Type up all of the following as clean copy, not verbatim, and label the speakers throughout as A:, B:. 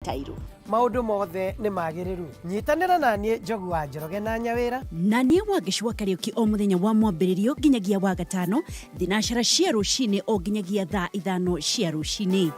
A: Tairo.
B: Maũndũ mothe nĩ magĩrĩru. Nyitanĩra na niĩ Njogu wa Njoroge na Nyawĩra.
C: Na niĩ Wangeci wa Kariũki o mũthenya wa mwambĩrĩrio nginyagia wa gatano thinacara cia rũcinĩ o nginyagia thaa 5 cia rũcinĩ.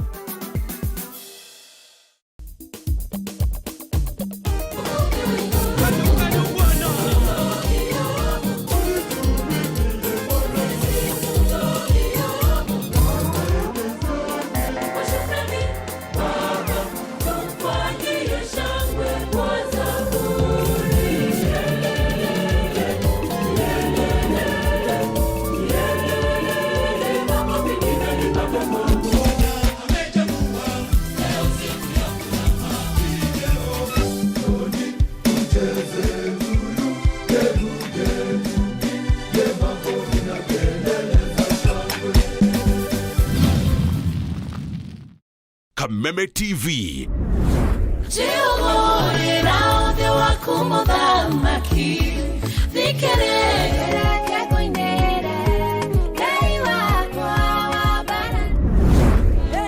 D: Kameme TV.
E: Jehova othe waku mũthamaki thikĩrĩria ngũinĩre Ngai wakwa wa mbara.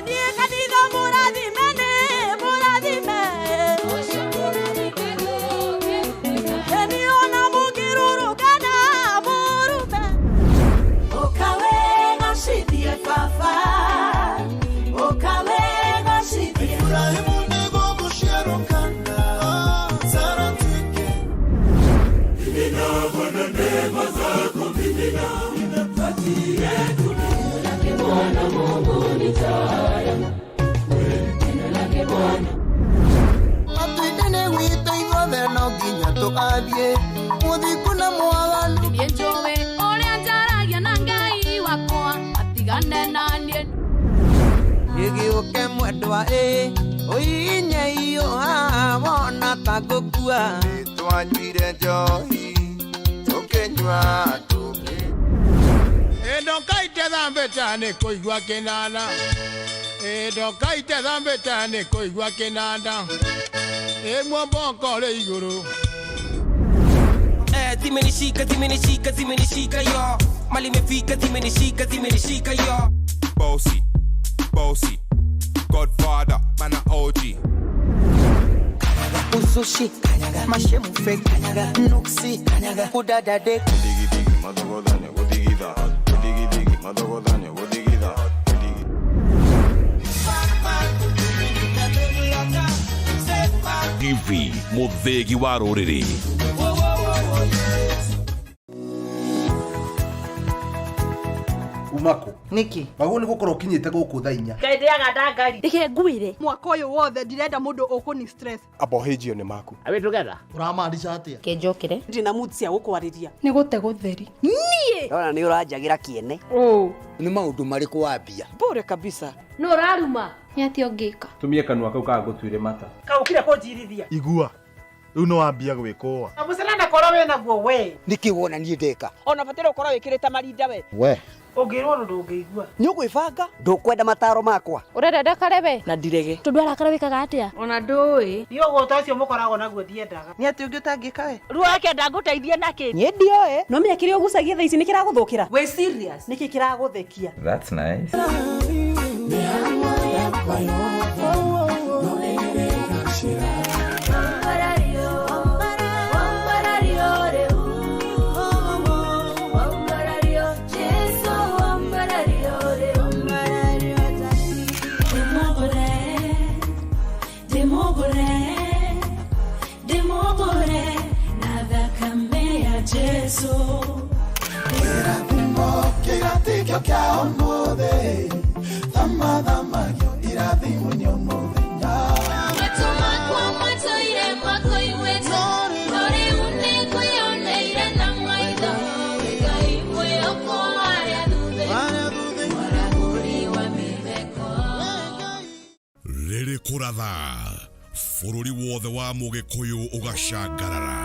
F: Niĩ kanitha mũrathime nĩ mũrathime. Niĩ ona mũngĩrũrũngana mũrume.
E: Ũka wĩgocithie baba, ũka wĩgocithie.
G: Ibrahimu nĩguo gũciarwo kana Sara tuĩke.
H: Matu-inĩ gwitũ ithuothe no nginya tũgathiĩ mũthingu na mwaganu.
E: Niĩ njũĩ ũrĩa njaragia na Ngai wakwa atigane na niĩ.
H: Gĩgĩũke mwendwa ĩ ũinyeiyo wona ta ngũkua.
G: Twanyuire njohi tũkĩnyua tũkĩ
I: Ndokaite thambĩta nĩ kũigua kĩnanda. Ndokaite thambĩta nĩ kũigua kĩnanda. Muomboko ũrĩ igũrũ.
J: Zimenishika, zimenishika, zimenishika yo. Mali imefika, zimenishika, zimenishika yo.
D: Bossy, bossy, Godfather, man a OG.
H: Uzushi mashemu fake nuksi kudadade.
G: Digi digi madogodanya godigida digi digi madogodanya godigida digi.
D: TV mũthĩgi wa rũrĩrĩ.
K: Umako
H: Nĩkĩ?
K: Wagwo nĩ gũkorwo ũkinyĩte gũkũ thaa 4.
A: Ngai ndĩaga ndangari.
F: Reke ngwĩre mwaka ũyũ wothe ndirenda mũndũ ũkũni stress.
L: Abohĩnjio nĩ maku.
M: Are we together?
K: Ũramaanisha atĩa?
A: Kĩnjũkĩre.
N: Ndina mood cia gũkwarĩria.
F: Nĩ gũte gũtheri. Niĩ.
O: Ndona nĩ ũranjagĩra kĩene.
P: Nĩ maũndũ marĩkũ wambia?
N: Bure kabisa.
E: Nũ ũraruma?
Q: Nĩ atĩa ũngĩka?
L: Tumie kanua kau kaga gũtuire mata.
N: Kaũkire kũnjirithia.
R: Igua rĩu nĩ wambia gwĩkũa.
N: Mũcene na korwo wĩ naguo we.
P: Nĩkĩ wona niĩ ndeka?
N: Ona bataire ũkorwo wĩkĩrĩte marinda we.
P: We
N: Ũngĩrwo ũndũ ndũngĩigua.
P: nĩ ũgwĩbanga? Ndũkwenda mataro makwa?
Q: Ũrenda ndakare we?
N: Na ndirege.
Q: Tondũ arakara wĩkaga atĩa?
A: Ona ndũĩ.
N: Niĩ ũgũta ũcio mũkoragwo naguo ndiendaga.
H: Nĩ atĩ ũngĩ ũtangĩka we?
A: Ruo akenda ngũteithie nakĩ?
N: Niĩ ndioĩ. No menya kĩrĩa ũgucagia thaa ici nĩ kĩragũthũkĩra. Wĩ serious? Nĩkĩ kĩragũthekia?
S: That's nice.
G: Kĩrathimo kĩratikio kĩa ũmũthĩ thamathamagio irathimo nĩ mũthenya.
E: Matũ makwa matũire makũiguĩte, no rĩu nĩngwĩyoneire na maitho. Ngai mwĩhoko wa arĩa thuthe, mwarahũri wa mĩtheko.
D: Rĩrĩ kũratha bũrũri wothe wa mũgĩkũyũ ũgacangarara.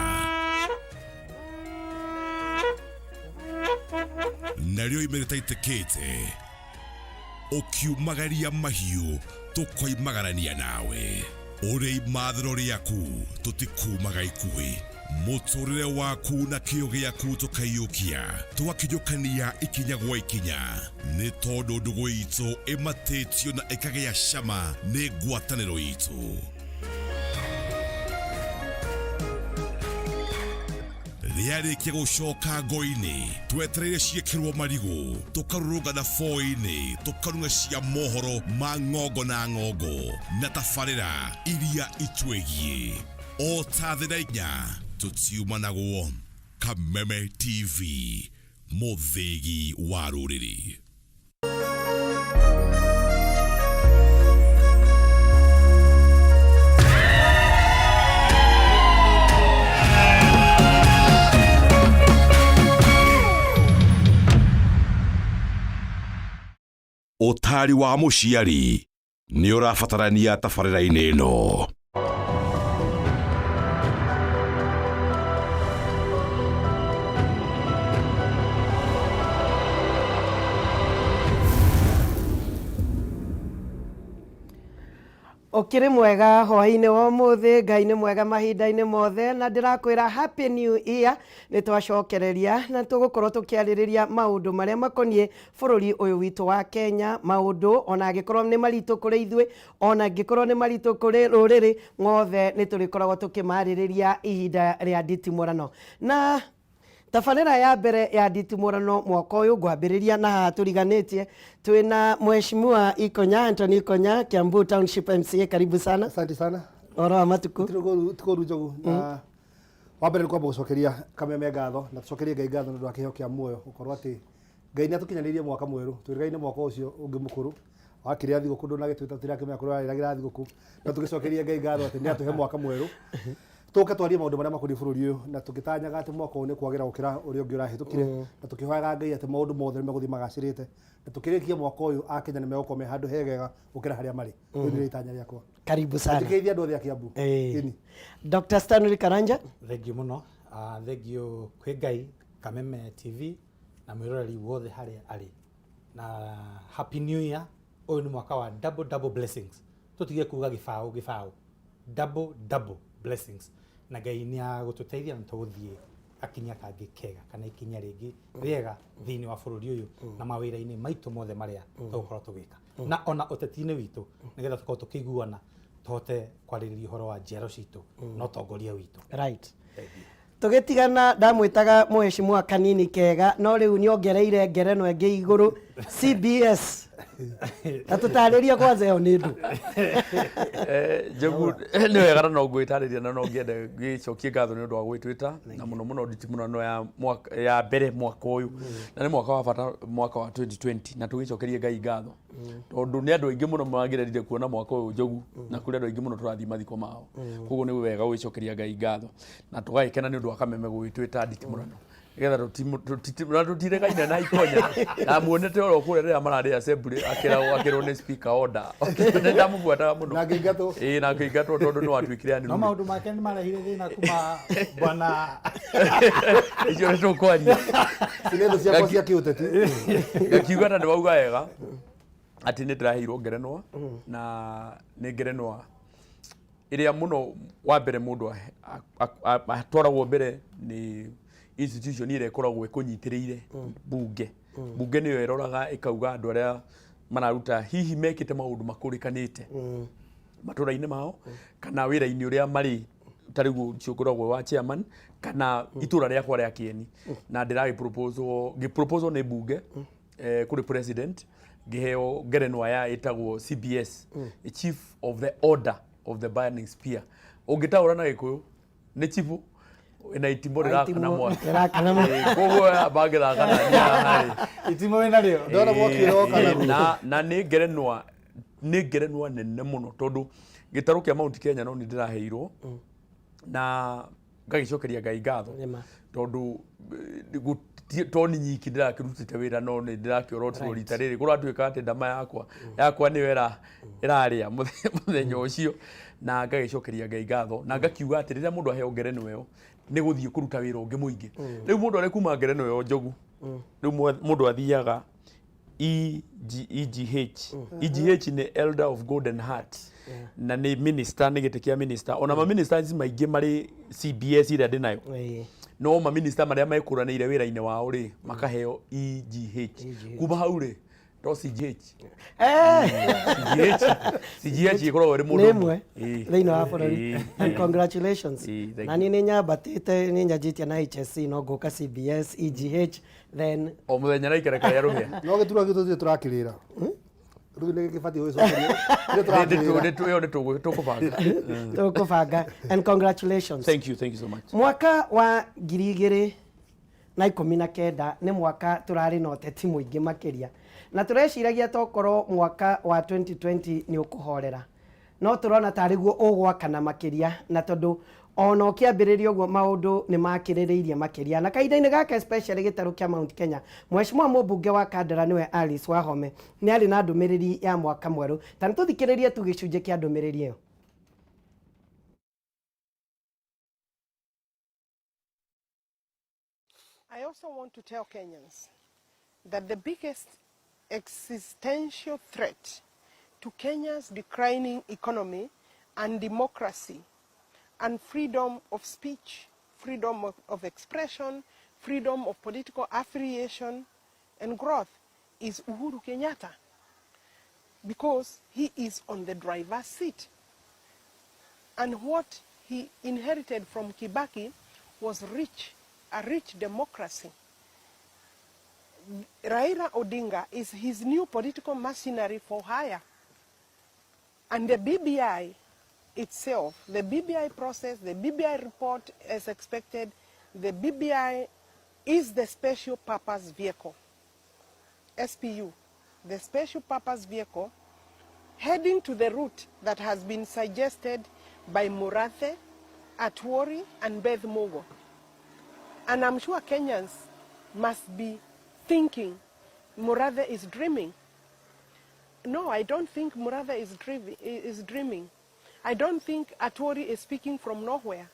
D: Narĩo ime rĩtaitĩkĩte ũkiumagaria mahiũ tũkoimagarania nawe. Ũrĩ imathĩro rĩaku tũtikumaga ikuhĩ. Mũtũrĩre waku na kĩo gĩaku tũkaiyũkia tũgakinyũkania ikinya gwa ikinya nĩ tondũ ndũgũ itũ ĩmatĩtio na ĩkagĩa cama nĩ ngwatanĩro itũ. Yarĩkia gũcoka ngo-inĩ twetereire ciĩkĩrwo marigũ tũkarũrũngana boi-inĩ tũkarung'a cia mohoro ma ng'ongo na ng'ongo na tabarĩra iria itwĩgiĩ o ta thĩ na inya tũtiumanagwo. Kameme TV, mũthĩgi wa rũrĩrĩ. Ũtari wa mũciari nĩ ũrabatarania tabarĩra-inĩ ĩno.
B: Ũkĩrĩ mwega hwaĩ-inĩ wa ũmũthĩ, Ngai nĩ mwega mahinda-inĩ mothe, na ndĩrakwĩra happy new year. Nĩ twacokereria na tũgũkorwo tũkĩarĩrĩria maũndũ marĩa makoniĩ bũrũri ũyũ witũ wa Kenya, maũndũ ona angĩkorwo nĩ maritũ kũrĩ ithuĩ, ona angĩkorwo nĩ maritũ kũrĩ rũrĩrĩ, mothe nĩ tũrĩkoragwo tũkĩmarĩrĩria ihinda rĩa nditimũrano. Na tabarĩra ya mbere ya nditimũrano mwaka ũyũ ngwambĩrĩria na haha tũriganĩtie twĩna Mheshimiwa Ikonya, Anthony Ikonya, Kiambu Township MCA, karibu sana.
K: Asante sana.
B: Ũhoro wa matukũ?
K: Tikũru Njogu. Na wa mbere nĩ kwamba gũcokeria Kameme ngatho na tũcokerie Ngai ngatho nĩ ũndũ wa kĩheo kĩa muoyo gũkorwo atĩ Ngai nĩ atũkinyanĩirie mwaka mwerũ twĩrĩgaine mwaka ũcio ũngĩ mũkũrũ wakĩrĩa thigũkũ ndũnagĩtwĩta tũtirakĩmenya kũrĩa warĩragĩra thigũkũ na tũgĩcokerie Ngai ngatho atĩ nĩ atũhe mwaka mwerũ tũke twarie maũndũ marĩa makoniĩ bũrũri ũyũ na tũgĩtanyaga atĩ mwaka ũyũ nĩ kwagĩra gũkĩra ũrĩa ũngĩ ũrahĩtũkire na tũkĩhoyaga Ngai atĩ maũndũ mothe nĩ megũthiĩ magacĩrĩte na tũkĩrĩkia mwaka ũyũ Akenya nĩ megũkorwo me handũ hegega gũkĩra harĩa marĩ. Rĩu nĩrĩo itanya rĩakwa.
B: Karibu sana.
K: Njĩkĩithia andũ othe a Kiambu. Ĩni.
B: Dr. Stanley Karanja.
M: Thank you mũno. Thank you kwĩ Ngai, Kameme TV na mwĩroreri wothe harĩa arĩ. Na happy new year. Ũyũ nĩ mwaka wa double double blessings. Tũtige kuga gĩbaũ gĩbaũ. Double double blessings. Na Ngai nĩ agũtũteithia na tũgũthiĩ gakinya kangĩ kega kana ikinya rĩngĩ rĩega thĩinĩ wa bũrũri ũyũ na mawĩra-inĩ maitũ mothe marĩa tũgũkorwo tũgĩka. Na ona ũteti-inĩ witũ nĩgetha tũkorwo tũkĩiguana tũhote kwarĩrĩria ũhoro wa njiaro citũ na ũtongoria witũ.
B: Right. Tũgĩtigana ndamwĩtaga mheshimiwa kanini kega no rĩu nĩongereire ngerenwa ĩngĩ igũrũ CBS. Na tũtarĩrie kwanza ĩyo nĩ ndũ.
O: Njogu nĩ wega na no ngwĩtarĩria na no ngĩende ngĩcokie ngatho nĩ ũndũ wa gwĩtwĩta na mũno mũno nditimũrano ya mwaka ya mbere mwaka ũyũ na nĩ mwaka wa bata mwaka wa 2020 na tũgĩcokerie Ngai ngatho tondũ nĩ andũ aingĩ mũno mangĩrerire kuona mwaka ũyũ Njogu na kũrĩ andũ aingĩ mũno tũrathiĩ mathiko mao koguo nĩ wega gwĩcokeria Ngai ngatho na tũgagĩkena nĩ ũndũ wa Kameme gwĩtwĩta nditimũrano nĩgetha tũtiregaine na Ikonya na muonete oro kũrĩa rĩrĩa mararĩ assembly akĩrwo nĩ speaker order nĩ ndamũbuataga mũno
K: Na ngĩingatwo.
O: Ĩĩ na ngĩingatwo tondũ nĩ watuĩkire
M: No maũndũ make nĩ marehire thĩna kuma bwana
O: icio nĩ tũkwaria
K: Nĩ thũ ciakwa cia kĩũteti.
O: Ngakiuga na nĩ wauga wega atĩ nĩ ndĩraheirwo ngerenwa na nĩ ngerenwa ĩrĩa mũno wa mbere mũndũ atwaragwo mbere nĩ institution ĩrĩa ĩkoragwo ĩkũnyitĩrĩire bunge. Bunge nĩyo ĩroraga ĩkauga andũ arĩa mararuta hihi mekĩte maũndũ makũrĩkanĩte matũra-inĩ mao kana wĩra-inĩ ũrĩa marĩ ta rĩu ũcio ũkoragwo wa chairman kana itũra rĩakwa rĩa Kĩeni na ndĩragĩ proposal ngĩ proposal nĩ bunge kũrĩ president ngĩheo ngerenwa ya ĩtagwo CBS Chief of the Order of the Burning Spear. Ũngĩtaũra na Gĩkũyũ nĩ chifu na itimũ rĩrakana mwaki.
B: Rĩrakana mwaki.
O: Koguo bangĩthaka na niĩ haha rĩ.
M: Itimũ wĩna rĩo.
K: Ndona mwaki ũroka naguo.
O: Na nĩ ngerenwa nĩ ngerenwa nene mũno tondũ gĩtarũ kĩa Mount Kenya no nĩ ndĩraheirwo na ngagĩcokeria Ngai ngatho tondũ to nĩ nyiki ndĩrakĩrutĩte wĩra no nĩ ndĩrakĩorotirwo rita rĩrĩ kũratuĩka atĩ ndama yakwa yakwa nĩyo ĩrarĩa mũthenya ũcio na ngagĩcokeria Ngai ngatho na ngakiuga atĩ rĩrĩa mũndũ aheo ngerenwa ĩyo nĩ gũthiĩ kũruta wĩra ũngĩ mũingĩ. Rĩu mũndũ arĩ kuma ngerenwa ĩyo Njogu rĩu mũndũ athiaga EGH. EGH nĩ Elder of Golden Heart na nĩ minister nĩ gĩtĩ kĩa minister ona ma ministers maingĩ marĩ CBS ĩrĩa ndĩ nayo no ma minister marĩa mekũranĩire wĩra-inĩ wao rĩ makaheo EGH. Kuma hau rĩ To CGH.
B: Eh.
O: CGH CGH ĩkoragwo ĩrĩ mũndũ
B: nĩ ĩmwe
O: Ĩĩ.
B: thĩinĩ wa bũrũri
O: Ĩĩ.
B: and congratulations
O: Ĩĩ, thank
B: na niĩ nĩ nyambatĩte nĩ nyanjĩtie na HSC no ngũka CBS EGH then
O: o mũthenya na ikereka rĩa rũhĩa
K: No gĩturwa gitũ tũtirĩ tũrakĩrĩra. Rĩu nĩ gĩbatiĩ gũgĩcokerio. Ithuĩ tũrakĩrĩra.
O: Ĩyo nĩ tũkũbanga.
B: Tũkũbanga and congratulations.
O: Thank you, thank you so much.
B: Mwaka wa 2019 nĩ mwaka tũrarĩ na ũteti mũingĩ makĩria na tũreciragia tokorwo mwaka wa 2020 nĩ ũkũhorera no tũrona tarĩ guo ũgwakana makĩria na tondũ ona ũkĩambĩrĩria ũguo maũndũ nĩ makĩrĩrĩirie makĩria na kahinda-inĩ gaka especially gĩtarũ kĩa Mount Kenya mheshimiwa mũmbunge wa Kandara nĩwe Alice Wahome nĩ arĩ na ndũmĩrĩri ya mwaka mwerũ ta nĩ tũthikĩrĩrie tu gĩcunjĩ kĩa ndũmĩrĩri ĩyo.
S: I also want to tell Kenyans that the biggest existential threat to Kenya's declining economy and democracy and freedom of speech, freedom of expression, freedom of political affiliation and growth is Uhuru Kenyatta, because he is on the driver's seat. And what he inherited from Kibaki was rich, a rich democracy. Raila Odinga is his new political machinery for hire. And the BBI itself, the BBI process, the BBI report as expected, the BBI is the special purpose vehicle, SPU, the special purpose vehicle heading to the route that has been suggested by Murathe, Atwori, and Beth Mugo. And I'm sure Kenyans must be thinking Murathe is dreaming. No, I don't think Murathe is dreaming. I don't think Atwori is speaking from nowhere.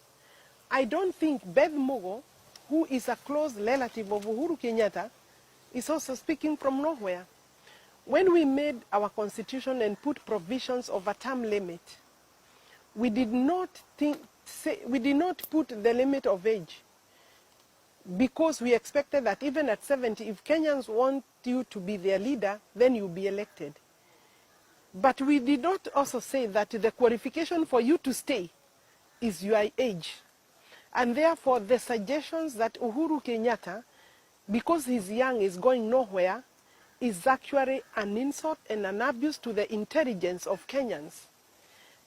S: I don't think Beth Mugo, who is a close relative of Uhuru Kenyatta, is also speaking from nowhere. When we made our constitution and put provisions of a term limit, we did not think, say, we did not put the limit of age, because we expected that even at 70, if Kenyans want you to be their leader, then you'll be elected. But we did not also say that the qualification for you to stay is your age. And therefore, the suggestions that Uhuru Kenyatta, because he's young, is going nowhere, is actually an insult and an abuse to the intelligence of Kenyans.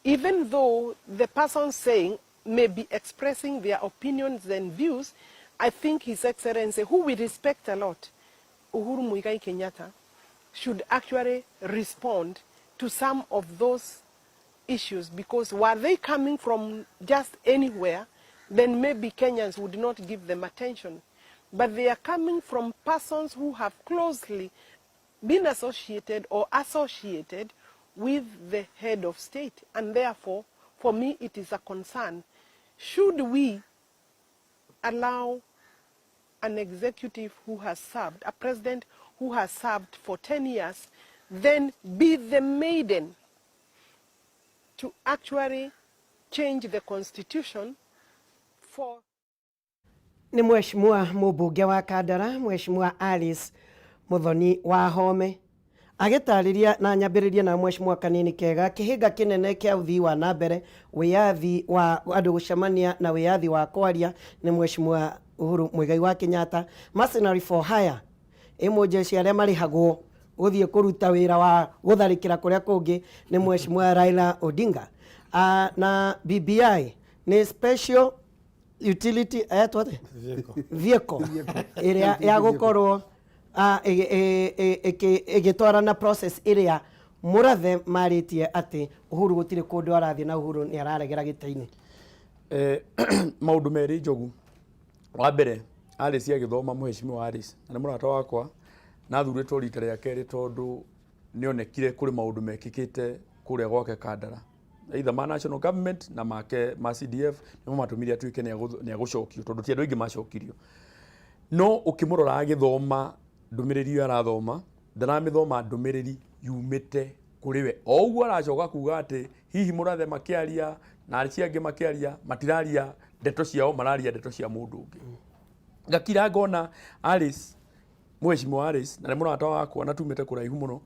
S: Even though the person saying may be expressing their opinions and views, I think His Excellency, who we respect a lot, Uhuru Muigai Kenyatta, should actually respond to some of those issues, because were they coming from just anywhere, then maybe Kenyans would not give them attention. But they are coming from persons who have closely been associated or associated with the head of state. And therefore, for me, it is a concern. Should we allow an executive who has served, a president who has served for 10 years, then be the maiden to actually change the constitution for...
B: Nĩ mheshimiwa mũmbunge wa Kandara, mheshimiwa Alice Muthoni wa Home agĩtarĩria na nyambĩrĩrie na mheshimiwa Kanini Kega kĩhĩnga kĩnene kĩa ũthii wa na mbere wĩyathi wa andũ gũcemania na wĩyathi wa kwaria nĩ mheshimiwa Uhuru Muigai wa Kenyatta. Mercenary for hire ĩmwe jeshi arĩa marĩhagwo gũthiĩ kũruta wĩra wa gũtharĩkĩra kũrĩa kũngĩ nĩ mheshimiwa Raila Odinga. Na BBI nĩ special utility etwo atĩa? Vehicle ĩrĩa ya gũkorwo ĩgĩtwarana process ĩrĩa Murathe marĩtie atĩ Uhuru gũtirĩ kũndũ arathiĩ na Uhuru nĩ araregera gĩtĩ-inĩ.
O: Maũndũ merĩ Njogu. Wa mbere Alice agĩthoma mheshimiwa Alice na nĩ mũrata wakwa na athurĩtwo rita rĩa kerĩ tondũ nĩonekire kũrĩ maũndũ mekĩkĩte kũrĩa gwake Kandara, either ma national government na make ma CDF nĩmo matũmire atuĩke nĩ agũcokio tondũ ti andũ aingĩ macokirio. No ũkĩmũrora agĩthoma ndũmĩrĩri ĩyo arathoma ndaramĩthoma ndũmĩrĩri yumĩte kũrĩ we. O ũguo aracoka kuga atĩ hihi Murathe makĩaria na acio angĩ makĩaria matiraria ndeto ciao, mararia ndeto cia mũndũ ũngĩ. Ngakira ngona Alice Mheshimiwa Alice na nĩ mũrata wakwa na tumĩte kũraihu mũno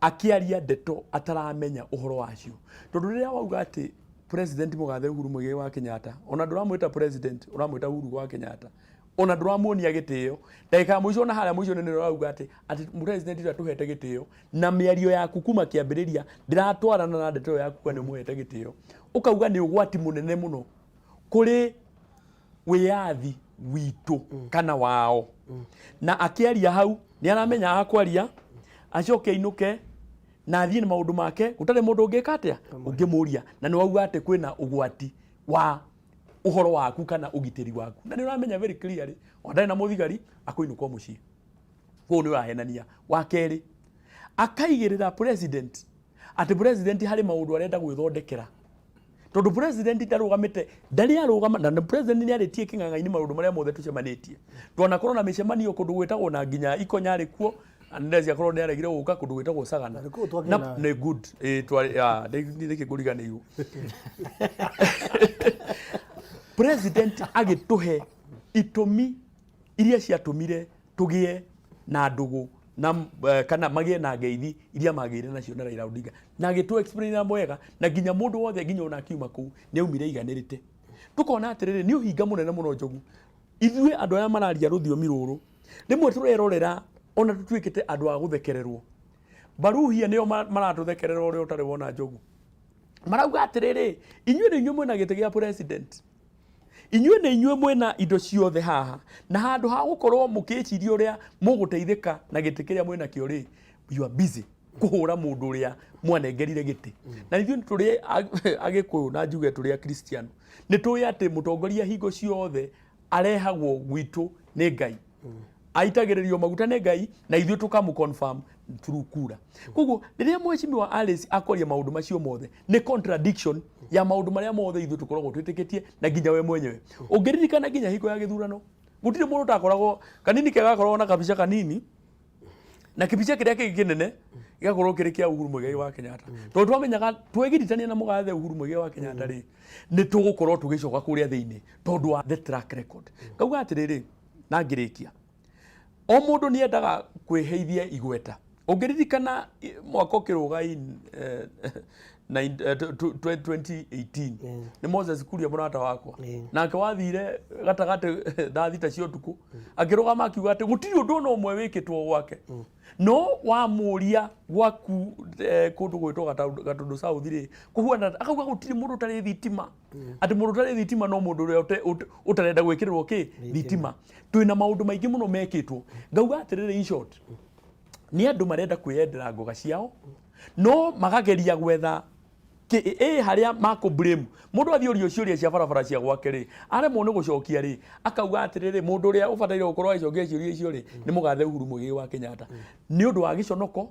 O: akĩaria ndeto ataramenya ũhoro wacio tondũ rĩrĩa wauga atĩ president mũgathe Uhuru Muigai wa Kenyatta ona ndũramwĩta president ũramwĩta Uhuru wa Kenyatta ona ndũramuonia gĩtĩo ndagĩka ya mũico na harĩa mũico nĩ ũrauga atĩ atĩ president ũrĩa tũhete gĩtĩo na mĩario yaku kuma kĩambĩrĩria ndĩratwarana na ndeto ĩyo yaku kuga nĩ ũmũhete gĩtĩo ũkauga nĩ ũgwati mũnene mũno kũrĩ wĩyathi witũ kana wao na akĩaria hau nĩ aramenya akwaria acoke ainũke na athiĩ na maũndũ make gũtarĩ mũndũ ũngĩka atĩa ũngĩmũria na nĩ wauga atĩ kwĩna ũgwati wa ũhoro waku kana ũgitĩri waku na nĩ ũramenya very clearly ona ndarĩ na mũthigari akũinũka o mũciĩ koguo nĩ ũrahenania wa kerĩ akaigĩrĩra president atĩ president harĩ maũndũ arenda gwĩthondekera tondũ president ndarũgamĩte ndarĩ arũgama na nĩ president nĩ arĩtie kĩng'ang'a-inĩ maũndũ marĩa mothe tũcemanĩtie twanakorwo na mĩcemanio kũndũ gwĩtagwo na nginya ikonya arĩ kuo ndeci akorwo nĩ aregire gũka kũndũ gwĩtagwo sagana
K: kũu twakĩrĩ
O: na
K: nawe.
O: nĩ good ĩ twarĩ ah, nĩkĩ ngũriganĩirwo president agĩtũhe itũmi iria ciatũmire tũgĩe na ndũgũ na eh, kana magĩe na ngeithi iria magĩire nacio na Raila Odinga na agĩtũ explain na mwega na nginya mũndũ wothe nginya ona akiuma kũu nĩ aumire aiganĩrĩte tũkona atĩrĩrĩ nĩ ũhinga mũnene mũno njogu ithuĩ andũ arĩa mararia rũthiomi rũrũ rĩmwe tũrerorera ona tũtuĩkĩte andũ a gũthekererwo baruhia nĩo maratũthekerera ũrĩa ũtarĩ wona njogu marauga atĩrĩrĩ inyuĩ nĩ inyuĩ mwĩna gĩtĩ gĩa president inyuĩ nĩ inyuĩ mwĩna indo ciothe haha na handũ ha gũkorwo mũkĩciria ũrĩa mũgũteithĩka na gĩtĩ kĩrĩa mwĩna kĩo rĩ you are busy kũhũra mũndũ ũrĩa mwanengerire gĩtĩ na ithuĩ tũrĩ agĩkũyũ na njuge tũrĩ akristiano nĩ tũĩ atĩ mũtongoria hingo ciothe arehagwo gwitũ nĩ Ngai aitagĩrĩrio maguta nĩ Ngai na ithuĩ tũkamũ confirm through kura koguo rĩrĩa mheshimiwa Alice akwaria maũndũ macio mothe nĩ contradiction ya maũndũ marĩa mothe ithuĩ tũkoragwo twĩtĩkĩtie na nginya we mwenyewe ũngĩririkana nginya hingo ya gĩthurano gũtirĩ mũndũ ũtakoragwo kanini ke gakoragwo na kabica kanini na kĩbica kĩrĩa kĩngĩ kĩnene gĩgakorwo kĩrĩ kĩa Uhuru Muigai wa Kenyatta tondũ twamenyaga twegiritania na mũgathe Uhuru Muigai wa Kenyatta rĩ nĩ tũgũkorwo tũgĩcoka kũrĩa thĩinĩ tondũ wa the track record ngauga atĩrĩrĩ na ngĩrĩkia o mũndũ nĩ endaga kwĩheithia igweta ũngĩririkana mwaka ũkĩrũga in 2018 nĩ Moses Kuria mũrata wakwa nake wathire gatagatĩ thaa thita cia ũtukũ akĩrũgama akiuga atĩ gũtirĩ ũndũ ona ũmwe wĩkĩtwo gwake no wamũria gwaku kũndũ gwĩtwo Gatũndũ South rĩ kũhuana akauga gũtirĩ mũndũ ũtarĩ thitima atĩ mũndũ ũtarĩ thitima no mũndũ ũrĩa ũtarenda gwĩkĩrĩrwo kĩ thitima twĩna maũndũ maingĩ mũno mekĩtwo ngauga atĩrĩrĩ in short nĩ andũ marenda kwĩyendera ngoga ciao no makageria gwetha ĩ harĩa makũ blame mũndũ athiĩ ũrio ciũria cia barabara cia gwake rĩ aremwo nĩ gũcokia rĩ akauga atĩrĩrĩ mũndũ ũrĩa ũbataire gũkorwo agĩcokia ciũria icio rĩ nĩ mũgathe Uhuru Muigai wa Kenyatta nĩ ũndũ wa gĩconoko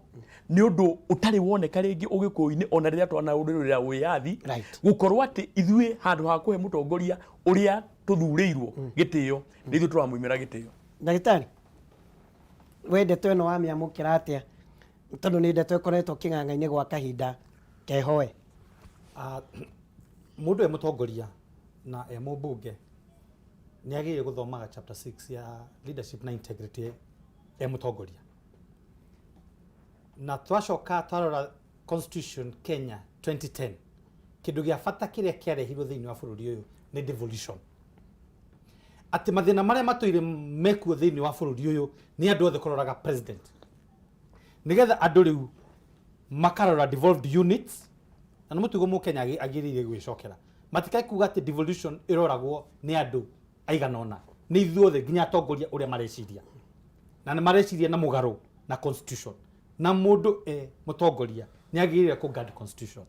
O: nĩ ũndũ ũtarĩ woneka rĩngĩ ũgĩkũyũ-inĩ ona rĩrĩa twanaũrĩrĩra wĩyathi gũkorwo atĩ ithuĩ handũ ha kũhe mũtongoria ũrĩa tũthurĩirwo gĩtĩo nĩ ithuĩ tũramũimĩra gĩtĩo
B: ndagĩtarĩ we ndeto ĩno wamĩamũkĩra atĩa tondũ nĩ ndeto ĩkoretwo kĩng'ang'a-inĩ gwa kahinda kehoe
M: Mũndũ e mũtongoria na e mũmbunge nĩ agĩrĩire gũthomaga chapter 6 ya leadership na integrity e mũtongoria na twacoka twarora constitution Kenya 2010 kĩndũ gĩa bata kĩrĩa kĩarehirwo thĩinĩ wa bũrũri ũyũ nĩ devolution atĩ mathĩna marĩa matũire mekuo thĩinĩ wa bũrũri ũyũ nĩ andũ othe kũroraga president nĩgetha andũ rĩu makarora devolved units na nĩ mũtugo mũkenya agĩrĩire gwĩcokera matikae kuga atĩ devolution ĩroragwo nĩ andũ aigana ũna nĩ ithuothe nginya atongoria ũrĩa mareciria na nĩ mareciria na mũgarũ na constitution na mũndũ e mũtongoria nĩ agĩrĩire kũ guard constitution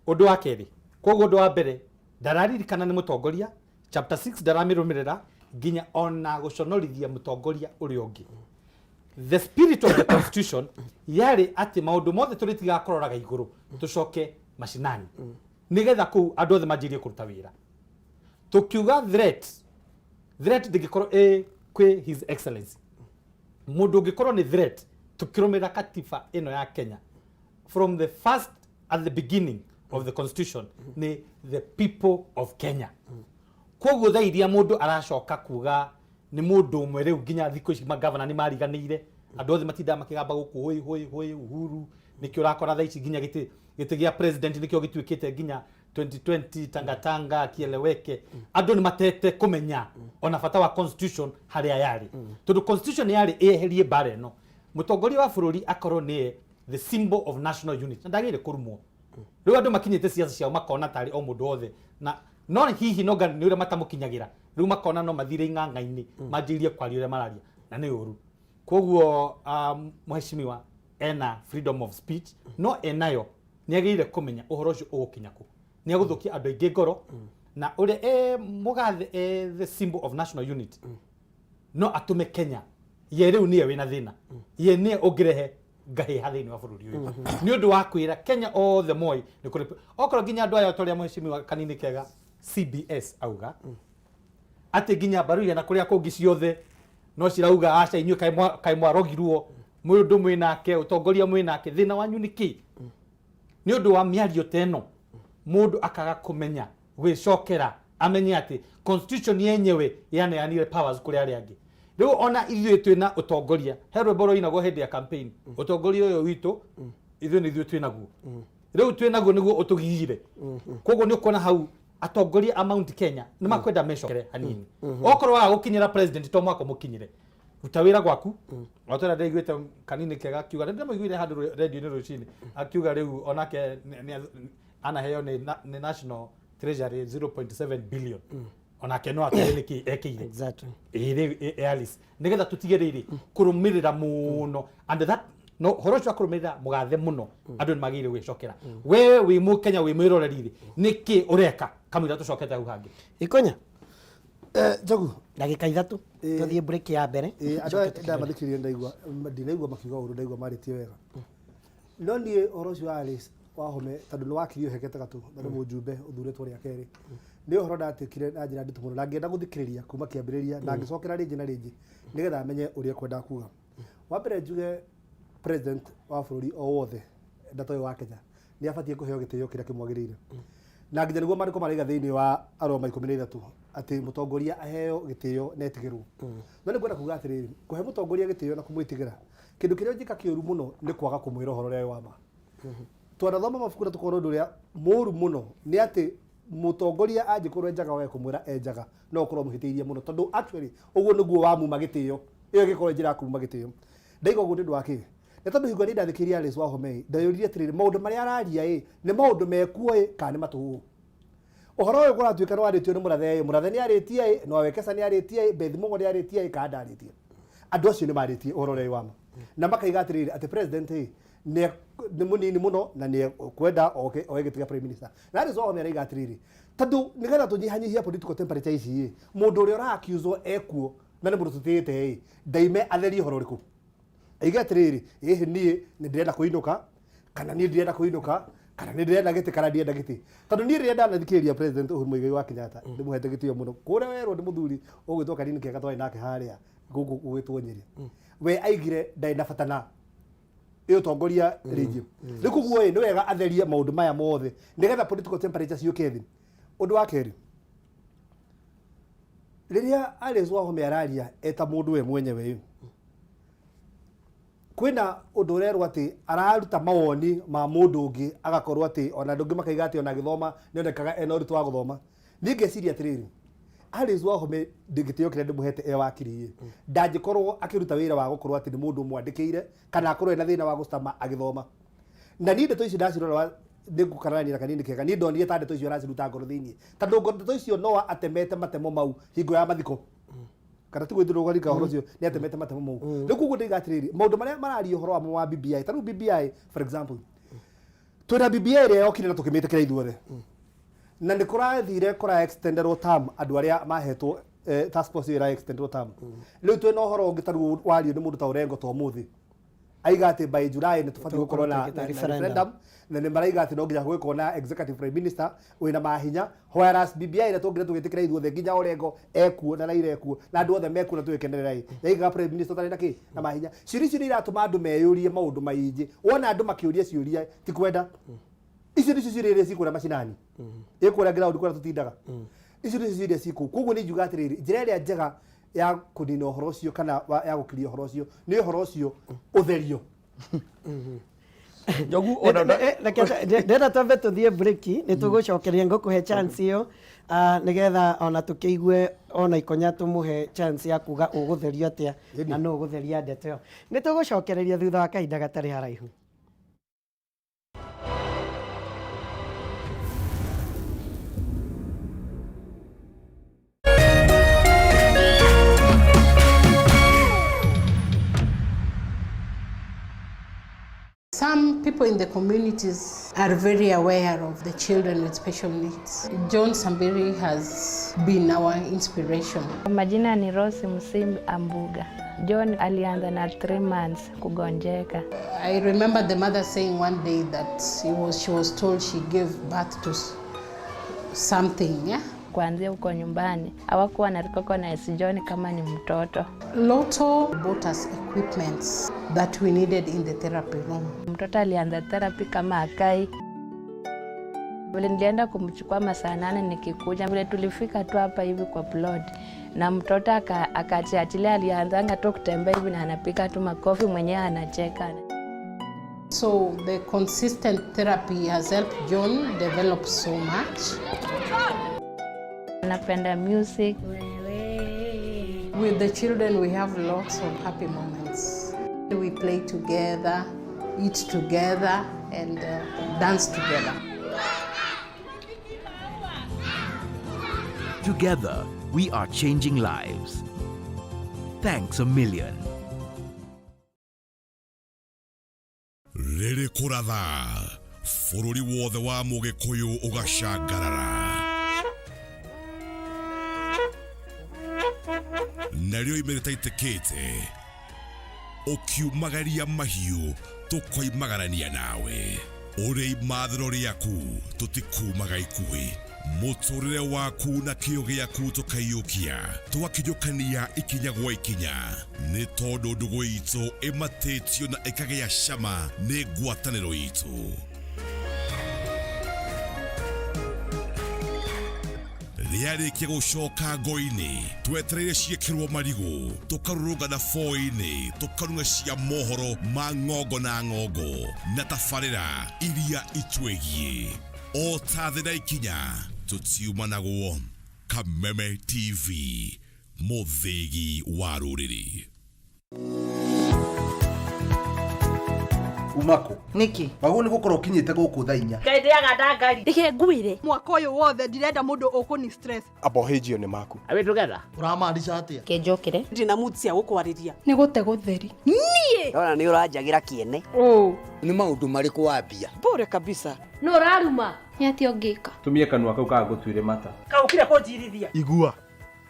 M: ũndũ wa kerĩ koguo ũndũ wa mbere ndararirikana nĩ mũtongoria chapter 6 ndaramĩrũmĩrĩra nginya ona gũconorithia mũtongoria ũrĩa ũngĩ the spirit of the constitution yarĩ atĩ maũndũ mothe tũrĩtigaga kũroraga igũrũ tũcoke macinani nĩgetha kũu andũ othe manjĩrie kũruta wĩra tũkiuga threat threat ndĩngĩkorwo ĩ kwĩ his excellency mũndũ ũngĩkorwo nĩ threat tũkĩrũmĩrĩra katiba ĩno ya Kenya from the first at the beginning of the constitution nĩ the people of Kenya koguo thaa iria mũndũ aracoka kuga Nĩ mũndũ ũmwe rĩu nginya thikũ ici magavana nĩ mariganĩire, andũ othe matindaga makĩgamba gũkũ hũi hũi hũi Uhuru. Nĩkĩo ũrakora thaa ici nginya gĩtĩ gĩa president nĩkĩo gĩtuĩkĩte nginya 2020 tangatanga kieleweke. Andũ nĩ matete kũmenya ona bata wa constitution harĩa yarĩ, tondũ constitution yarĩ ĩeherie mbara ĩno. Mũtongoria wa bũrũri akorwo nĩye the symbol of national unity na ndagĩrĩire kũrumwo. Rĩu andũ makinyĩte ciaca ciao makona tarĩ o mũndũ wothe, na no hihi no nĩ ũrĩa matamũkinyagĩra, rĩu makona no mathire ing'ang'a-inĩ manjĩrĩrie kwaria ũrĩa mararia, na nĩ ũru. Koguo mheshimiwa ena freedom of speech, no enayo nĩ agĩrĩire kũmenya ũhoro ũcio ũgũkinya kũ, nĩ agũthũkia andũ aingĩ ngoro, na ũrĩa e mũgathe e the symbol of national unity no atũme Kenya ye rĩu nĩye wĩna thĩna, ye nĩye ũngĩrehe ngahĩha thĩinĩ wa bũrũri ũyũ, nĩ ũndũ wa kwĩra Kenya othe moĩ nĩ kũrĩ okorwo nginya andũ aya, ta ũrĩa mheshimiwa Kanini Kega CBS auga atĩ nginya mbaruia na kũrĩa kũngĩ ciothe no cirauga aca, inyuĩ kaĩ mwarogirwo, mũndũ mwĩnake ũtongoria mwĩnake, thĩna wanyu nĩ kĩ? Nĩ ũndũ wa mĩario ta ĩno mũndũ akaga kũmenya gwĩcokera, amenye atĩ constitution yenyewe yaneanire powers kũrĩ arĩa angĩ. Rĩu ona ithuĩ twĩna ũtongoria, he rwĩmbo rwainagwo hĩndĩ ya campaign, ũtongoria ũyũ witũ ithuĩ nĩ ithuĩ twĩnaguo, rĩu twĩnaguo nĩguo ũtũgigire. Koguo nĩ ũkuona hau atongoria a Mount Kenya nĩ makwenda mecokere hanini. Okorwo waga gũkinyĩra president, to mwaka mũkinyĩre, ruta wĩra gwaku. Watwĩra ndĩraiguĩte Kanini Kega akiuga, ndĩramũiguire handũ radio-inĩ rũcinĩ akiuga rĩu onake anaheo nĩ National Treasury 0.7 billion, onake no atwĩre nĩkĩ ekĩire. Ĩĩ, rĩu Alice, nĩgetha tũtige rĩrĩ kũrũmĩrĩra mũno and that no ũhoro ũcio wa kũrũmĩrĩra mũgathe mũno, andũ nĩ magĩrĩire gwĩcokera. We wĩ mũkenya, wĩ mwĩroreri rĩ, nĩkĩ ũreka kamũira tũcokete hau hangĩ?
B: Ikonya.
K: Njogu.
B: Ndagĩka 3 tũthiĩ break ya mbere.
K: Andũ
B: tũcoke
K: aya
B: tũkĩrore.
K: Ndamathikĩrĩria, ndaigua ndinaigua makiuga ũru, ndaigua marĩtie wega, no niĩ ũhoro ũcio wa Alice Wahome, tondũ nĩ wakiri ũhekete gatũ na nĩ mũjumbe ũthurĩtwo rĩa kerĩ, nĩ ũhoro ndatĩkire na njĩra nditũ mũno na ngĩenda gũthikĩrĩria kuma kĩambĩrĩria na ngĩcokera rĩngĩ na rĩngĩ nĩgetha menye ũrĩa ekwendaga kuga. Wa mbere njuge president wa bũrũri o wothe na toyũ wa Kenya nĩ abatiĩ kũheo gĩtĩo kĩrĩa kĩmwagĩrĩire, na nginya nĩguo maandĩko maraiga thĩinĩ wa Aroma 13 atĩ mũtongoria aheo gĩtĩo na etigĩrwo. No nĩ ngwenda kuga atĩrĩrĩ, kũhe mũtongoria gĩtĩo na kũmwĩtigĩra, kĩndũ kĩrĩa ũngĩka kĩũru mũno nĩ kwaga kũmwĩra ũhoro ũrĩa wĩ wa ma. Twanathoma mabuku na tũkona ũndũ ũrĩa mũũru mũno nĩ atĩ mũtongoria angĩkorwo enjaga wage kũmwĩra enjaga, no ũkorwo mũhĩtĩirie mũno, tondũ actually ũguo nĩguo wamuma gĩtĩo. Ĩyo ĩgĩkorwo njĩra ya kumuma gĩtĩo. Ndaiga ũguo nĩ ũndũ wa kĩ? Nĩ tondũ hingo ĩrĩa ndathikĩrĩria Alice Wahome, ndeyũririe atĩrĩrĩ, maũndũ marĩa araria ĩ nĩ maũndũ mekuo ĩ kana nĩ matũhũhũ? Ũhoro ũyũ kũratuĩka nĩ warĩtio nĩ Mũrathe ĩ, Mũrathe nĩ arĩtie ĩ, Noah Wekesa nĩ arĩtie ĩ, Beth Mũng'o nĩ arĩtie ĩ, kana ndarĩtie? Andũ acio nĩ marĩtie ũhoro ũrĩa wĩ wa ma na makaiga atĩrĩrĩ, atĩ president ĩ nĩ mũnini mũno na nĩ kwenda oke oe gĩtĩ gĩa prime minister. Na Alice Wahome araiga atĩrĩrĩ, tondũ nĩgetha tũnyihanyihie political temperature ici ĩ, mũndũ ũrĩa ũra accuse ekuo na nĩ mũndũ tũtĩĩte ĩ, ndaime atherie ũhoro ũrĩkũ, aige atĩrĩrĩ, ĩhĩ niĩ nĩ ndĩrenda kũinũka kana niĩ ndirenda kũinũka, kana nĩ ndĩrenda gĩtĩ kana ndirenda gĩtĩ. Tondũ niĩ rĩrĩa ndanathikĩrĩria president Uhuru Muigai wa Kenyatta, ndĩmũhete gĩtĩo mũno, kũrĩa werwo nĩ mũthuri ũgwĩtwo Kanini Kega twarĩ nake harĩa gũkũ gũgwĩtwo Nyĩrĩ, we aigire ndarĩ na bata na ĩ ũtongoria rĩngĩ. Rĩu koguo ĩ nĩ wega atherie maũndũ maya mothe nĩgetha political temperature ciũke thĩ. Ũndũ wa kerĩ, rĩrĩa Alice Wahome araria eta mũndũ we mwenyewe ĩ, kwĩna ũndũ ũrerwo atĩ araruta mawoni ma mũndũ ũngĩ, agakorwo atĩ ona andũ angĩ makaiga atĩ ona agĩthoma nĩonekaga ena ũritũ wa gũthoma. Niĩ ngeciria atĩrĩrĩ, Alice Wahome, gĩtĩo kĩrĩa ndĩmũhete e wakiri ĩ, ndangĩkorwo akĩruta wĩra wa gũkorwo atĩ nĩ mũndũ ũmwandĩkĩire kana akorwo ena thĩna wa gũcitama agĩthoma. Na niĩ ndeto icio ndacirora nĩ ngũkararania na Kanini Kega, niĩ ndonire ta ndeto icio araciruta ngoro thĩiniĩ, tondũ ndeto icio no atemete matemo mau hingo ya mathiko, kana tiguo ithuĩ rũgarika ũhoro ũcio nĩ atemete matemo mau. Rĩu koguo ndĩiga atĩrĩrĩ, maũndũ marĩa mararia ũhoro wamo wa BBI, ta rĩu BBI for example, twĩna BBI ĩrĩa yokire na tũkĩmĩtĩkĩra ithuothe, na nĩ kũrathire kũra extenderwo term andũ arĩa mahetwo task force ĩyo ĩra extenderwo term. Rĩu twĩna ũhoro ũngĩ ta rĩu wario nĩ mũndũ ta Orengo ta ũmũthĩ, aiga atĩ by July nĩ tũbatiĩ gũkorwo na
B: referendum.
K: Referendum, na nĩ maraiga atĩ no nginya gũgĩkorwo na executive prime minister wĩna mahinya, whereas BBI ĩrĩa twongire tũgĩtĩkĩra ithuothe, nginya Orengo ekuo na Raila ekuo na andũ othe mekuo na tũgĩkenerera ĩ, yaigaga prime minister ũtarĩ na kĩ na mahinya. Ciũria icio nĩ iratũma andũ meyũrie maũndũ maingĩ. Wona andũ makĩũria ciũria ti kwenda, icio nĩcio ciũria iria cikũrĩa macinani, ĩ kũrĩa ground kũrĩa tũtindaga, icio nĩcio ciũria cikũu. Koguo nĩ njuga atĩrĩrĩ, njĩra ĩrĩa njega Ya kũnina ũhoro ũcio kana ya gũkiria ũhoro ũcio nĩ ũhoro ũcio ũtherio.
O: Njogu ona
B: Ndĩrenda twambe tũthiĩ break, nĩ tũgũcokeria ngũkũhe chance ĩyo nĩgetha ona tũkĩigue ona ikonya tũmũhe chance ya kuga ũgũtherio atĩa na nũ ũgũtheria ndeto ĩyo. Nĩ tũgũcokereria thutha wa kahinda gatarĩ haraihu.
S: Some people in the communities are very aware of the children with special needs. John Sambiri has been our inspiration.
T: Majina ni Rose Msimbi Ambuga. John alianza na 3 months kugonjeka.
S: I remember the mother saying one day that she was told she gave birth to something, yeah?
T: Kuanzia huko nyumbani hawakuwa na recognize John kama ni mtoto.
S: Lotto bought us equipments that we needed in the therapy room.
T: Mtoto alianza therapy kama akai. Vile nilienda kumchukua masaa 8 nikikuja, vile tulifika tu hapa hivi kwa plot na mtoto akachiachilia, alianzanga tu kutembea hivi na anapika tu makofi mwenyewe anacheka.
S: So the consistent therapy has helped John develop so much.
T: Napenda music.
S: With the children we have lots of happy moments. We play together, eat together and dance together.
U: Together, we are changing lives. Thanks a million.
D: Rĩrĩ kũratha bũrũri wothe wa Mũgĩkũyũ ũgacangarara narĩo imĩrĩ itaitĩkĩte ũkiumagaria mahiũ tũkoimagarania nawe ũrĩ imathĩro rĩaku tũtikumaga ikuhĩ mũtũrĩre waku na kĩo gĩaku tũkaiyũkia tũgakinyũkania ikinya gwa ikinya nĩ tondũ ndũgũ itũ ĩmatĩtio na ĩkagĩa cama nĩ ngwatanĩro itũ. Rĩarĩkia gũcoka ngo-inĩ twetereire ciĩkĩrwo marigũ tũkarũrũngana boi-inĩ tũkarung'a cia mohoro ma ng'ongo na ng'ongo na tabarĩra iria itwĩgiĩ o ta thĩ na ikinya tũtiumanagwo. Kameme TV, mũthĩgi wa rũrĩrĩ.
V: Umako niki waguo ni gukorwo ukinyite guku thaa 4
A: Ngai ndĩaga ndangari.
F: Reke ngwire mwaka ũyũ wothe ndirenda mũndũ ũkũni stress.
L: Abohĩnjio nĩ maku.
W: Are we together?
H: Ũramaanisha atĩa?
N: Kĩnjũkĩre ndĩ na mood cia gũkwarĩria.
Q: Nĩ gũte gũtheri.
N: Niĩ
P: ndona nĩ ũranjagĩra kĩene. Nĩ maũndũ marĩkũ wambia?
N: Bure kabisa.
Q: Nũ ũraruma? Nĩ atĩa ũngĩka?
L: Tumie kanua kau kagũtuire mata.
N: Kaũkire kũnjirithia.
R: Igua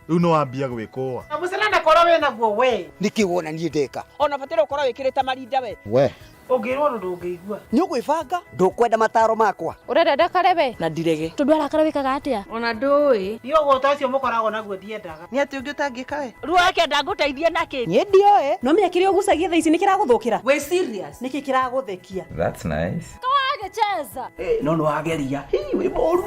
R: rĩu no wambia gwĩkũa.
N: Mũcene na korwo wĩna guo we.
P: Nĩkĩ wona niĩ ndeka?
N: Ona bataire ũkorwo wĩkĩrĩte marinda we.
P: We
N: ũngĩrwo ũndũ ndũngĩigua.
P: Nĩ ũgwĩbanga? Ndũkwenda mataro makwa.
Q: Ũrenda ndakare we?
N: Na ndirege.
Q: Tondũ arakara wĩkaga atĩa?
A: Ona ndũĩ.
N: Niĩ ũgũta ũcio mũkoragwo naguo ndiendaga.
S: Nĩ atĩa ũngĩ ũtangĩka we?
A: Ruo ndangũteithia nakĩ?
N: Niĩ ndioĩ. No menya kĩrĩa ũgucagia thaa ici nĩ kĩragũthũkĩra. Wĩ serious? Nĩkĩ kĩragũthekia?
L: That's nice.
Q: Kawagĩcheza.
P: No nĩ wageria. Hii wĩ mũru.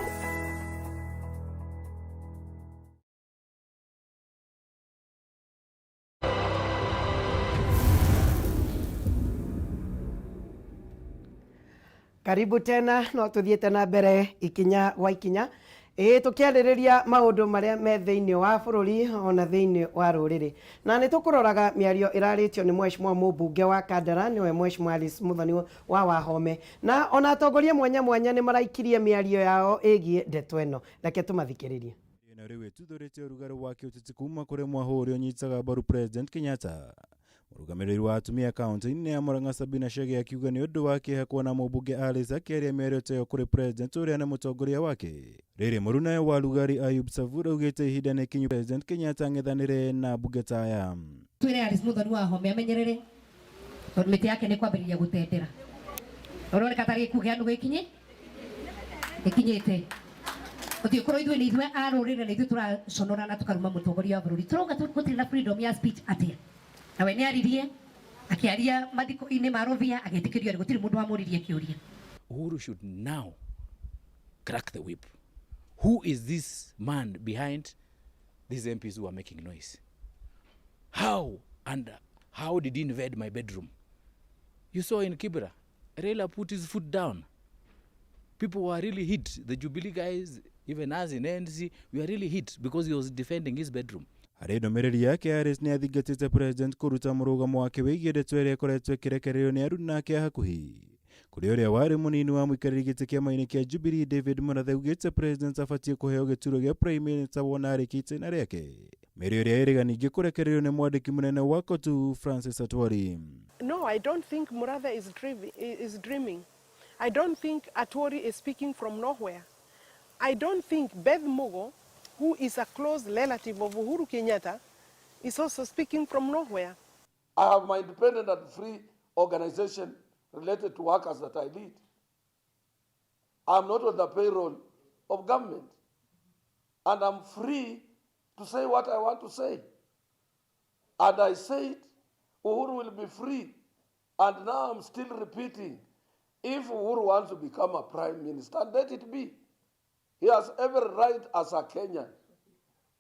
B: Karibu tena no tuthiĩte na mbere ikinya gwa ikinya ĩĩ tũkĩarĩrĩria maũndũ marĩa me thĩinĩ wa bũrũri ona thĩinĩ wa rũrĩrĩ na nĩ tũkũroraga mĩario ĩrarĩtio nĩ mheshimiwa mũmbunge wa Kandara nĩwe mheshimiwa Alice Muthoni wa Wahome na ona atongoria mwanya mwanya nĩ maraikirie mĩario yao ĩgiĩ ndeto ĩno. Reke tũmathikĩrĩrie.
X: Ĩno rĩu ĩtuthũrĩte ũrugarĩ wa kĩũteti kuma kũrĩ mwahũ ũrĩa ũnyitaga mbaru President Kenyatta. Mũrũgamĩrĩri wa atumia kaunti-inĩ ya Murang'a Sabina Chege akiuga nĩ ũndũ wa kĩeha kuona mũmbunge Alice akĩaria mĩario ta ĩyo kũrĩ President ũrĩa nĩ mũtongoria wake. Rĩrĩ mũrunawe wa Lugari Ayub Savur augĩte ihinda nĩ ikinyu President Kenyatta ang'ethanĩre na mbunge ta aya.
Y: Twĩre Alice Muthoni wa Wahome amenyerere tondũ mĩtĩ yake nĩ kwambĩrĩria gũtendera. Ũroneka tarĩ gĩkuũ kĩa andũ gĩkinye gĩkinyĩte. Gũtirĩ korwo ithuĩ nĩ ithuĩ a rũrĩrĩ na ithuĩ tũraconora na tũkaruma mũtongoria wa bũrũri. Tũrauga gũtirĩ na freedom ya speech atĩa? Nawe nĩ aririe akĩaria mathiko-inĩ ma Rũvia agĩtĩkĩrio gũtirĩ mũndũ wamũririe kĩũria.
Z: Uhuru should now crack the whip. Who is this man behind these MPs who are making noise? How and how did he invade my bedroom? You saw in Kibra, Raila put his foot down. People were really hit. The Jubilee guys, even us in ANC, we are really hit because he was defending his bedroom.
X: Harĩ ndũmĩrĩri yake Harris nĩ athingatĩte president kũruta mũrũgamo wake wĩgiĩ ndeto ĩrĩa ĩkoretwo ĩkĩrekererio nĩ aruna ake a hakuhĩ kũrĩ ũrĩa warĩ mũnini wa mũikarĩri gĩtĩ kĩama-inĩ kĩa Jubilee David Murathe augĩte president abatiĩ kũheo gĩturwa gĩa prime minister wona arĩkia itĩna rĩake mĩario ĩrĩa ĩrĩga ningĩ kũrekererio nĩ mwandĩki mũnene wa COTU Francis Atwoli.
S: No, I don't think Murathe is dreaming. I don't think Atwoli is speaking from nowhere. I don't think Beth Mugo, who is a close relative of Uhuru Kenyatta, is also speaking from nowhere.
C: I have my independent and free organization related to workers that I lead. I'm not on the payroll of government. And I'm free to say what I want to say. And I say it, Uhuru will be free. And now I'm still repeating, if Uhuru wants to become a prime minister, let it be. He has every right as a Kenyan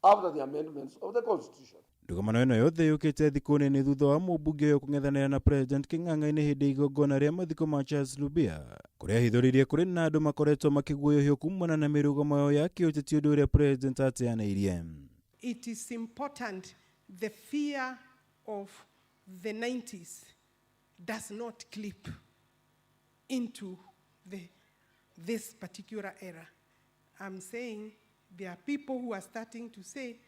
C: after the amendments of the constitution.
X: Ndũgamano ĩno yothe yũkĩte thikũ nini thutha wa mũmbunge ũyũ kũng'ethanĩra na president Kĩng'ang'a-inĩ hĩndĩ ya igongona rĩa mathiko ma Charles Rubia kũrĩa ahithũrĩirie kũrĩ na andũ makoretwo makĩguoyohio kumana na mĩrũgamo yao ya kĩũteti ũndũ ũrĩa president ateanĩirie.
S: It is important the fear of the 90s does not clip into this particular era. I'm saying there are people who are starting to say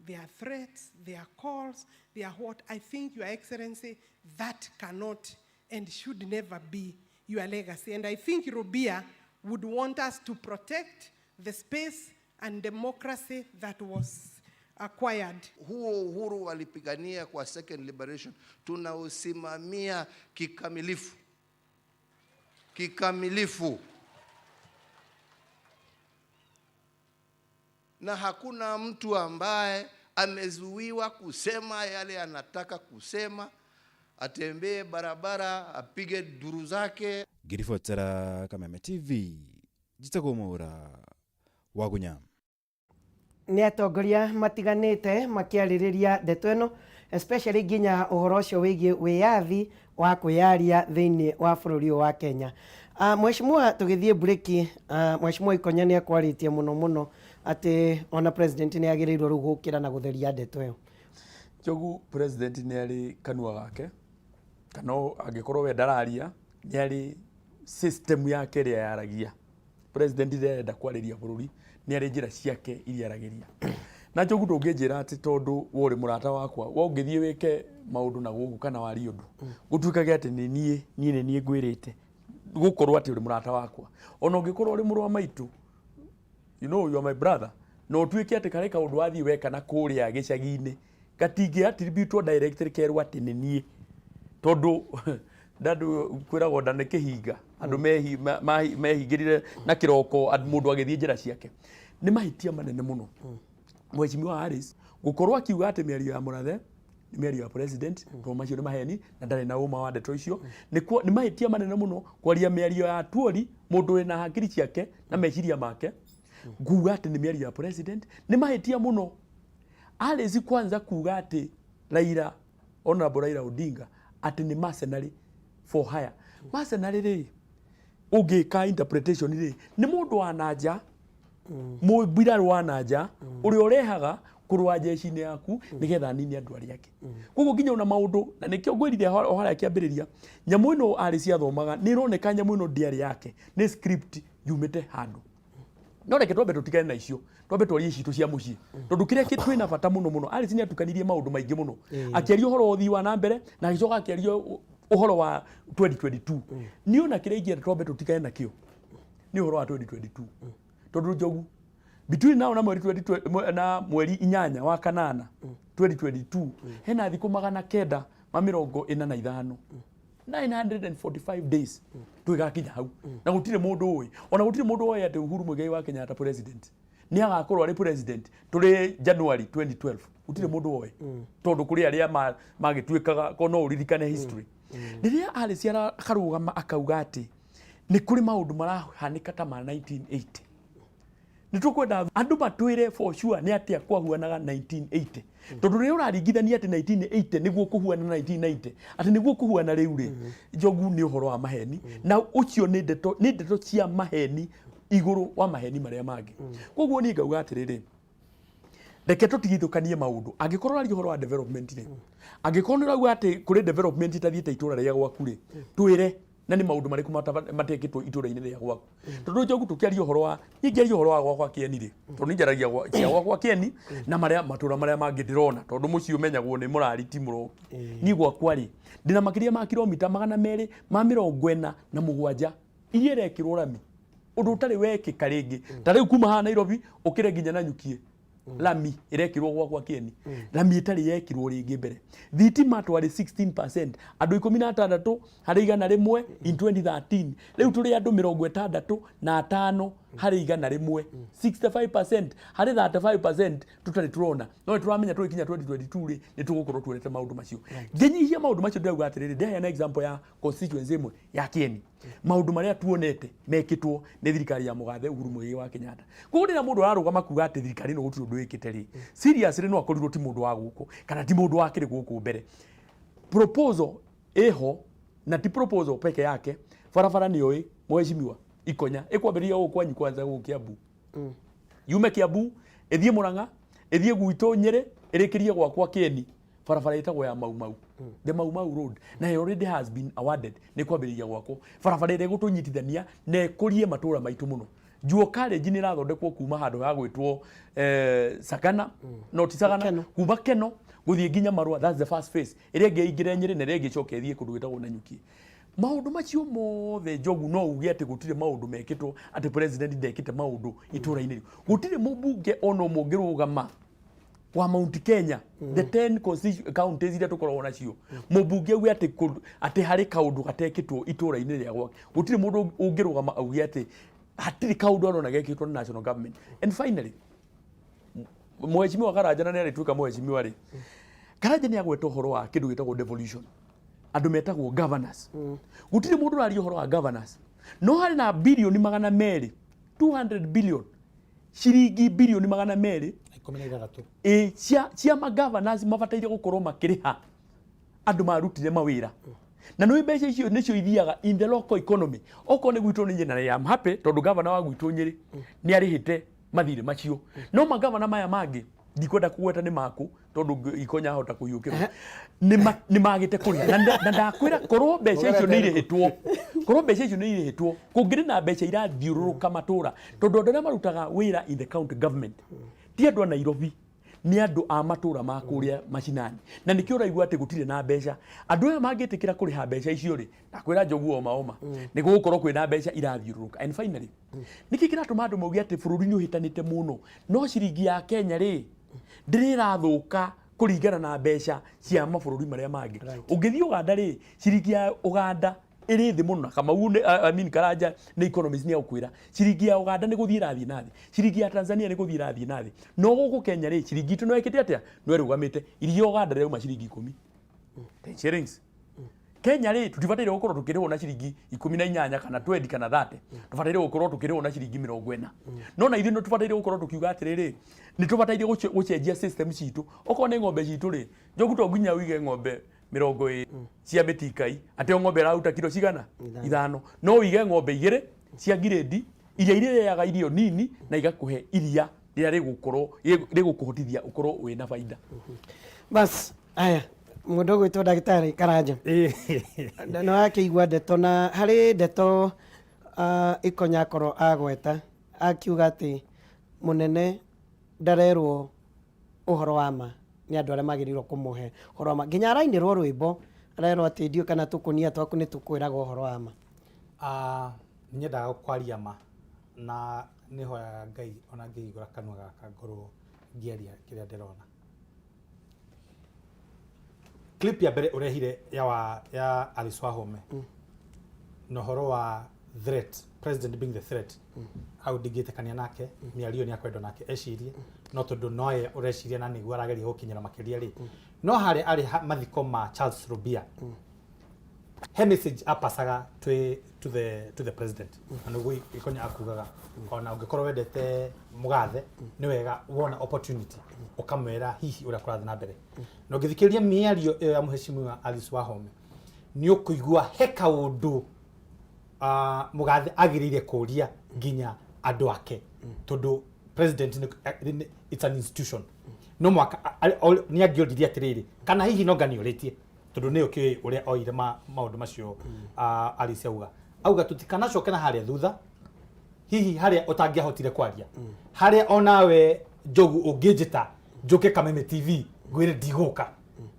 S: there are threats, there are calls, there are what. I think, Your Excellency, that cannot and should never be your legacy. And I think Rubia would want us to protect the space and democracy that was acquired.
E: Huo uhuru walipigania kwa second liberation tunausimamia kikamilifu. Kikamilifu. Na hakuna mtu ambaye amezuiwa kusema yale anataka kusema, atembee barabara, apige duru zake.
X: Ngiribotera Kameme TV, njĩtagwo Mwaũra wa Gunya.
B: Nĩ atongoria matiganĩte makĩarĩrĩria ndeto ĩno, especially nginya ũhoro ũcio wĩgiĩ wĩyathi wa kwĩyaria thĩinĩ wa bũrũri ũyũ wa Kenya. Mheshimiwa, tũgĩthiĩ breki, Mheshimiwa Ikonya nĩ akwarĩtie mũno mũno atĩ ona president nĩ agĩrĩirwo rĩu gũkĩra na gũtheria ndeto ĩyo.
O: Njogu, president nĩ arĩ kanua gake, kana angĩkorwo we ndararia, nĩ arĩ system yake ĩrĩa yaragia. President rĩrĩa arenda kwarĩria bũrũri nĩ arĩ njĩra ciake iria aragĩria. Na Njogu, ndũngĩnjĩra atĩ tondũ we ũrĩ mũrata wakwa, we ũngĩthiĩ wĩke maũndũ na gũkũ kana warie ũndũ gũtuĩkage atĩ nĩ niĩ niĩ nĩ niĩ ngwĩrĩte gũkorwo atĩ ũrĩ mũrata wakwa, ona ũngĩkorwo ũrĩ mũrũ wa maitũ, you know you are my brother, na ũtuĩke atĩ karĩ kaũndũ wathiĩ weka na kũrĩa gĩcagi-inĩ gatingĩ attribute directly kerwo atĩ nĩ niĩ, tondũ ndandũ kwĩragwo nda nĩ kĩhinga, andũ mehingĩrire na kĩroko, mũndũ agĩthiĩ njĩra ciake. Nĩ mahĩtia manene mũno Mheshimiwa Harris gũkorwo akiuga atĩ mĩario ya Mũrathe nĩ mĩario ya president, tondũ macio nĩ maheni na ndarĩ na ũma wa ndeto icio. Nĩ mahĩtia manene mũno kwaria mĩario ya Atwoli, mũndũ wĩna hakiri ciake na meciria make, kuga atĩ nĩ mĩario ya president. Nĩ mahĩtia mũno Harris kwanza kuga atĩ Raila, Honorable Raila Odinga, atĩ nĩ mercenary for hire. Mercenary rĩ, ũngĩka interpretation rĩ, nĩ mũndũ wa nanja, mũmbirarũ wa nanja ũrĩa ũrehaga kũrũa jeshi-inĩ yaku nĩgetha anine andũ arĩa angĩ. Koguo nginya ona maũndũ, na nĩkĩo ngwĩrire o harĩa kĩambĩrĩria, nyamũ ĩno arĩ ciathomaga nĩ ĩroneka nyamũ ĩno ndĩarĩ yake, nĩ script yumĩte handũ. No reke twambe tũtigane na icio, twambe twarie citũ cia mũciĩ, tondũ kĩrĩa twĩna bata mũno mũno, Alice nĩ atukanirie maũndũ maingĩ mũno, akĩaria ũhoro wa ũthii wa na mbere na agĩcoka akĩaria ũhoro wa 2022. Niĩ ona kĩrĩa ingĩenda twambe tũtigane nakĩo nĩ ũhoro wa 2022, tondũ Njogu, between now na mweri 20 na mweri 8 wa kanana 2022 hena thikũ 945, 945 days twĩgakinya hau, na gũtirĩ mũndũ ũĩ, ona gũtirĩ mũndũ ũĩ atĩ Uhuru Muigai wa Kenyatta president nĩ agakorwo arĩ president tũrĩ January 2012. Gũtirĩ mũndũ ũĩ, tondũ kũrĩ arĩa magĩtuĩkaga ko no ũririkane history rĩrĩa Alice akarũgama akauga atĩ nĩ kũrĩ maũndũ marahanĩka ta ma 1980. Nĩ tũkwenda andũ matwĩre for sure nĩ atĩa kwahuanaga 1980, tondũ rĩrĩa ũraringithania atĩ 1980 nĩguo kũhuana 1990, atĩ nĩguo kũhuana rĩu rĩ, Njogu, nĩ ũhoro wa maheni, na ũcio nĩ ndeto cia maheni igũrũ wa maheni marĩa mangĩ. Koguo niĩ ngauga atĩrĩrĩ, reke tũtigithũkanie maũndũ. Angĩkorwo ũraria ũhoro wa development rĩ, angĩkorwo nĩ ũrauga atĩ kũrĩ development ĩtathiĩte itũra rĩa gwaku rĩ, twĩre na nĩ maũndũ marĩkũ matekĩtwo itũra-inĩ rĩa gwaku. Tondũ Njogu, tũkĩaria ũhoro wa, niĩ ngĩaria ũhoro wa gwakwa Kĩeni rĩ, tondũ niĩ njaragia cia gwakwa Kĩeni na marĩa matũra marĩa mangĩ ndĩrona, tondũ mũciĩ ũmenyagwo nĩ mũrari ti mũroki. Niĩ gwakwa rĩ, ndĩna makĩria ma kilomita 247 iria irekĩrwo rami, ũndũ ũtarĩ wekĩka rĩngĩ. Ta rĩu kuma haha Nairobi ũkĩre nginya Nanyukie, lami ĩrekĩrwo gwakwa Kĩeni, lami ĩtarĩ yekirwo rĩngĩ mbere. Thitima twarĩ 16%, andũ 16 harĩ 100 in 2013. Rĩu tũrĩ andũ 65 harĩ 100, 65% harĩ 35% tũtarĩ tũrona. No nĩ tũramenya tũgĩkinya 2022 rĩ, nĩ tũgũkorwo tuonete maũndũ macio. Ngĩnyihia maũndũ macio, ndĩrauga atĩrĩrĩ, ndĩraheana example ya constituency ĩmwe ya Kĩeni, maũndũ marĩa tuonete mekĩtwo nĩ thirikari ya mũgathe Uhuru Muigai wa Kenyatta. Koguo rĩrĩa mũndũ ararũgama kuga atĩ thirikari ĩno gũtirĩ ũndũ ĩkĩte rĩ, seriously, no akorirwo ti mũndũ wa gũkũ kana ti mũndũ wakĩrĩ gũkũ mbere. Proposal ĩho, na ti proposal peke yake. Barabara nĩ oĩ mheshimiwa Ikonya ĩkwambĩrĩria gũkũ kwanyu kwanza, gũkũ Kiambu, yume Kiambu ĩthiĩ Murang'a, ĩthiĩ gwitũ Nyĩrĩ, ĩrĩkĩrie gwakwa Kĩeni. Barabara ĩtagwo ya Mau Mau, the Mau Mau Road, na it already has been awarded. Nĩ kwambĩrĩria gwakwo barabara ĩrĩa ĩgũtũnyitithania na ĩkũrie matũra maitũ mũno. Juo College nĩ ĩrathondekwo kuma handũ ha gwĩtwo Sagana, no ti Sagana, kuma Keno gũthiĩ nginya Marua. That's the first phase. Ĩrĩa ĩngĩ ĩingĩre Nyĩrĩ na ĩrĩa ĩngĩ ĩcoke ĩthiĩ kũndũ gwĩtagwo Nanyuki. Maũndũ macio mothe, Njogu, no uge atĩ gũtirĩ maũndũ mekĩtwo, atĩ president ndekĩte maũndũ itũra-inĩ rĩu? Gũtirĩ mũmbunge ona ũmwe ũngĩrũgama wa Mount Kenya, the 10 counties iria tũkoragwo nacio, mũmbunge auge atĩ atĩ harĩ kaũndũ gatekĩtwo itũra-inĩ rĩa gwake. Gũtirĩ mũndũ ũngĩrũgama auge atĩ hatirĩ kaũndũ arona gekĩtwo nĩ national government. And finally, mheshimiwa Karanja, na nĩ arĩtuĩka mheshimiwa rĩ, Karanja nĩ agweta ũhoro wa kĩndũ gĩtagwo devolution, andũ metagwo governors. Gũtirĩ mũndũ ũraria ũhoro wa governors, no harĩ na birioni 200, 200 billion, ciringi birioni 200
G: 16.
O: Ĩ cia magovernors mabataire gũkorwo makĩrĩha andũ marutire mawĩra, na nĩ mbeca icio nĩcio ithiaga in the local economy. Okorwo nĩ gwitũ nĩ na I am happy tondũ governor wa gwitũ Nyĩrĩ nĩ arĩhĩte mathirĩ macio, no magavana maya mangĩ ndikwenda kũgweta nĩ maku tondũ Ikonya ahota kũhiũkĩrwo nĩ magĩte kũrĩha. Na ndakwĩra, korwo mbeca icio nĩ irĩhĩtwo, korwo mbeca icio nĩ irĩhĩtwo, kũngĩrĩ na mbeca irathiũrũrũka matũra, tondũ andũ arĩa marutaga wĩra in the county government ti andũ a Nairobi, nĩ andũ a matũra ma kũrĩa macinani. Na nĩkĩo ũraigua atĩ gũtirĩ na mbeca. Andũ aya mangĩtĩkĩra kũrĩha mbeca icio rĩ, ndakwĩra Njogu, oma oma nĩ gũgũkorwo kwĩna mbeca irathiũrũrũka. And finally, nĩkĩ kĩratũma andũ mauge atĩ bũrũri nĩ ũhĩtanĩte mũno, no ciringi ya Kenya rĩ ndĩrĩ ĩrathũka kũringana na mbeca cia mabũrũri marĩa mangĩ? Ũngĩthiĩ Ũganda rĩ, ciringi ya Ũganda ĩrĩ thĩ mũno. Na Kamau I mean Karanja nĩ economist, nĩ agũkwĩra ciringi ya Ũganda nĩ gũthiĩ ĩrathiĩ na thĩ, ciringi ya Tanzania nĩ gũthiĩ ĩrathiĩ na thĩ. No gũkũ Kenya rĩ, ciringi itũ no ĩkĩte atĩa? No ĩrũgamĩte. Iria Ũganda rĩrauma ciringi 10, 10 shillings. Kenya rĩ, tũtibataire gũkorwo tũkĩrĩhwo na ciringi 18 kana 20 kana 30, tũbataire gũkorwo tũkĩrĩhwo na ciringi 40. No na ithuĩ nĩ tũbataire gũkorwo tũkiuga atĩrĩrĩ, nĩ tũbataire gũcenjia system citũ. Okorwo nĩ ng'ombe citũ rĩ, Njogu, to nginya ũige ng'ombe 20 cia mĩtikai atĩ o ng'ombe ĩraruta kiro cigana? 5. No ũige ng'ombe igĩrĩ cia ngirĩndi iria irĩrĩaga irio nini na igakũhe iria rĩrĩa rĩgũkorwo rĩgũkũhotithia ũkorwo wĩna baida.
B: Bas aya, mũndũ ũgwĩtwo ndagĩtarĩ Karanja nĩ wakĩigua ndeto, na harĩ ndeto Ikonya akorwo agweta akiuga atĩ mũnene ndarerwo ũhoro wa ma nĩ andũ arĩa magĩrĩirwo kũmũhe ũhoro wa ma. Nginya arainĩrwo rwĩmbo arerwo atĩ ndiũ kana tũkũnia twaku nĩ tũkwĩraga ũhoro wa ma.
G: Ah, nĩ nyendaga kwaria ma, na nĩ hoyaga Ngai ona ngĩhingũra kanua gaka ngorwo ngĩaria kĩrĩa ndĩrona. Clip ya mbere ũrehire ya Alice Wahome na ũhoro wa threat, president being the threat, hau ndingĩtĩkania nake. Mĩario nĩ akwendwo nake ecirie, no tondũ noye ũreciria na nĩguo arageria gũkinyĩra makĩria rĩ, no harĩa arĩ mathiko ma Charles Rubia. He message apasaga twi to the president, na nĩguo Ikonya akugaga ona ũngĩkorwo wendete mũgathe, nĩ wega wona opportunity ũkamwĩra hihi ũrĩa kũrathiĩ na mbere. Na ũngĩthikĩrĩria mĩario ĩyo ya mũheshimiwa Alice Wahome, nĩ ũkũigua he kaũndũ mũgathe agĩrĩire kũria nginya andũ ake, tondũ president it's an institution, no mwaka nĩ angĩoririe atĩrĩrĩ, kana hihi no nganiũrĩtie, tondũ nĩ ũkĩũĩ ũrĩa oire maũndũ macio. Alice auga tũtikanacoke na harĩa thutha, hihi harĩa ũtangĩahotire kwaria, harĩa onawe Njogu ũngĩnjĩta njũke Kameme TV ngwĩre ndigũka,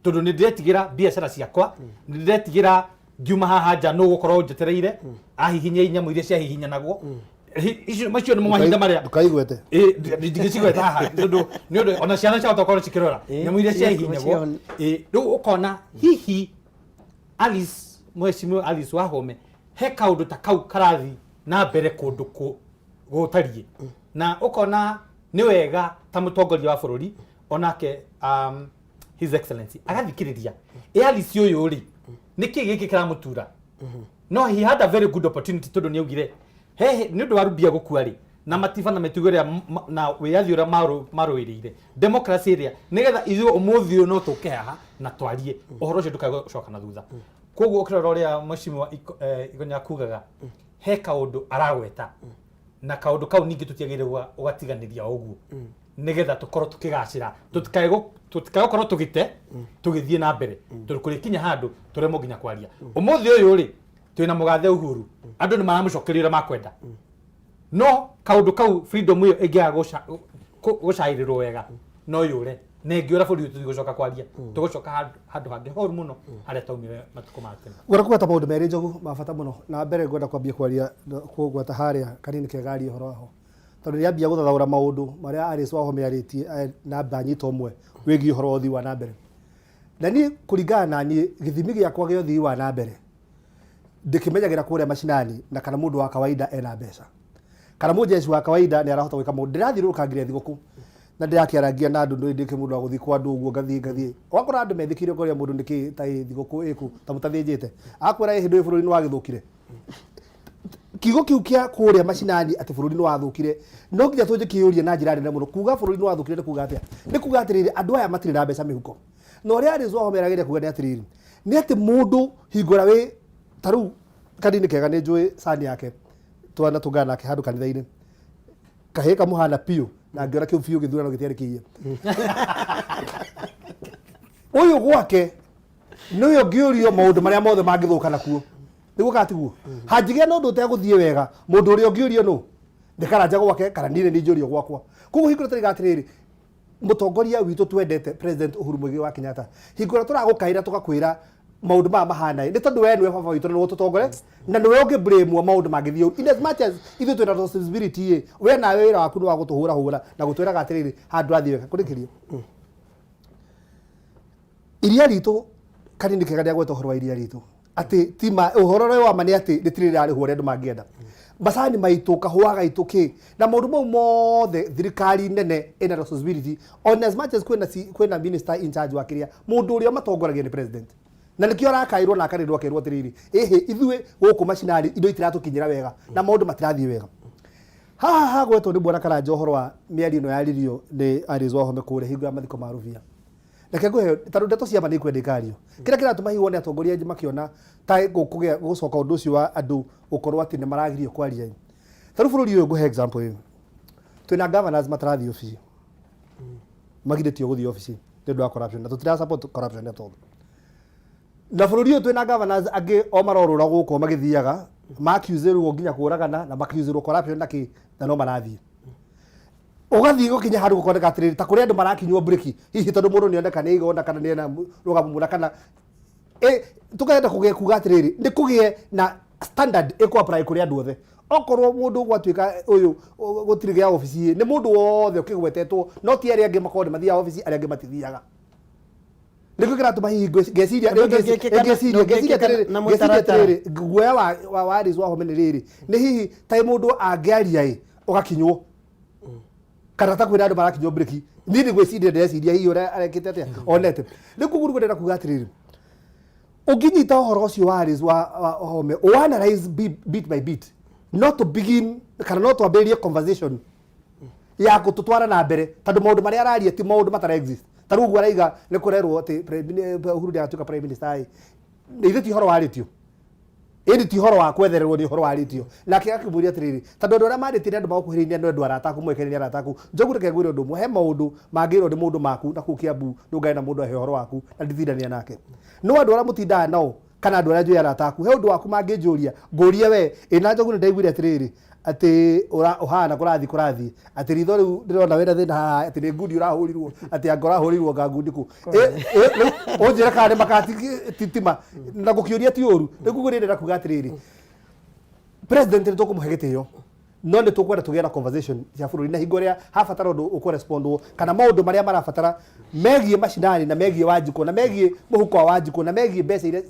G: tondũ nĩ ndĩretigĩra biacara ciakwa, nĩ ndĩretigĩra ngiuma haha nja nũ gũkorwo njetereire ahihinye nyamũ iria ciahihinyanagwo. Icio macio nĩmo mahinda marĩa
I: Ndũkaigwete.
G: Ĩ, ndingĩcigweta haha tondũ nĩ ũndũ ona ciana ciahota gũkorwo cikĩrora nyamũ iria ciahihinyagwo. Rĩu ũkona hihi Alice, mheshimiwa Alice Wahome, he kaũndũ ta kau karathi na mbere kũndũ gũtariĩ, na ũkona nĩ wega ta mũtongoria wa bũrũri onake His Excellency agathikĩrĩria ĩ Alice ũyũ rĩ, nĩkĩ gĩkĩ kĩramũtura. No he had a very good opportunity, tondũ nĩ augire he nĩ ũndũ wa Rubia gũkua rĩ, na matiba na mĩtugo ĩrĩa na wĩyathi ũrĩa marũĩrĩire, democracy ĩrĩa, nĩgetha ithuĩ ũmũthĩ ũyũ no tũke haha na twarie ũhoro ũcio, ndũkae gũcoka na thutha. Koguo ũkĩrora ũrĩa mheshimiwa Ikonya akugaga, he kaũndũ aragweta, na kaũndũ kau ningĩ tũtiagĩrĩire ũgatiganĩria o ũguo, nĩgetha tũkorwo tũkĩgacĩra, tũtikae gũkorwo tũgĩte tũgĩthiĩ na mbere, tondũ kũrĩkinya handũ tũremwo nginya kwaria. Ũmũthĩ ũyũ rĩ, twĩna mũgathe Uhuru, andũ nĩ maramũcokeria ũrĩa makwenda, no kaũndũ kau, freedom ĩyo ĩngĩaga gũcaĩrĩrwo wega no yũre, na ĩngĩũra bũrũri ũyũ tũtigũcoka kwaria, tũgũcoka handũ hangĩ horu mũno harĩa twaumire matukũ ma tene.
I: Ngwenda kũgweta maũndũ merĩ, Njogu, ma bata mũno. Na mbere ngwenda kwambia kwaria kũgweta harĩa kanini kegaria ũhoro waho, tondũ nĩambia gũthathaũra maũndũ marĩa Alice Wahome arĩtie na mbanyita ũmwe wĩgiĩ ũhoro wa ũthii wa na mbere. Na niĩ kũringana na niĩ, gĩthimi gĩakwa gĩa ũthii wa na mbere ndĩkĩmenyagĩra kũrĩa macinani, na kana mũndũ wa kawaida ena mbeca, kana mũjeshi wa kawaida nĩ arahota gwĩka maũndũ. Ndĩrathiũrũrũka nginya thigũkũ na ndĩrakĩarangia na andũ, ndĩ ndĩkĩ mũndũ wa gũthiĩ kwa andũ ũguo, ngathiĩ ũgakora andũ methĩkĩire ũkoria mũndũ nĩkĩ ta ĩ thigũkũ ĩkũ ta mũtathĩnjĩte, akwĩra ĩ hĩndĩ ĩyo bũrũri nĩ wagĩthũkire. Kiugo kĩu kĩa kũrĩa macinani atĩ bũrũri nĩ wathũkire, no nginya tũnjĩkĩũrie na njĩra nene mũno. Kuga bũrũri nĩ wathũkire nĩ kuga atĩa? Nĩ kuga atĩrĩrĩ, andũ aya matirĩ na mbeca mĩhuko. Na ũrĩa Alice Wahome arageria kuga nĩ atĩrĩrĩ, nĩ atĩ mũndũ hingo ĩrĩa wĩ ta rĩu kanini kega, nĩ njũĩ cani yake, twana tũngana nake handũ kanitha-inĩ, kahĩĩ kamũhana biũ, na ngĩona kĩu biũ gĩthurano gĩtiarĩ kĩiye. Ũyũ gwake nĩwe ũngĩũrio maũndũ marĩa mothe mangĩthũka nakuo, nĩguo kana tiguo? Hangĩgĩa na ũndũ ũtegũthiĩ wega, mũndũ ũrĩa ũngĩũrio nũ? Nĩ Karanja gwake, kana niĩ nĩ njũrio gwakwa. Koguo hingo ĩrĩa tũraiga atĩrĩrĩ, mũtongoria witũ twendete, President Uhuru Muigai wa Kenyatta, hingo ĩrĩa tũragũkaĩra tũgakwĩra maũndũ maya mahana, nĩ tondũ we nĩwe baba witũ na nĩwe ũtũtongore na nĩwe ũngĩ blame maũndũ mangĩthiĩ ũru. In as much as ithuĩ twĩna responsibility ĩ, we nawe wĩra waku nĩ wa gũtũhũra hũra na gũtwĩraga atĩrĩrĩ, handũ rathiĩ wega kũrĩkĩria iria ritũ. Kanini kega nĩagweta ũhoro wa iria ritũ, atĩ ti ma ũhoro ũrĩa wa ma nĩ atĩ rĩtirĩ rĩrarĩhwo ũrĩa andũ mangĩenda, macani maitũ, kahũa gaitũ, kĩ na maũndũ mau mothe. Thirikari nene ĩna responsibility on as much as kwĩna minister in charge wa kĩrĩa, mũndũ ũrĩa matongoragia nĩ president, na nĩkĩo arakaĩrwo na akarĩrwo akerwo atĩrĩrĩ, ĩhĩ ithuĩ gũkũ macinani indo itiratũkinyĩra wega na maũndũ matirathiĩ wega. Haha hagwetwo nĩ bwana Karanja ũhoro wa mĩario ĩno yaririo nĩ Alice Wahome kũrĩa hingo ya mathiko ma Rubia. Reke ngũhe, tondũ ndeto cia ma nĩ ikwenda ikario. Kĩrĩa kĩratũma hihi wone atongoria aingĩ makĩona ta gũkũgĩa gũcoka ũndũ ũcio wa andũ gũkorwo atĩ nĩ maragirio kwaria. Ta rĩu bũrũri ũyũ, ngũhe example ĩyo. Twĩna governors matarathiĩ obici. Magirĩtio gũthiĩ obici nĩ ũndũ wa corruption, na tũtira support corruption at all. Na bũrũri ũyũ twĩna governors angĩ o marorũra gũkũ magĩthiaga, makiuzĩrwo nginya kũragana na makiuzĩrwo corruption na kĩ, na no marathiĩ. Ũgathiĩ gũkinya handũ gũkoneka atĩrĩrĩ, ta kũrĩ andũ marakinywo breki hihi tondũ mũndũ nĩoneka nĩ igona kana nĩ ena rũgamo mũna, kana tũkenda kũgĩa kuga atĩrĩrĩ, nĩ kũgĩe na standard ĩkũ apply kũrĩ andũ othe. Okorwo mũndũ gwatuĩka ũyũ gũtirĩ gĩa obici, nĩ mũndũ wothe ũkĩgwetetwo, no ti arĩa angĩ makorwo nĩ mathiaga obici, arĩa angĩ matithiaga. Nĩkĩo kĩratũma hihi ngeciria
B: Ũndũ ũngĩkĩka
I: ngeciria ngeciria
B: ndũngĩkĩka na
I: atĩrĩrĩ, ngeciria
B: mũtaratara.
I: atĩrĩrĩ, guoya wa Alice Wahome nĩ rĩrĩ, nĩ hihi ta mũndũ angĩaria ĩ ũgakinywo, kana ta kwĩna andũ marakinywo breki. Niĩ nĩ gwĩciria ndĩreciria hihi ũrĩa arekĩte atĩa onete. Rĩu koguo nĩguo ndĩrenda kuga atĩrĩrĩ, Ũngĩnyita ũhoro ũcio wa Alice wa Wahome, ũanalyze bit by bit, no to begin kana no twambĩrĩrie conversation ya gũtũtwara na mbere, tondũ maũndũ marĩa araria ti maũndũ matara exist. Ta rĩu ũguo araiga nĩ kũrerwo atĩ Uhuru ndagatuĩka prime minister ĩ, ithuĩ ti ũhoro warĩtio, ĩndĩ ti ũhoro wa kwethererwo, nĩ ũhoro warĩtio. Nake akĩmũria atĩrĩrĩ, tondũ andũ arĩa marĩtie nĩ andũ magũkuhĩrĩirie, nĩ andũ arata aku, moĩkaine nĩ arata aku. Njogu, reke ngwĩre ũndũ ũmwe, he maũndũ mangĩrwo nĩ mũndũ maku na kũu Kiambu, ndũngane na mũndũ ahe ũhoro waku na nditindania nake, no andũ arĩa mũtindaga nao kana andũ arĩa njũĩ arata aku, he ũndũ waku mangĩnjũria, ngũrie we ĩna Njogu, nĩ ndaiguire atĩrĩrĩ atĩ ũhana kũrathiĩ atĩ ritho rĩu ndĩrona wĩna thĩna haha, atĩ nĩ ngundi ũrahũrirwo, atĩ anga ũrahũrirwo nga ngundi kũ. Rĩu ũnjĩre kana nĩ makatitima na gũkĩũria ti ũru. Rĩu koguo nĩ kuga atĩrĩrĩ, president nĩ tũkũmũhe gĩtĩo, no nĩ tũkwenda tũgĩe na conversation ya bũrũri na hingo ĩrĩa habatara ũndũ ũkũrespondwo kana maũndũ marĩa marabatara megiĩ macinani na megiĩ Wanjikũ na megiĩ mũhuko wa Wanjikũ na megiĩ mbeca iria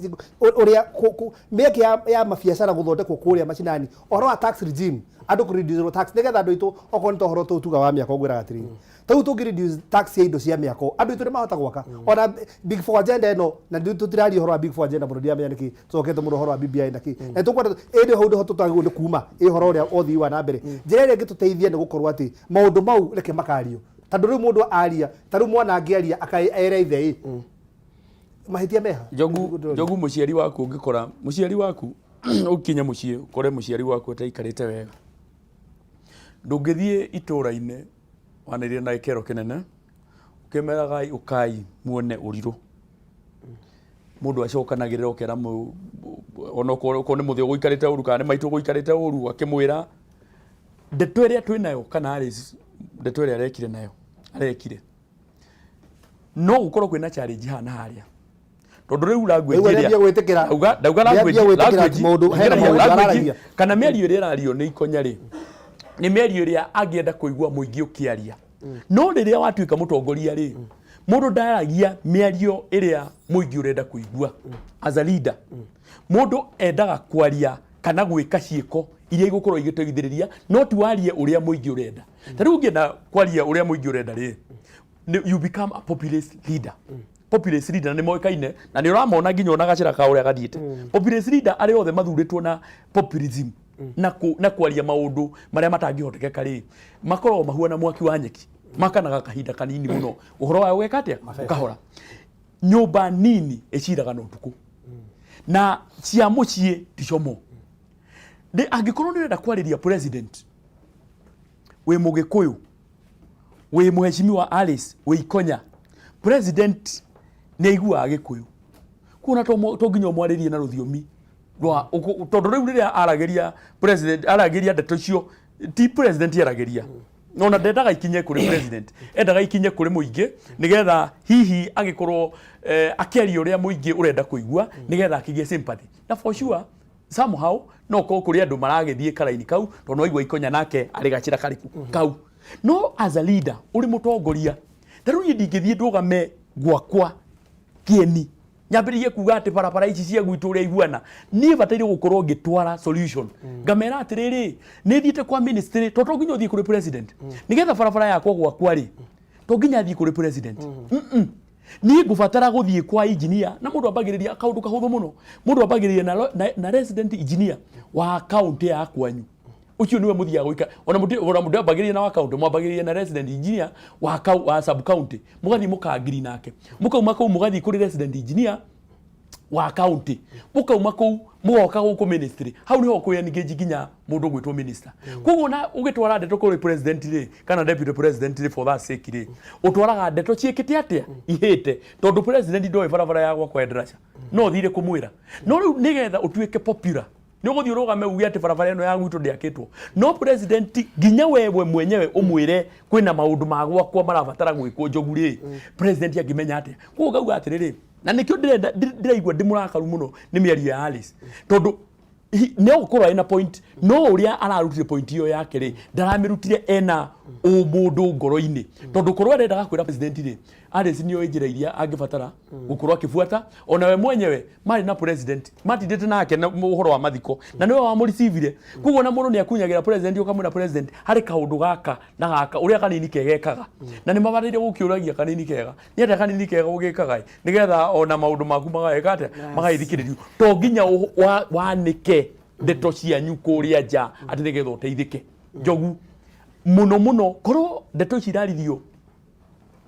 I: ũrĩa mĩeke ya mabiacara gũthondekwo kũrĩa macinani, ũhoro wa tax regime, andũ kũ reduce tax nĩgetha andũ aitũ, okorwo nĩ ta ũhoro tũtuga wa mĩako, ngwĩraga atĩrĩrĩ, ta rĩu tũngĩ reduce tax ya indo cia mĩako, andũ aitũ nĩ mahota gwaka. Ona Big Four agenda ĩno, na tũtiraria ũhoro wa Big Four agenda mũno, ndiramenya nĩkĩ tũcokete mũno ũhoro wa BBI na kĩ, na tũkwenda ĩndĩ hau nĩho tũtagĩrĩirwo nĩ kuma ĩ ũhoro ũrĩa ũthii wa na mbere. Njĩra ĩrĩa ĩngĩtũteithia nĩ gũkorwo atĩ maũndũ mau reke makario, tondũ rĩu mũndũ aria, ta rĩu mwana angĩaria ere ithe ĩ mahĩtia meha.
O: Njogu, Njogu, mũciari waku, ũngĩkora mũciari waku, ũkinye mũciĩ ũkore mũciari waku ataikarĩte wega, ndũngĩthiĩ itũũra-inĩ wanĩrĩre na gĩkĩro kĩnene ũkĩmeraga ũkai muone ũrirũ. Mũndũ acokanagĩrĩra ũkera ona okorwo nĩ mũthĩ ũgũikarĩte ũru kana nĩ maitũ ũgũikarĩte ũru, akĩmwĩra ndeto ĩrĩa twĩnayo kana Alice ndeto ĩrĩa arekire nayo arekire, no gũkorwo kwĩna challenge haha na harĩa, tondũ rĩu language
I: Rĩu
O: ĩrĩa
I: nĩambia gwĩtĩkĩra.
O: Ndauga
I: Nĩambia
O: language
I: gwĩtĩkĩra atĩ
O: language
I: maũndũ- hena
O: language-
I: maũndũ
O: language-
I: araragia.
O: Kana mĩario ĩrĩa ĩrario nĩ Ikonya rĩ, nĩ mĩario ĩrĩa angĩenda kũigua mũingĩ ũkĩaria, no rĩrĩa watuĩka mũtongoria rĩ, mũndũ ndaragia mĩario ĩrĩa mũingĩ ũrenda kũigua. As a leader, mũndũ endaga kwaria kana gwĩka ciĩko iria igũkorwo igĩteithĩrĩria, no ti warie ũrĩa mũingĩ ũrenda. Ta rĩu ũngĩenda kwaria ũrĩa mũingĩ ũrenda rĩ, you become a populist leader. Populist leader nĩ moĩkaine na nĩ ũramona nginya ona gacĩra ka ũrĩa gathiĩte. Populist leader arĩa othe mathurĩtwo na populism na kwaria maũndũ marĩa matangĩhotekeka rĩ, makoragwo mahuana mwaki wa nyeki, makanaga kahinda kanini mũno, ũhoro wayo ũgeka atĩa? Ũkahora. Nyũmba nini ĩciraga na ũtukũ na cia mũciĩ ti como. Nĩ angĩkorwo nĩ ũrenda kwarĩria president, wĩ Mũgĩkũyũ, wĩ mũheshimiwa Alice, wĩ Ikonya, president nĩ aiguaga Gĩkũyũ, kuona to nginya ũmwarĩrie na rũthiomi rwa tondũ rĩu rĩrĩa aragĩria president, aragĩria ndeto icio, ti president aragĩria, ona ndendaga ikinye kũrĩ president, endaga ikinye kũrĩ mũingĩ, nĩgetha hihi agĩkorwo akĩaria ũrĩa mũingĩ ũrenda kũigua, nĩgetha akĩgĩe sympathy. Na for sure somehow no korwo kũrĩ andũ maragĩthiĩ karaini kau, tondũ no aigua Ikonya nake arĩ gacĩra karĩkũ kau. No as a leader, ũrĩ mũtongoria, ta rĩu niĩ ndingĩthiĩ ndũgame gwakwa kĩeni nyambĩrĩrie kuga atĩ barabara ici cia gwitũ ũrĩa ihuana. Niĩ bataire gũkorwo ngĩtwara solution, ngamera atĩrĩrĩ, nĩ thiĩte kwa ministry, to nginya ũthiĩ kũrĩ president nĩgetha barabara yakwa gwakwa rĩ, to nginya thiĩ kũrĩ president. Niĩ ngũbatara gũthiĩ kwa engineer, na mũndũ ambagĩrĩria kaũndũ kahũthũ mũno, mũndũ ambagĩrĩria na resident engineer wa kaunti ya kwanyu. Ũcio nĩwe mũthiaga gũikara ona mũndũ, ona mũndũ ambagĩrĩria na wa kaunti, mwambagĩrĩria na resident engineer wa sub county, mũgathiĩ mũkangiri nake, mũkauma kũu mũgathiĩ kũrĩ resident engineer wa county, mũkauma kũu mũgoka gũkũ ministry. Hau niho kwĩ engage nginya mũndũ ũgwĩtwo minister. Koguo na ũgĩtwara ndeto kũrĩ president rĩ, kana deputy president rĩ, for that sake rĩ, ũtwaraga ndeto ciĩkĩte atĩa ihĩte, tondũ president ndoĩ barabara ya gwakwa ya ndaraca, no thire kũmwĩra. No rĩu nĩgetha ũtuĩke popular, nĩ ũgũthiĩ ũrũgame uge atĩ barabara ĩno ya gwitũ ndĩakĩtwo, no president nginya wewe mwenyewe ũmwĩre kwĩna maũndũ ma gwakwa marabatara gwĩkwo, Njogu rĩ, president angĩmenya atĩa? Koguo ngauga atĩrĩrĩ, na nĩkĩo ndĩrenda ndĩraigua ndĩ mũrakaru mũno nĩ mĩario ya Alice, tondũ no gũkorwo ena point, no ũrĩa ararutire point ĩyo yake rĩ, ndaramĩrutire ena Ũmũndũ ngoro-inĩ, tondũ korwo arendaga kwĩra president rĩ, Alice nĩoĩ njĩra iria angĩbatara gũkorwo akĩbuata. Ona we mwenyewe marĩ na president matindĩte nake na ũhoro wa mathiko, na nĩwe wamũricivire. Koguo na mũndũ nĩ akunyagĩra president, ũkamwĩra president harĩ kaũndũ gaka na gaka ũrĩa kanini kega ekaga, na nĩ mabataire gũkĩũragia kanini kega nĩ atĩa, kanini kega ũgĩkaga ĩ, nĩgetha ona maũndũ maku magagĩka atĩa, magagĩthikĩrĩrio. To nginya wanĩke ndeto cianyu kũrĩa nja atĩ nĩgetha ũteithĩke. Njogu mũno mũno, korwo ndeto ici iraririo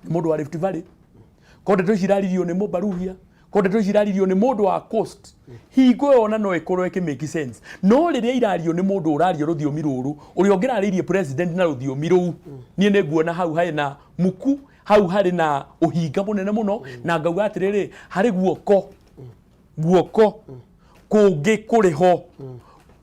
O: nĩ mũndũ wa Rift Valley, korwo ndeto ici iraririo nĩ Mũbaruhia, korwo ndeto ici iraririo nĩ mũndũ wa Coast, hingo ĩyo ona no ĩkorwo ĩkĩ make sense. No rĩrĩa irario nĩ mũndũ ũraria rũthiomi rũrũ, ũrĩa ũngĩrarĩirie president na rũthiomi rũu, niĩ nĩ nguona hau harĩ na muku, hau harĩ na ũhinga mũnene mũno, na ngauga atĩrĩrĩ, harĩ guoko kũngĩ kũrĩ ho.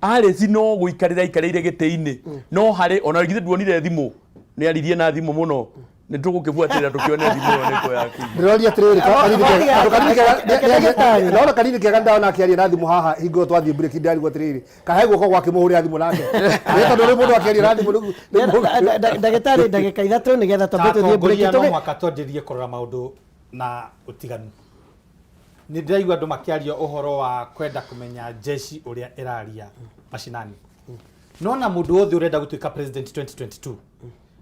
O: Alice no gũikarĩra aikarĩire gĩtĩ-inĩ, no harĩ ona githĩ nduonire thimũ, nĩ aririe na thimũ mũno. Nĩ tũgũkĩbuatĩrĩra tũkĩone thimũ ĩyo nĩkũ yaku.
I: Ndĩroria atĩrĩrĩ, kanini kega, andũ kanini kega, ndona kanini kega, ndona akĩaria na thimũ haha hingo ĩyo twathiĩ break, ndarigwo atĩrĩrĩ, kahe guoko gwakĩmũhũrĩra thimũ nake. Nĩ tondũ rĩu mũndũ akĩaria na thimũ
B: Ndagĩtarĩ, ndagĩka 3 nĩgetha twambe tũthiĩ break.
G: Atongoria no mũhaka twanjĩrĩrie kũrora maũndũ na ũtiganu. Nĩ ndĩraigua andũ makĩaria ũhoro wa kwenda kũmenya jeshi ũrĩa ĩraria macinani. No na mũndũ wothe ũrenda gũtuĩka president 2022,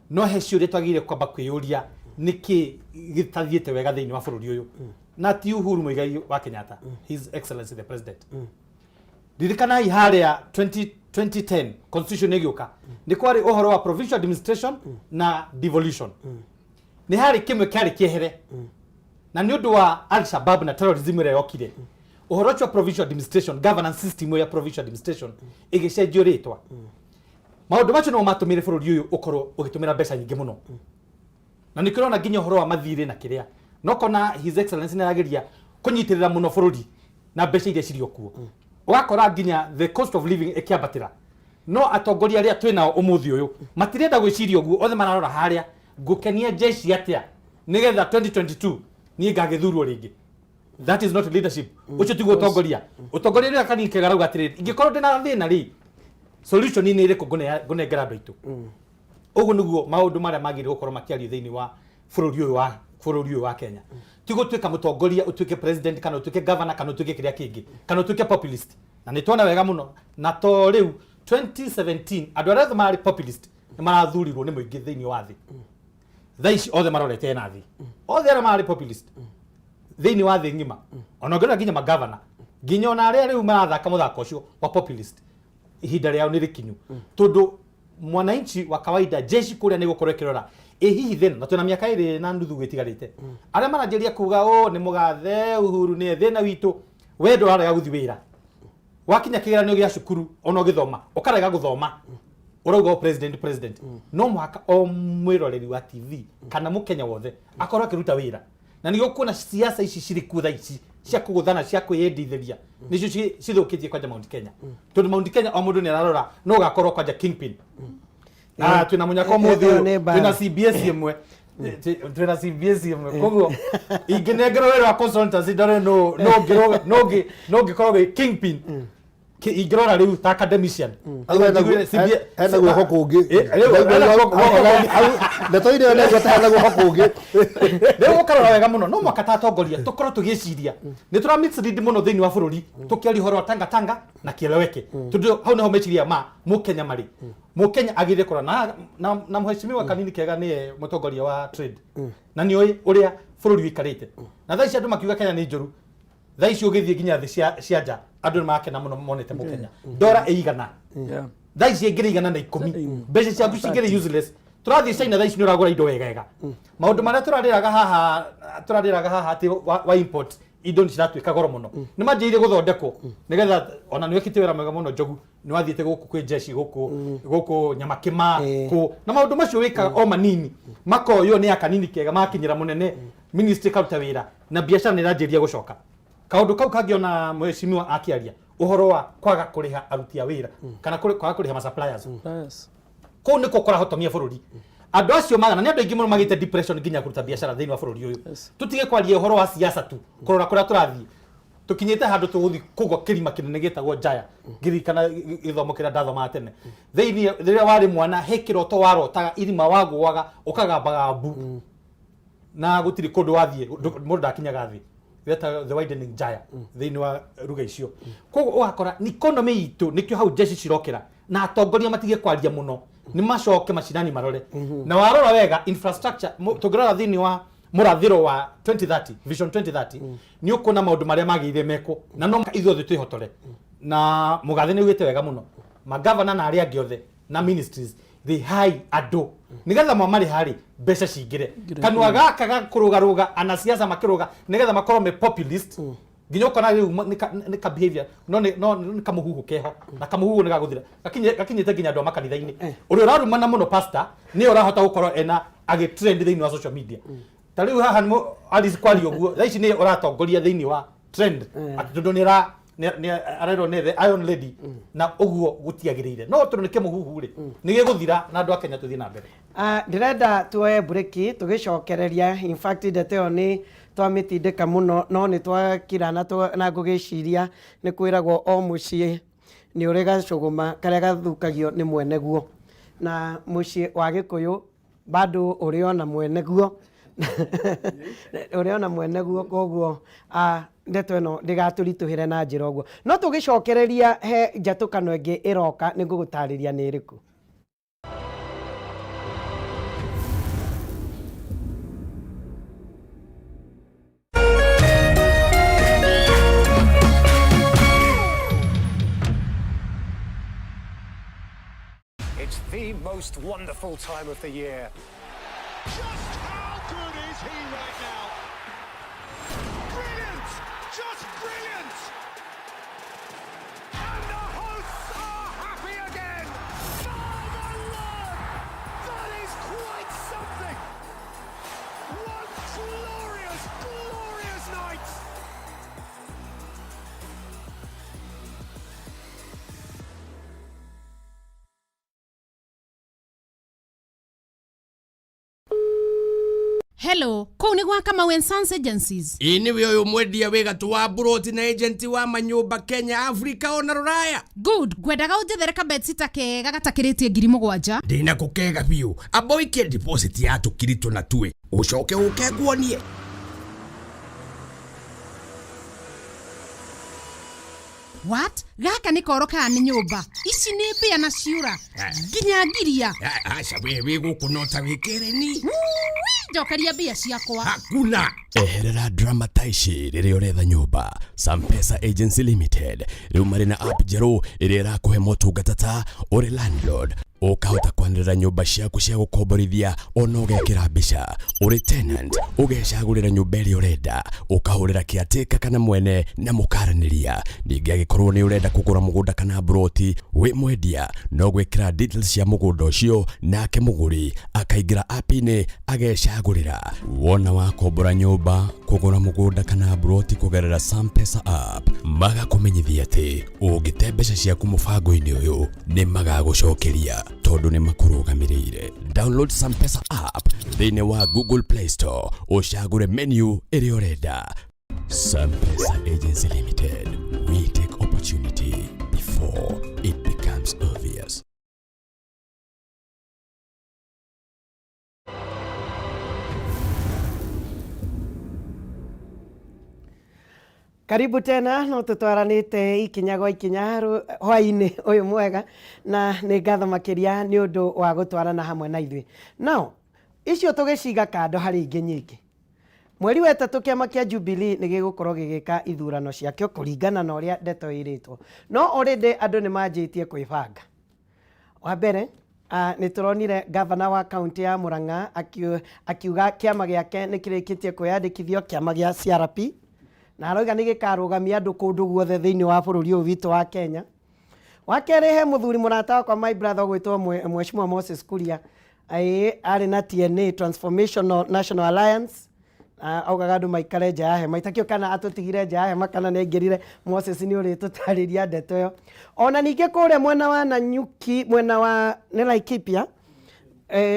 G: no he ciũria twagĩrĩire kwamba kwĩyũria, nĩkĩ gĩtathiĩte wega thĩinĩ wa bũrũri ũyũ? Na ti Uhuru Muigai wa Kenyatta, His Excellency the President. Ririkanai harĩa 20 2010 constitution ĩgĩũka, nĩ kwarĩ ũhoro wa provincial administration na devolution. Nĩ harĩ kĩmwe kĩarĩ kĩehere, na nĩ ũndũ wa Al-Shabaab na terrorism ĩrĩa yokire, ũhoro ũcio wa provincial administration, governance system ya provincial administration ĩgĩcenjio rĩtwa. Maũndũ macio nĩmo matũmire bũrũri ũyũ ũkorwo ũgĩtũmĩra mbeca nyingĩ mũno, na nĩkĩo ũrona nginya ũhoro wa mathirĩ na kĩrĩa no kona His Excellency nĩ arageria kũnyitĩrĩra mũno bũrũri na mbeca iria cirĩ o kuo, ũgakora nginya the cost of living ĩkĩambatĩra. No atongoria arĩa twĩ nao ũmũthĩ ũyũ matirenda gwĩciria ũguo, othe mararora harĩa ngũkenia jeshi atĩa nĩgetha 2022 niĩ ngagĩthurwo rĩngĩ. That is not leadership. Ũcio tiguo ũtongoria. Ũtongoria ũrĩa kanini kega rauga atĩrĩrĩ, ingĩkorwo ndĩna thĩna rĩ, solution nĩ ĩrĩkũ ngũnengera andũ aitũ? Ũguo nĩguo maũndũ marĩa magĩrĩirwo gũkorwo makĩario thĩinĩ wa bũrũri ũyũ wa Kenya. Ti gũtuĩka mũtongoria, ũtuĩke president kana ũtuĩke governor kana ũtuĩke kĩrĩa kĩngĩ kana ũtuĩke populist. Na nĩ tuona wega mũno, na to rĩu 2017 andũ arĩa othe marĩ populist nĩ marathurirwo nĩ mũingĩ thĩinĩ wa thĩ. Thaa ici othe marorete na thĩ, othe arĩa marĩ populist thĩinĩ wa thĩ ng'ima, ona ũngĩrora nginya magavana, nginya ona arĩa rĩu marathaka mũthako ũcio wa populist, ihinda rĩao nĩ rĩkinyu, tondũ mwananchi wa kawaida, jeshi kũrĩa nĩ gũkorwo ĩkĩrora ĩ hihi thĩna, na twĩna mĩaka 2.5 gĩtigarĩte. Arĩa maranjĩria kuga ũ nĩ mũgathe Uhuru nĩye thĩna witũ, we ndũrarega gũthiĩ wĩra, wakinya kĩgeranio gĩa cukuru ona ũgĩthoma ũkarega gũthoma, ũrauga o president, president. No mũhaka o mwĩroreri wa TV kana mũkenya wothe akorwo akĩruta wĩra, na nĩguo kuona siasa ici cirĩ kuo thaa ici cia kũgũthana, cia kwĩyendithĩria, nĩcio cithũkĩtie kwanja Mount Kenya, tondũ Mount Kenya o mũndũ nĩ ararora no ũgakorwo kwanja kingpin. Ah, twĩna mũnyaka ũmũthĩ
B: Ĩyo
G: ũyũ
B: nĩ mbara.
G: twĩna CBS ĩmwe, twĩna CBS ĩmwe. Koguo ingĩnengerwo wĩra wa consultancy ndore no ngĩkorwo gĩ kingpin. Ingĩrora rĩu ta academician. Njiguire
I: Hena guoko kũngĩ.
G: Rĩu hena guoko kũngĩ.
I: Ndeto ĩyo nĩ hena guoko kũngĩ.
G: Rĩu ũkarora wega mũno, no mwaka ta atongoria tũkorwo tũgĩciria nĩ tũra mislead mũno thĩinĩ wa bũrũri tũkĩaria ũhoro wa tanga tanga na kieleweke, tondũ hau nĩho meciria ma mũkenya marĩ. Mũkenya agĩrĩire kũrora na mheshimiwa kanini kega nĩye mũtongoria wa trade, na nĩoĩ ũrĩa bũrũri ũikarĩte. Na thaa ici andũ makiuga Kenya nĩ njũru, thaa ici ũgĩthiĩ nginya thĩ cia nja andũ nĩ marakena mũno monete mũkenya ndora ĩigana. Thaa ici ĩngĩrĩ 110, mbeca ciaku cingĩrĩ useless. Tũrathiĩ China thaa ici nĩ ũragũra indo wega wega. Maũndũ marĩa tũrarĩraga haha atĩ wa import indo nĩ ciratuĩka goro mũno, nĩ manjĩrĩire gũthondekwo nĩgetha ona nĩ wĩkĩte wĩra mwega mũno. Njogu, nĩ wathiĩte gũkũ kwĩ jeshi gũkũ Nyamakĩma kũ, na maũndũ macio wĩkaga o manini makoywo nĩ akanini kega makinyĩra mũnene ministry karuta wĩra na biacara nĩ ĩranjĩrĩria gũcoka. Kaũndũ kau kangĩona mheshimiwa akĩaria ũhoro wa kwaga kũrĩha aruti a wĩra kana kwaga kũrĩha ma suppliers, kũu nĩkuo kũrahotomia bũrũri. Andũ acio magana nĩ andũ aingĩ mũno magĩte depression nginya kũruta biacara thĩinĩ wa bũrũri ũyũ. Tũtige kwaria ũhoro wa siasa tu, kũrora kũrĩa tũrathiĩ. Tũkinyĩte handũ tũgũthiĩ kũgwa kĩrima kĩnene gĩtagwo njaya. Ngĩririkana gĩthomo kĩrĩa ndathomaga tene. Thĩinĩ rĩrĩa warĩ mwana he kĩroto warotaga irima wagũaga ũkagambaga mbu. Na gũtirĩ kũndũ wathiĩ mũndũ ndakinyaga thĩ. Gĩtagwo the widening njaya thĩinĩ wa ruga icio. Koguo ũgakora economy itũ nĩkĩo hau jeshi cirokĩra na atongoria matige kwaria mũno nĩ macoke macinani marore. Na warora wega infrastructure tũngĩrora thĩinĩ wa mũrathĩro wa 2030 vision 2030 nĩ ũkuona maũndũ marĩa magĩrĩire mekwo na no ithuothe twĩhotore. Na mũgathe nĩ augĩte wega mũno magavana na arĩa angĩ othe na ministries rĩhai andũ nĩgetha mwamarĩha rĩ mbeca cingĩre. Kanua gaka ga kũrũgarũga anasiasa makĩrũga nĩgetha makorwo me populist nginya ũkona rĩu nĩ ka behavior no nĩ no nĩ kamũhuhu keho na kamũhuhu nĩ gagũthira. Gakinyĩte nginya andũ a makanitha-inĩ. Ũrĩa ũrarumana mũno pastor nĩwe ũrahota gũkorwo ena agĩtrend thĩinĩ wa social media. Ta rĩu haha nĩ Alice kwaria ũguo thaa ici nĩ ũratongoria thĩinĩ wa trend atĩ tondũ nĩ arerwo nĩ the iron lady na ũguo gũtiagĩrĩire. No tondũ nĩ kĩmũhuhu rĩ nĩ gĩgũthira na andũ a Kenya tũthiĩ na mbere.
B: Ndĩrenda tuoye breki tũgĩcokereria. In fact ndeto ĩyo nĩ twamĩtindĩka mũno no nĩ twakira na ngũgĩciria nĩ kwĩragwo o mũciĩ nĩ ũrĩ gacũgũma karĩa gathukagio nĩ mwene guo. Na mũciĩ wa Gĩkũyũ bado ũrĩ ona mwene guo ũrĩ ona mwene guo koguo ndeto ĩno ndĩgatũritũhĩre na njĩra ũguo. No tũgĩcokereria he njatũkano ĩngĩ ĩroka nĩ ngũgũtarĩria nĩ ĩrĩkũ.
J: It's the most wonderful time of the year.
K: Just how good is he right now? Brilliant! Just brilliant! And the hosts are happy again! Oh my word! That is quite something! What glorious, glorious night!
M: Hello, kũu nĩ gwa Kamau and Sons Agencies.
T: Ĩ nĩwe ũyũ mwendia wĩ gatũ wa mburoti na agent wa manyũmba Kenya, Afrika ona rũraya.
M: Good, ngwendaga ũnjethere ka bedsitter kega gatakĩrĩtie 7,000.
T: Ndĩnako kega biũ, amba ũikie deposit ya tũkiri tũna tuĩ ũcoke ũke nguonie.
M: What? Gaka nĩ koro kana nĩ nyũmba? Ici nĩ mbĩa na ciũra nginya ngiria.
T: Aca we wĩ gũkũ no ta wĩ kĩrĩni.
M: Njokeria mbia ciakwa.
T: Hakuna.
D: Eherera drama ta ici rĩrĩa ũretha nyũmba. Sampesa Agency Limited rĩu marĩ na app njerũ ĩrĩa ĩrakũhe motungata ta ũrĩ landlord ũkahota kwanĩrĩra nyũmba ciaku cia gũkomborithia ona ũgekĩra mbica, ũrĩ tenant ũgecagũrĩra nyũmba ĩrĩa ũrenda, ũkahũrĩra caretaker kana mwene na mũkaranĩria. Ningĩ angĩkorwo nĩ ũrenda kũgũra mũgũnda kana mburoti wĩ mwendia no gwĩkĩra details cia mũgũnda ũcio nake mũgũri akaingĩra app-inĩ agecagũrĩra. Wona wakombora nyũmba, kũgũra mũgũnda kana mburoti kũgerera Sampesa app, magakũmenyithia atĩ ũngĩte mbeca ciaku mũbango-inĩ ũyũ nĩ magagũcokeria tondũ nĩ makũrũgamĩrĩire. Download Sampesa app thĩinĩ wa Google Play Store ũcagũre menu ĩrĩa ũrenda. Sampesa Agency Limited, we take opportunity before it becomes obvious.
B: Karibu tena no tutwaranite ikinya gwa ikinya hwainĩ ũyũ mwega na nĩ ngatho makĩria nĩ ũndũ wa gũtwarana hamwe na ithuĩ. Now icio tũgĩciga kando harĩ ingĩ nyingĩ. Mweri wa ĩtatũ kĩama kĩa Jubilee nĩ gĩgũkorwo gĩgĩka ithurano ciakĩo kũringana na ũrĩa ndeto ĩrĩtwo. No already andũ nĩ manjĩtie kwĩbanga. Wa mbere nĩ tũronire gavana wa kaunti ya Murang'a akiuga kĩama gĩake nĩ kĩrĩkĩtie kwĩyandĩkithio kĩama gĩa CRP na arauga nĩ gĩkarũgamia andũ kũndũ guothe thĩinĩ wa bũrũri ũyũ witũ wa Kenya. Wa kerĩ he mũthuri mũrata wakwa my brother ũgwĩtwo Mheshimiwa Moses Kuria, arĩ na TNA Transformational National Alliance. Augaga andũ maikare nja ya hema, itakĩo kana atũtigire nja ya hema kana nĩ aingĩrire. Moses nĩ ũrĩtũtarĩria ndeto ĩyo. Ona ningĩ kũrĩa mwena wa Nanyuki, mwena wa nĩ Laikipia,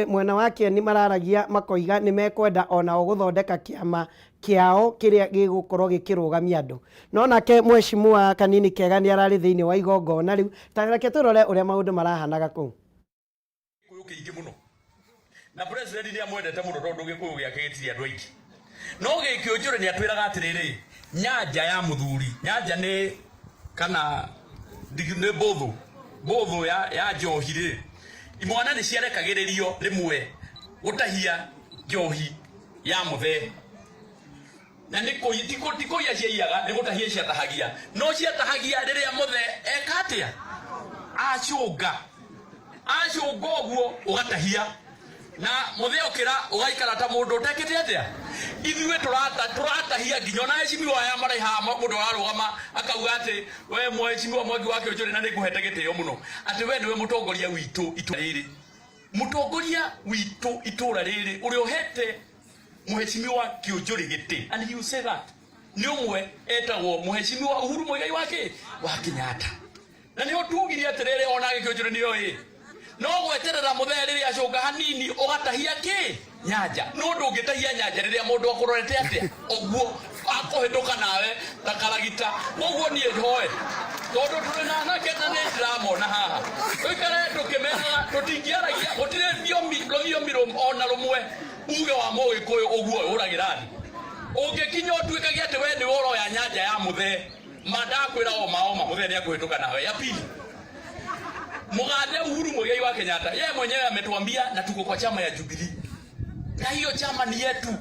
B: Mwena wa Kĩeni mararagia makoiga nĩ mekwenda onao gũthondeka kĩama kĩao kĩrĩa gĩgũkorwo gĩkĩrũgamia andũ. No nake mheshimiwa Kanini Kega nĩ ararĩ thĩinĩ wa igongona rĩu, ta reke tũrore ũrĩa maũndũ marahanaga kũu.
O: Gĩkũyũ kĩingĩ mũno na president nĩ amwendete mũno tondũ gĩkũyũ gĩake gĩtirĩ andũ aingĩ, no Gĩkĩũnjũrĩ nĩ atwĩraga atĩrĩrĩ, nyanja ya mũthuri, nyanja nĩ kana nĩ mbũthũ mbũthũ ya njohi rĩ, imwana nĩ ciarekagĩrĩrio rĩmwe gũtahia njohi ya mũthee, na nĩ ti kũiya ciaiyaga, nĩ gũtahia ciatahagia, no ciatahagia rĩrĩa mũthee eka atĩa, acũnga acũnga ũguo ũgatahia na mũthee okĩra ũgaikara ta mũndũ ũtekĩte atĩa. Ithuĩ tũratahia nginya ona heshimiwa aya marĩ haha, mũndũ ararũgama akauga atĩ we mheshimiwa Mwangi wa Kĩũnjũrĩ, na nĩngũhete gĩtĩo mũno, atĩ we nĩwe mũtongoria witũ itũra rĩrĩ, mũtongoria witũ itũra rĩrĩ ũrĩa ũhete mheshimiwa Kĩũnjũrĩ gĩtĩ, and you say that nĩ ũmwe etagwo mheshimiwa Uhuru Muigai wa Kenyatta. Na nĩho tugire atĩrĩrĩ, ona Gĩkĩũnjũrĩ nĩoĩ no gweterera mũthee rĩrĩa acũnga hanini ũgatahia kĩ nyanja, no ndũngĩtahia nyanja rĩrĩa mũndũ akũrorete atĩa ũguo akũhĩtũka nawe ta karagita. Koguo niĩ hoe tondũ tũrĩ na anake na nĩ ndĩramona haha, tũikare tũkĩmeraga tũtingĩaragia, gũtirĩ rũthiomi ona rũmwe uge wa Mũgĩkũyũ ũguo ũragĩra thĩ. Ũngĩkinya ũtuĩkage atĩ we nĩwe ũroya nyanja ya mũthee, ma ndakwĩra oma oma mũthee nĩ akũhĩtũka nawe. Ya pili, Mũgathe Uhuru Muigai wa Kenyatta yeye mwenyewe ametuambia, na tuko kwa chama ya Jubilee, na hiyo chama ni yetu.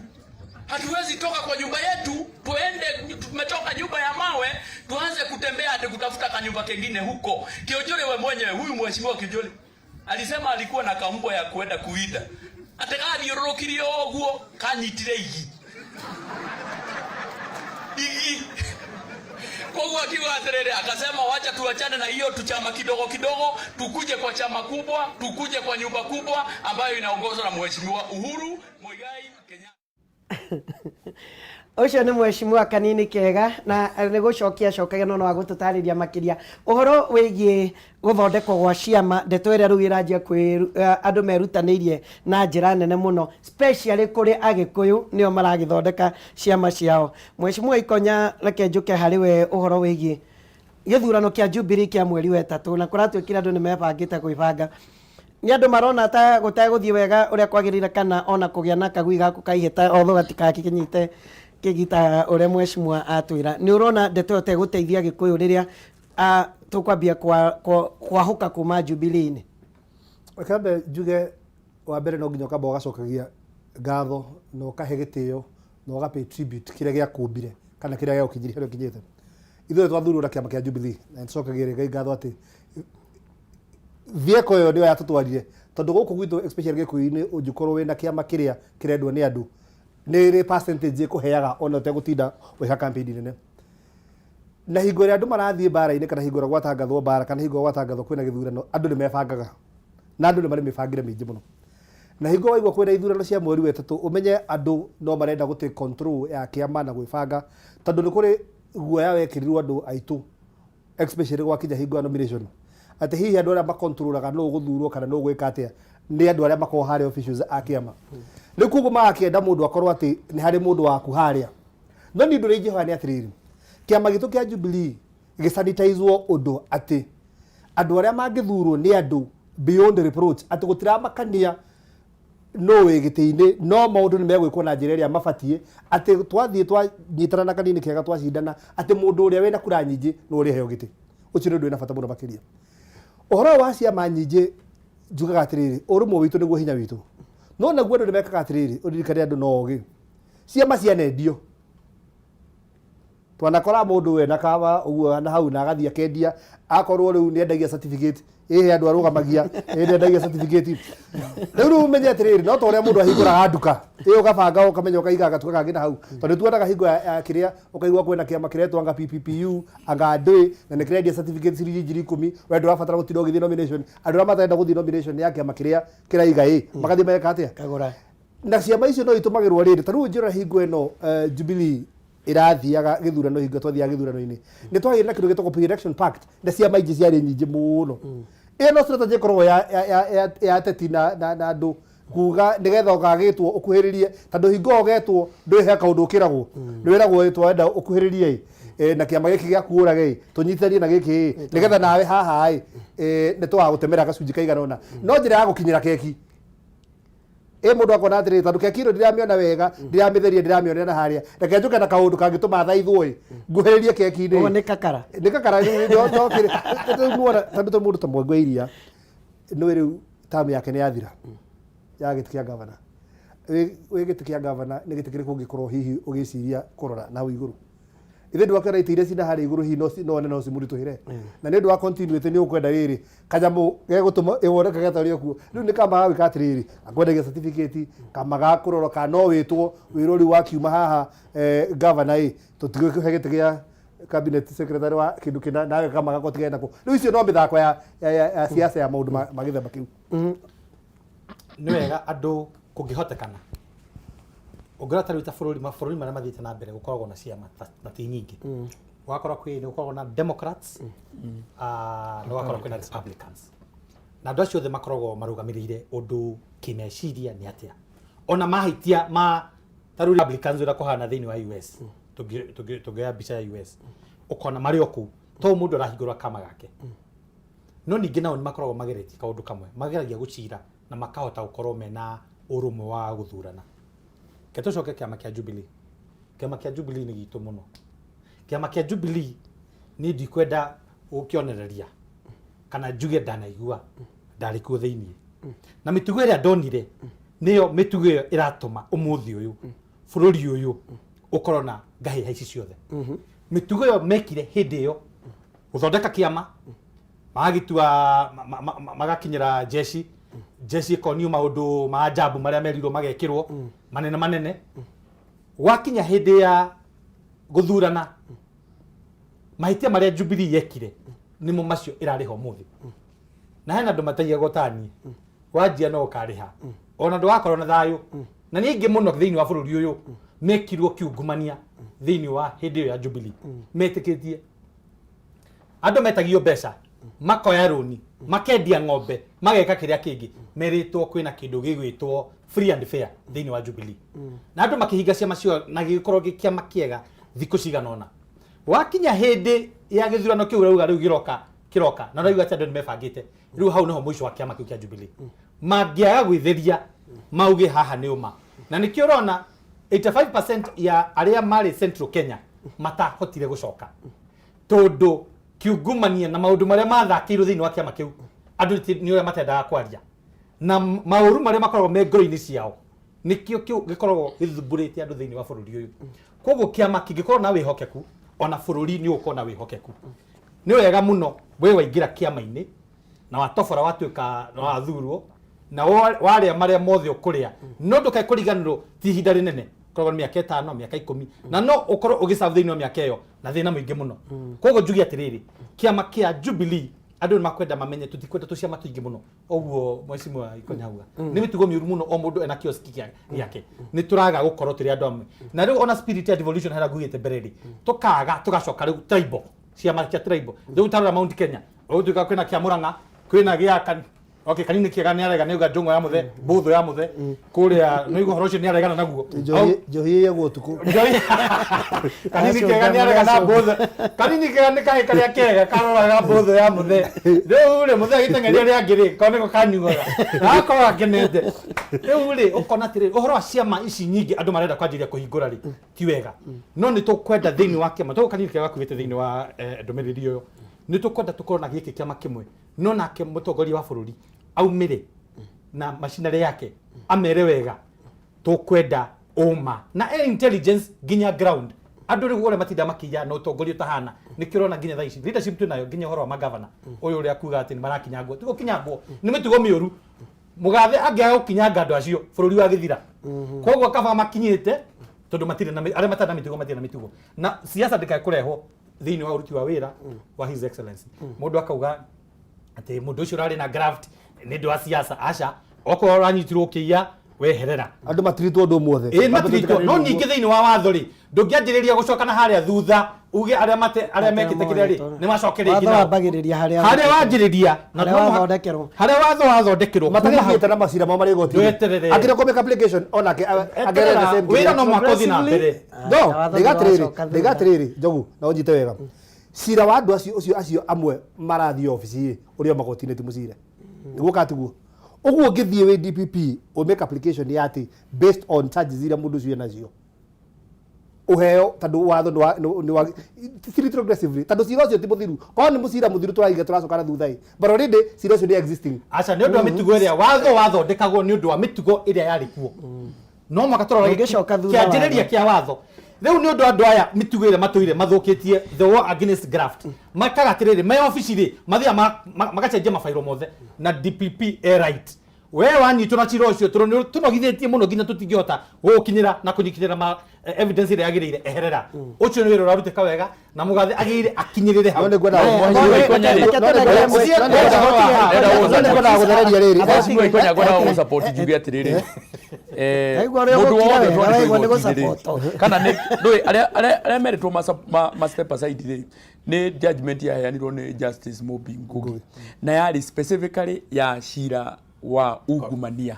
O: Hatuwezi toka kwa nyumba yetu tuende, tumetoka nyumba ya mawe tuanze kutembea ati kutafuta kanyumba kengine huko. Kĩũnjũrĩ we mwenyewe, huyu mheshimiwa Kĩũnjũrĩ alisema alikuwa na kambwa ya kwenda kuida, ati gathiũrũrũkirie ũguo kanyitire igi igi. Koguo akiuga atĩrĩrĩ, akasema wacha tuachane na hiyo tuchama kidogo kidogo, tukuje kwa chama kubwa, tukuje kwa nyumba kubwa ambayo inaongozwa na mheshimiwa Uhuru Muigai Kenyatta.
B: Ũcio nĩ mheshimiwa Kanini Kega, na nĩ gũcokia acokagia, no no agũtũtarĩria makĩria ũhoro wĩgiĩ gũthondekwo gwa ciama, ndeto ĩrĩa rĩu ĩranjia andũ merutanĩirie na njĩra nene mũno, especially kũrĩ Agĩkũyũ nĩo maragĩthondeka ciama ciao. Mheshimiwa Ikonya, reke njũke harĩ we ũhoro wĩgiĩ gĩthurano kĩa Jubilee kĩa mweri wa ĩtatũ, na kũratuĩkire andũ nĩ mebangĩte gwĩbanga. Nĩ andũ marona ta gũtegũthiĩ wega ũrĩa kwagĩrĩire, kana ona kũgĩa na kagui gaku kaihĩta otho gatikakĩnyite kĩgita ũrĩa mheshimiwa atwĩra. Nĩ ũrona ndeto ĩyo tegũteithia Gĩkũyũ rĩrĩa tũkwambia kwahũka kuma Jubilee-inĩ?
I: Reke mbe njuge wa mbere, no nginya ũkamba ũgacokagia ngatho na ũkahe gĩtĩo na ũga pay tribute kĩrĩa gĩakũmbire kana kĩrĩa gĩagũkinyirie harĩa ũkinyĩte. Ithuĩ twathurwo na kĩama kĩa Jubilee, na nĩtũcokagia Ngai ngatho atĩ vehicle ĩyo nĩyo yatũtwarire, tondũ gũkũ gwitũ especially Gĩkũyũ-inĩ, ũngĩkorwo wĩna kĩama kĩrĩa kĩrendwo nĩ andũ, nĩ ĩrĩ percentage ĩkũheaga ona ũtegũtinda ũgĩka campaign nene. Na hingo ĩrĩa andũ marathiĩ mbara-inĩ, kana hingo ĩrĩa gwatangathwo mbara, kana hingo ĩrĩa gwatangathwo kwĩna gĩthurano, andũ nĩ mebangaga na andũ nĩ marĩ mĩbangĩre mĩingĩ mũno. Na hingo waigua kwĩna ithurano cia mweri wa ĩtatũ, ũmenye andũ no marenda gũ take control ya kĩama na gwĩbanga, tondũ nĩ kũrĩ guoya wekĩrirwo andũ aitũ, especially gwakinya hingo ya nomination, atĩ hihi andũ arĩa makontrolaga nũ ũgũthurwo kana nũ ũgwĩka atĩa nĩ andũ arĩa makoragwo harĩa officials a kĩama. Rĩu koguo magakĩenda mũndũ akorwo atĩ nĩ harĩ mũndũ waku harĩa. No niĩ ũndũ ũrĩa ingĩhoya nĩ atĩrĩrĩ, kĩama gitũ kĩa Jubilee gĩsanitizwo ũndũ atĩ andũ arĩa mangĩthurwo nĩ andũ beyond reproach, atĩ gũtiramakania no wĩ gĩtĩ-inĩ, no maũndũ nĩ megwĩkwo na njĩra ĩrĩa mabatiĩ, atĩ twathiĩ twanyitana na Kanini Kega twacindana, atĩ mũndũ ũrĩa wĩna kura nyingĩ nĩ ũrĩheo gĩtĩ. Ũcio nĩ ũndũ wĩna bata mũno makĩria. Ũhoro ũyũ wa ciama nyingĩ, njugaga atĩrĩrĩ, ũrũmwe witũ nĩguo hinya witũ. No naguo andũ nĩ mekaga atĩrĩrĩ, ũririkane andũ no ogĩ, ciama cianendio, twanakora mũndũ wena kama ũguo na hau na agathiĩ akendia, akorwo rĩu nĩ endagia certificate, ĩhĩ andũ arũgamagia, ĩhĩ nĩ endagia certificate. Rĩu ũmenye atĩrĩrĩ, no ta ũrĩa mũndũ ahingũraga nduka ĩ, ũgabanga ũkamenya ũkaiga gatuka kangĩ na hau, tondũ tuonaga hingo ya kĩrĩa ũkaigua kwĩna kĩama kĩretwo anga PPPU anga ndũĩ, na nĩ kĩrendia certificate ciringi 10,000. We ndũrabatara gũtinda ũgĩthiĩ nomination. Andũ arĩa matarenda gũthiĩ nomination ya kĩama kĩrĩa kĩraiga ĩ, magathiĩ mageka atĩa?
B: Kagũra.
I: Na ciama icio no itũmagĩrwo rĩrĩ, ta rĩu njĩra hingo ĩno, Jubilee ĩrathiaga gĩthurano, hingo twathiaga gĩthurano-inĩ nĩ twagĩire na kĩndũ gĩtagwo pre-election pact, na ciama ingĩ ciarĩ nyingĩ mũno. Ĩyo no strategy ĩkoragwo ya ya ya ya ya ateti na na na andũ kuga nĩgetha ũgagĩtwo ũkuhĩrĩrie tondũ hingo ũgetwo ndwĩhe kaũndũ ũkĩragwo nĩwĩragwo ĩ twenda ũkuhĩrĩrie ĩ eh, na kĩama gĩkĩ gĩa kuũrage ĩ tũnyitithanie na gĩkĩ ĩ nĩgetha nawe haha ĩ eh, nĩ tũgagũtemera gacunjĩ kaigana ũna no njĩra ya gũkinyĩra keki ĩ mũndũ akona atĩrĩrĩ tondũ keki ĩno ndiramĩona wega ndiramĩtheria ndiramĩonera na harĩa reke njũke na kaũndũ kangĩtũma thaithwo ĩ nguhĩrĩrie keki-inĩ
B: Ũguo nĩ kakara
I: nĩ kakara rĩu no- no kĩrĩ- rĩu nĩwona tondũ ta mũndũ ta Mwangi wa Iria nĩwe rĩu tamu yake nĩ yathira ya gĩtĩ kĩa gavana wĩ wĩ gĩtĩ kĩa gavana nĩ gĩtĩ kĩrĩkũ ũngĩkorwo hihi ũgĩciria kũrora na hau igũrũ ithe ndwakĩona itĩ iria cina harĩa igũrũ hihi no ci- no one no cimũritũhĩre na nĩ ũndũ wa continuity nĩ ũkwenda rĩrĩ kanyamũ gegũtũma ĩwoneke gatarĩ okuo rĩu nĩ kama gagwĩka atĩrĩrĩ akwendagia certificate kama gakũrora kana no wĩtwo wĩrwo rĩu wakiuma haha eh, gavana ĩ tũtigũkũhe gĩtĩ gĩa cabinet secretary wa kĩndũ kĩna nawe kama gako tigane nako rĩu icio no mĩthako ya ya, ya, ya siasa ya maũndũ ma, ma gĩthemba kĩu
G: nĩ wega andũ kũngĩhotekana ũngĩrora ta rĩu ta bũrũri mabũrũri marĩa mathiĩte na mbere gũkoragwo na ciama ta- na ti nyingĩ ũgakora kwĩ nĩ gũkoragwo na democrats ah, na ũgakora kwĩna republicans na andũ acio othe makoragwo marũgamĩrĩire ũndũ kĩmeciria nĩ atĩa ona mahĩtia ma ta rĩu republicans ũrĩa kũhana thĩinĩ wa US tũngĩoya mbica ya US ũkona marĩ o kũu to mũndũ arahingũra kama gake no ningĩ nao nĩ makoragwo mageretie kaũndũ kamwe mageragia gũcira na makahota gũkorwo mena ũrũmwe wa gũthurana ke tũcoke kĩama kĩa Jubilee kĩama kĩa Jubilee nĩ gitũ mũno kĩama kĩa Jubilee niĩ ndikwenda gũkĩonereria kana njuge ndanaigua ndarĩ kuo thĩiniĩ na mĩtugo ĩrĩa ndonire nĩyo mĩtugo ĩyo ĩratũma ũmũthĩ ũyũ bũrũri ũyũ ũkorwo na ngahĩha ici ciothe mĩtugo ĩyo mekire hĩndĩ ĩyo gũthondeka kĩama magagitua magakinyĩra jeshi jeshi ĩkonio maũndũ ma ajabu marĩa merirwo magekĩrwo manene manene gwakinya hĩndĩ ya gũthurana mahĩtia marĩa Jubilee yekire nĩmo macio ĩrarĩha ũmũthĩ na hena andũ mataigagwo ta niĩ wanjia no ũkarĩha ona ndũgakorwo na thayũ na nĩ aingĩ mũno thĩinĩ wa bũrũri ũyũ mekirwo kiungumania thĩinĩ wa hĩndĩ ĩyo ya Jubilee metĩkĩtie andũ metagio mbeca makoya rũni makendia ng'ombe mageka kĩrĩa kĩngĩ merĩtwo kwĩna kĩndũ gĩgwĩtwo free and fair thĩinĩ wa Jubilee na andũ makĩhinga ciama cio na gĩgĩkorwo gĩ kĩama kĩega thikũ cigana ũna wakinya hĩndĩ ya gĩthurano kĩu ũrauga rĩu gĩroka kĩroka na ũrauga atĩ andũ nĩ mebangĩte rĩu hau nĩho mũico wa kĩama kĩu kĩa Jubilee mangĩaga gwĩtheria mauge haha nĩ ũma na nĩkĩo ũrona 85% ya arĩa marĩ Central Kenya matahotire gũcoka tondũ kiungumania na maũndũ marĩa mathakĩirwo thĩinĩ wa kĩama kĩu andũ nĩ ũrĩa matendaga kwaria na maũru marĩa makoragwo me ngoro-inĩ ciao nĩkĩo kĩu gĩkoragwo gĩthumbũrĩte andũ thĩinĩ wa bũrũri ũyũ koguo kĩama kĩngĩkorwo na wĩhokeku ona bũrũri nĩ ũgũkorwo na wĩhokeku nĩ wega mũno we waingĩra kĩama-inĩ na watobora watuĩka na wathurwo na warĩa marĩa mothe ũkũrĩa no ndũkae kũriganĩrwo ti ihinda rĩnene korwo nĩ mĩaka ĩtano mĩaka ikũmi na no ũkorwo ũgĩserve thĩinĩ wa mĩaka ĩyo na thĩna mũingĩ mũno koguo njuge atĩrĩrĩ kĩama kĩa Jubilee andũ nĩ makwenda mamenye tũtikwenda tũciama tũingĩ mũno ũguo mheshimiwa Ikonya auga nĩ mĩtugo mĩũru mũno o mũndũ ena kioski gĩake nĩ tũraga gũkorwo tũrĩ andũ amwe na rĩu ona spirit ya devolution harĩa ngugĩte mbere rĩ tũkaga tũgacoka rĩu tribal ciama cia tribal rĩu tarora Mount Kenya ũgũtuĩka kwĩna kĩa Murang'a kwĩna gĩa kan okay kanini kĩega nĩ arega nĩ auga njũng'wa ya mũthe mbũthũ ya mũthe kũrĩa nĩ ũigua ũhoro ũcio nĩ aregana naguo
I: njohi ĩyagwo ũtukũ
G: kanini kega nĩ arega na mbũthũ kanini kega nĩ kahĩ karĩa kega karoraga mbũthũ ya mũthe rĩu rĩ mũthe agĩteng'eria arĩa angĩ rĩ ko nĩko kanyuaga agakorwo akenete rĩu rĩ ũkona atĩrĩrĩ ũhoro wa ciama ici nyingĩ andũ marenda kwanjĩrĩria kũhingũra rĩ ti wega no nĩ tũkwenda thĩinĩ wa kĩama tondũ kanini kega gakuĩte thĩinĩ wa eh, ndũmĩrĩri ĩyo nĩ tũkwenda tũkorwo na gĩkĩ kĩama kĩmwe no nake mũtongoria wa bũrũri aumĩre na macinarĩ yake amere wega tũkwenda ũma na e intelligence nginya ground andũ rĩu ũrĩa matinda makĩiya na ũtongoria ũtahana nĩkĩo ũrona nginya thaa ici leadership twĩ nayo nginya ũhoro wa magavana ũyũ ũrĩa kuga atĩ nĩ marakinyangwo ti gũkinyangwo nĩ mĩtugo mĩũru mũgathe angĩaga gũkinyanga andũ acio bũrũri wagĩthira koguo kaba makinyĩte tondũ matirĩ na arĩa matarĩ na mĩtugo matirĩ na mĩtugo na siasa ndĩkae kũrehwo thĩinĩ wa ũruti wa wĩra wa his excellency mũndũ akauga atĩ mũndũ ũcio ũrarĩ na graft nĩ ũndũ wa siasa aca okorwo ũranyitirwo ũkĩiya weherera
I: andũ matiritwo ũndũ ũmwe othe
G: ĩĩ matiritwo no ningĩ thĩinĩ wa watho rĩ ndũngĩanjĩrĩria gũcoka na harĩa thutha Uge arĩa mate arĩa mekĩte kĩrĩa rĩ nĩ macoke rĩngĩ
B: Watho
G: nao.
B: wambagĩrĩria harĩa
G: Harĩa wanjĩrĩria na
B: Harĩa
G: no mũhaka-
B: wathondekerwo.
G: harĩa watho wathondekerwo kuma hau.
I: Matagĩthiĩte na macira mao marĩ igoti-inĩ.
G: Ndweterere.
I: Angĩrĩ kũ make application onake
G: Eterera, wĩra no mũhaka ũthiĩ na mbere.
I: No,
B: Watho
I: ndiga atĩrĩrĩ,
B: ndũracoka
I: ndiga
B: thutha.
I: atĩrĩrĩ, Njogu, na ũnjite wega. Cira wa andũ acio ũcio acio amwe marathiĩ obici ĩ, ũrĩ o magoti-inĩ ti mũcire. Nĩguo kana tiguo? Ũguo ũngĩthiĩ wĩ DPP ũ make application ya atĩ based on charges iria mũndũ ũcio enacio ũheo tondũ watho nĩ wa- nĩ wa ti retrogressively tondũ cira ũcio ti mũthiru korwo nĩ mũcira mũthiru tũraiga tũracoka na thutha ĩ but already cira ũcio nĩ existing.
G: Aca nĩ ũndũ wa mĩtugo ĩrĩa watho wathondekagwo nĩ ũndũ wa mĩtugo ĩrĩa yarĩ kuo. No mũhaka tũrore
B: Ndũngĩcoka thutha
G: kĩanjĩrĩria
B: watho.
G: kĩa watho. Rĩu nĩ ũndũ andũ aya mĩtugo ĩrĩa matũire mathũkĩtie the war against graft. Makaga atĩrĩrĩ me obici rĩ mathiaga magacenjia mabairo mothe na DPP e right. We wanyitwo na cira ũcio tondũ nĩ tũnogithĩtie mũno nginya tũtingĩhota gũgũkinyĩra na kũnyikinyĩra ma evidence ĩrĩa yagĩrĩire eherera. Ũcio nĩ wĩra ũrarutĩka wega na mũgathe agĩrĩire akinyĩrĩre hau.
I: No nĩ ngwendaga gũthereria rĩrĩ.
O: Mheshimiwa Ikonya ngwendaga gũsupport njuge atĩrĩrĩ
B: Ndaigua ũrĩa
O: mũndũ
B: ũgũkira
O: wothe
B: wega,
O: ũtwarĩtwo
B: waigua nĩ
O: igoti-inĩ rĩ,
B: gũsupport.
O: kana nĩ ndũĩ arĩa arĩa arĩa meritwo ma step aside rĩ nĩ judgment yaheanirwo nĩ Justice Mumbi Ngugi na yarĩ specifically ya cira wa ungumania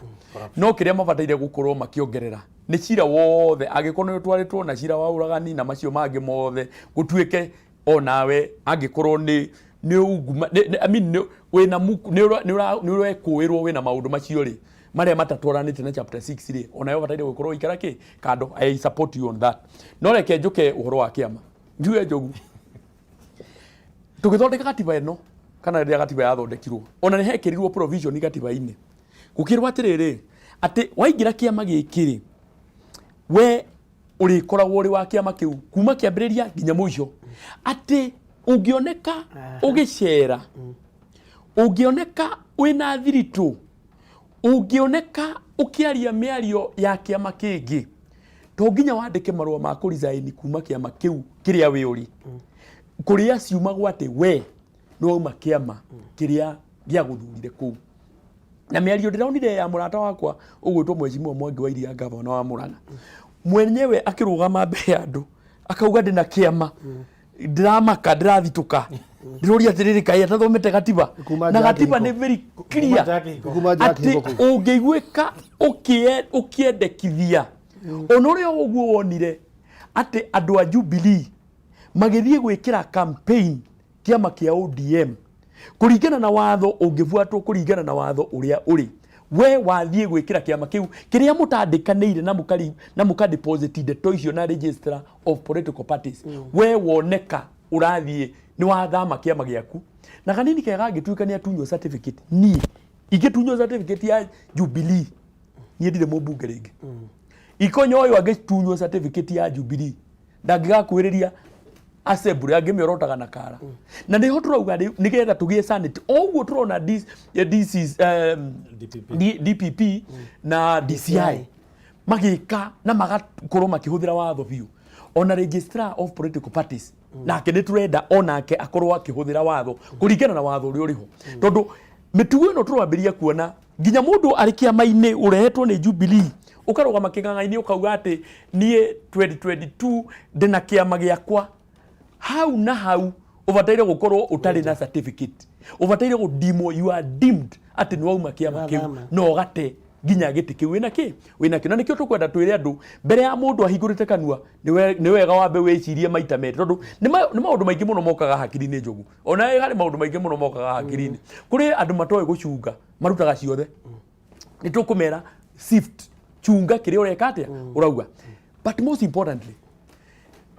O: no kĩrĩa mabataire gũkorwo makĩongerera nĩ cira wothe angĩkorwo nĩ ũtwarĩtwo na cira wa ũragani na macio mangĩ mothe gũtuĩke onawe angĩkorwo nĩ nĩ unguma nĩ- nĩ- I mean, nĩ- wĩna muku- nĩ ũra- nĩ ũra- nĩ ũrekũĩrwo wĩna maũndũ macio rĩ marĩa matatwaranĩte na chapter 6 rĩ onawe ũbataire gũkorwo ũikara kĩ kando. I support you on that. No reke njũke ũhoro wa kĩama njuge Njogu tũgĩthondeka gatiba ĩno kana rĩrĩa gatiba yathondekirwo ona nĩ hekĩrirwo provision gatiba-inĩ gũkĩrwo atĩrĩrĩ atĩ waingĩra kĩama gĩkĩ rĩ we ũrĩkoragwo ũrĩ wa kĩama kĩu kuma kĩambĩrĩria nginya mũico atĩ ũngĩoneka ũgĩcera ũngĩoneka wĩna thiritũ ũngĩoneka ũkĩaria mĩario ya kĩama kĩngĩ to nginya wandĩke marũa ma kũresign kuma kĩama kĩu kĩrĩa wĩ ũrĩ kũrĩa ciumagwo atĩ we nĩ wauma kĩama kĩrĩa gĩagũthurire kũu. Na mĩario ndĩronire ya mũrata wakwa ũgwĩtwo Mheshimiwa Mwangi wa Iria gavana wa Murang'a mwenyewe akĩrũgama mbere ya andũ akauga ndĩna kĩama ndĩramaka ndĩrathitũka ndĩroria atĩrĩrĩ kaĩ atathomete gatiba
I: Kuma
O: na
I: nja ya
O: gatiba
I: kĩhiko.
O: nĩ very
I: Kuma
O: clear
I: nja ya kĩhiko. Kuma nja ya
O: atĩ
I: kĩhiko kũu.
O: ũngĩiguĩka ũkĩendekithia ona ũrĩa ũguo wonire atĩ andũ a Jubilee magĩthiĩ gwĩkĩra campaign kĩama kĩa ODM kũringana na watho ũngĩbuatwo kũringana na watho ũrĩa ũrĩ we wathiĩ gwĩkĩra kĩama kĩu kĩrĩa mũtandĩkanĩire na mũkari na mũka deposit ndeto icio na registrar of political parties we woneka ũrathiĩ nĩ wathama kĩama gĩaku na kanini kega angĩtuĩka nĩ atunywo certificate niĩ ingĩtunywo certificate ya Jubilee niĩ ndirĩ mũmbunge rĩngĩ Ikonya ũyũ angĩtunywo certificate ya Jubilee ndangĩgakuhĩrĩria assembly angĩmĩorotaga na kara na nĩho tũrauga rĩu nĩgetha tũgĩe sanity o ũguo tũrona DCs, DPP na DCI magĩka na magakorwo makĩhũthĩra watho biũ ona registrar of political parties nake nĩ tũrenda onake akorwo akĩhũthĩra watho kũringana na watho ũrĩa ũrĩho tondũ mĩtugo ĩno tũrambĩrĩria kuona nginya mũndũ arĩ kĩama-inĩ ũrehetwo nĩ Jubilee ũkarũgama kĩng'ang'a-inĩ ũkauga atĩ niĩ 2022 ndĩna kĩama gĩakwa hau na hau ũbataire gũkorwo ũtarĩ na certificate ũbataire gũdimwo you are deemed atĩ nĩ wauma kĩama kĩu
B: Wathama.
O: na ũgate nginya gĩtĩ kĩu wĩna kĩ wĩna kĩo na nĩkĩo tũkwenda twĩre andũ mbere ya mũndũ ahingũrĩte kanua nĩ wega wambe wĩcirie maita merĩ tondũ nĩ maũndũ maingĩ mũno mokaga hakiri-inĩ Njogu ona harĩ maũndũ maingĩ mũno mokaga hakiri-inĩ kũrĩ andũ matoĩ gũcunga marutaga ciothe nĩ tũkũmera sift chunga kĩrĩa ũreka atĩa ũrauga but most importantly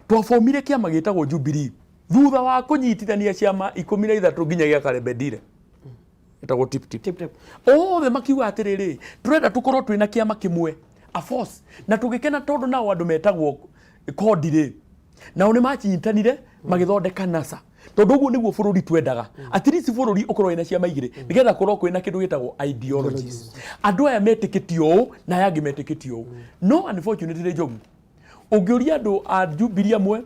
O: twabomire kĩama gĩtagwo Jubilee thutha wa kũnyitithania ciama 13 nginya gĩa Karembendire ĩtagwo tip tip othe makiuga atĩrĩrĩ tũrenda tũkorwo twĩna kĩama kĩmwe a force na tũgĩkena tondũ nao andũ metagwo kondi rĩ nao nĩ manyitanire magĩthondeka NASA tondũ ũguo nĩguo bũrũri twendaga at least bũrũri ũkorwo wĩna ciama igĩrĩ nĩgetha kũrwo kwĩna kĩndũ gĩtagwo ideologies andũ aya metĩkĩtie ũũ na aya angĩ metĩkĩtie ũũ no unfortunately Njogu ũngĩũria andũ a Jubilee amwe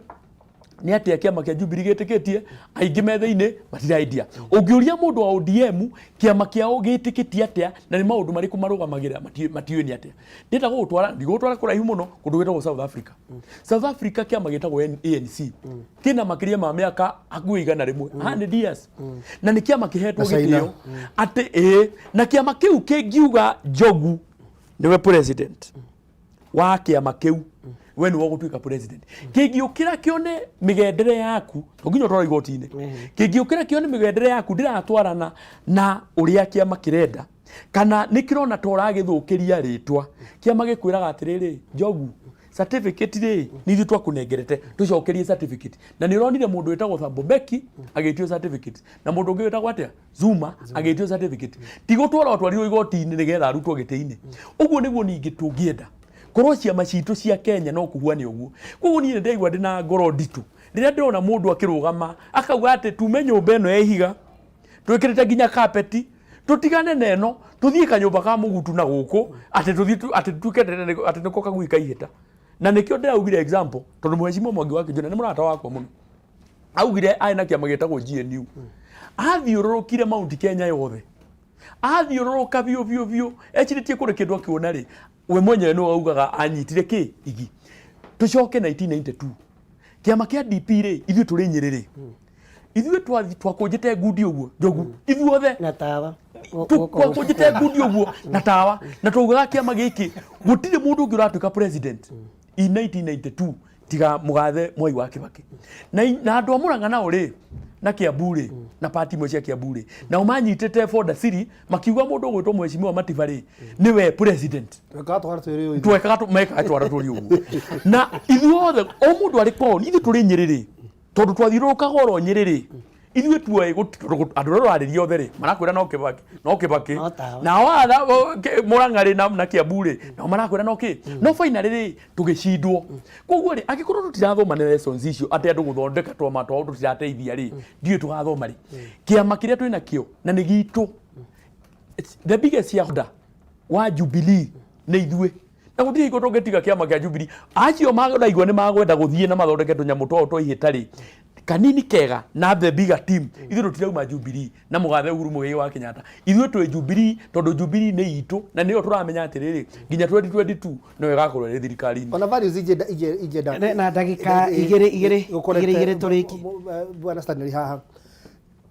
O: Nĩ atĩa kĩama kĩa Jubilee gĩtĩkĩtie? Aingĩ me thĩinĩ matiraendia. Ũngĩũria mũndũ wa ODM kĩama kĩao gĩtĩkĩtie atĩa na nĩ maũndũ marĩkũ marũgamagĩrĩra, matiũĩ nĩ atĩa. Ndĩrenda gũgũtwara, ndigũgũtwara kũraihu mũno, kũndũ gwĩtagwo South Africa. South Africa kĩama gĩtagwo ANC kĩna makĩria ma mĩaka hakuhĩ 100, 100 years, na nĩ kĩama kĩhetwo
I: Na China.
O: gĩtĩo atĩ ĩĩ, na kĩama kĩu kĩngiuga Njogu nĩwe president wa kĩama kĩu, we nĩwe ũgũtuĩka president. Kĩngĩũkĩra kĩone mĩgendere yaku, to nginya ũtwarwo igoti-inĩ, kĩngĩũkĩra kĩone mĩgendere yaku ndĩratwarana na ũrĩa kĩama kĩrenda, kana nĩ kĩrona ta ũragĩthũkĩria rĩtwa, kĩama gĩkwĩraga atĩrĩrĩ, Njogu, certificate rĩ, nĩ ithuĩ twakũnengerete, tũcokerie certificate. Na nĩ ũronire mũndũ wĩtagwo Thabo Mbeki agĩtio certificate, na mũndũ ũngĩ wĩtagwo atĩa, Zuma, agĩtio certificate. Ti gũtwarwo atwarirwo igoti-inĩ nĩgetha arutwo gĩtĩ-inĩ. Ũguo nĩguo ningĩ tũngĩenda korwo ciama citũ cia Kenya no kũhuane ũguo. Koguo niĩ nĩndaigua ndĩ na ngoro nditũ rĩrĩa ndĩrona mũndũ akĩrũgama akauga atĩ tume nyũmba ĩno ya ihiga twĩkĩrĩte nginya kapeti, tũtigane na ĩno, tũthiĩ kanyũmba ka mũgutu na gũkũ, atĩ tũthiĩ atĩ tuke atĩ nĩko kagui kaihĩta. Na nĩkĩo ndĩraugire example, tondũ mheshimiwa Mwangi wa Kĩnjũna nĩ mũrata wakwa mũno, augire arĩ na kĩama gĩtagwo GNU, athiũrũrũkire Mount Kenya yothe, athiũrũrũka biũ biũ biũ, ecirĩtie kũrĩ kĩndũ akĩona rĩ, we mwenyewe nĩwe augaga anyitire kĩ igi. Tũcoke 1992, kĩama kĩa DP rĩ, ithuĩ tũrĩ Nyĩrĩ rĩ, ithuĩ twakũnjĩte ngundi ũguo Njogu, ithuothe
B: na tawa
O: twakũnjĩte ngundi ũguo na tawa, na twaugaga kĩama gĩkĩ gũtirĩ mũndũ ũngĩ ũratuĩka president in 1992 tiga mũgathe Mwai wa Kibaki. Na andũ a Murang'a nao rĩ, na Kiambu rĩ, na party imwe cia Kiambu rĩ, nao manyitĩte Fonda Siri makiuga mũndũ ũgwĩtwo mheshimiwa Matiba rĩ, nĩwe president.
I: Twekaga twara twĩrĩ ũũ ithuĩ.
O: Twekaga mekaga twara tũrĩ ũguo, na ithuothe o mũndũ arĩ kwao, ithuĩ tũrĩ Nyĩrĩ rĩ, tondũ twathiũrũrũkaga oro Nyĩrĩ rĩ, ithuĩ tuoĩ andũ arĩa ũrarĩria othe rĩ, marakwĩra no Kibaki, no Kibaki, nao atha Murang'a rĩ, na Kiambu rĩ, nao marakwĩra no kĩ, no finally rĩ, tũgĩcindwo. Koguo rĩ, angĩkorwo tũtirathoma nĩ lessons icio atĩ andũ gũthondeka twama twao tũtirateithia rĩ, ndiũĩ tũgathoma rĩ. Kĩama kĩrĩa twĩ nakĩo na nĩ gitũ, the biggest shareholder wa Jubilee nĩ ithuĩ, na gũtirĩ hingo tũngĩtiga kĩama kĩa Jubilee. Acio maraigua nĩ magwenda gũthiĩ na mathondeke tũnyamũ twao twa ihĩta rĩ, kanini kega na the bigger team, ithuĩ tũtirauma Jubilee na mũgathe Uhuru Muigai wa Kenyatta. Ithuĩ twĩ Jubilee tondũ Jubilee nĩ itũ, na nĩyo tũramenya atĩrĩrĩ, nginya 2022 no ĩgakorwo ĩrĩ thirikari-inĩ.
I: Ona values ingĩenda ingĩenda
B: Na ndagĩka igĩrĩ, igĩrĩ,
I: gũkorete
B: igĩrĩ, igĩrĩ tũrĩkie.
I: Bwana Stanley haha,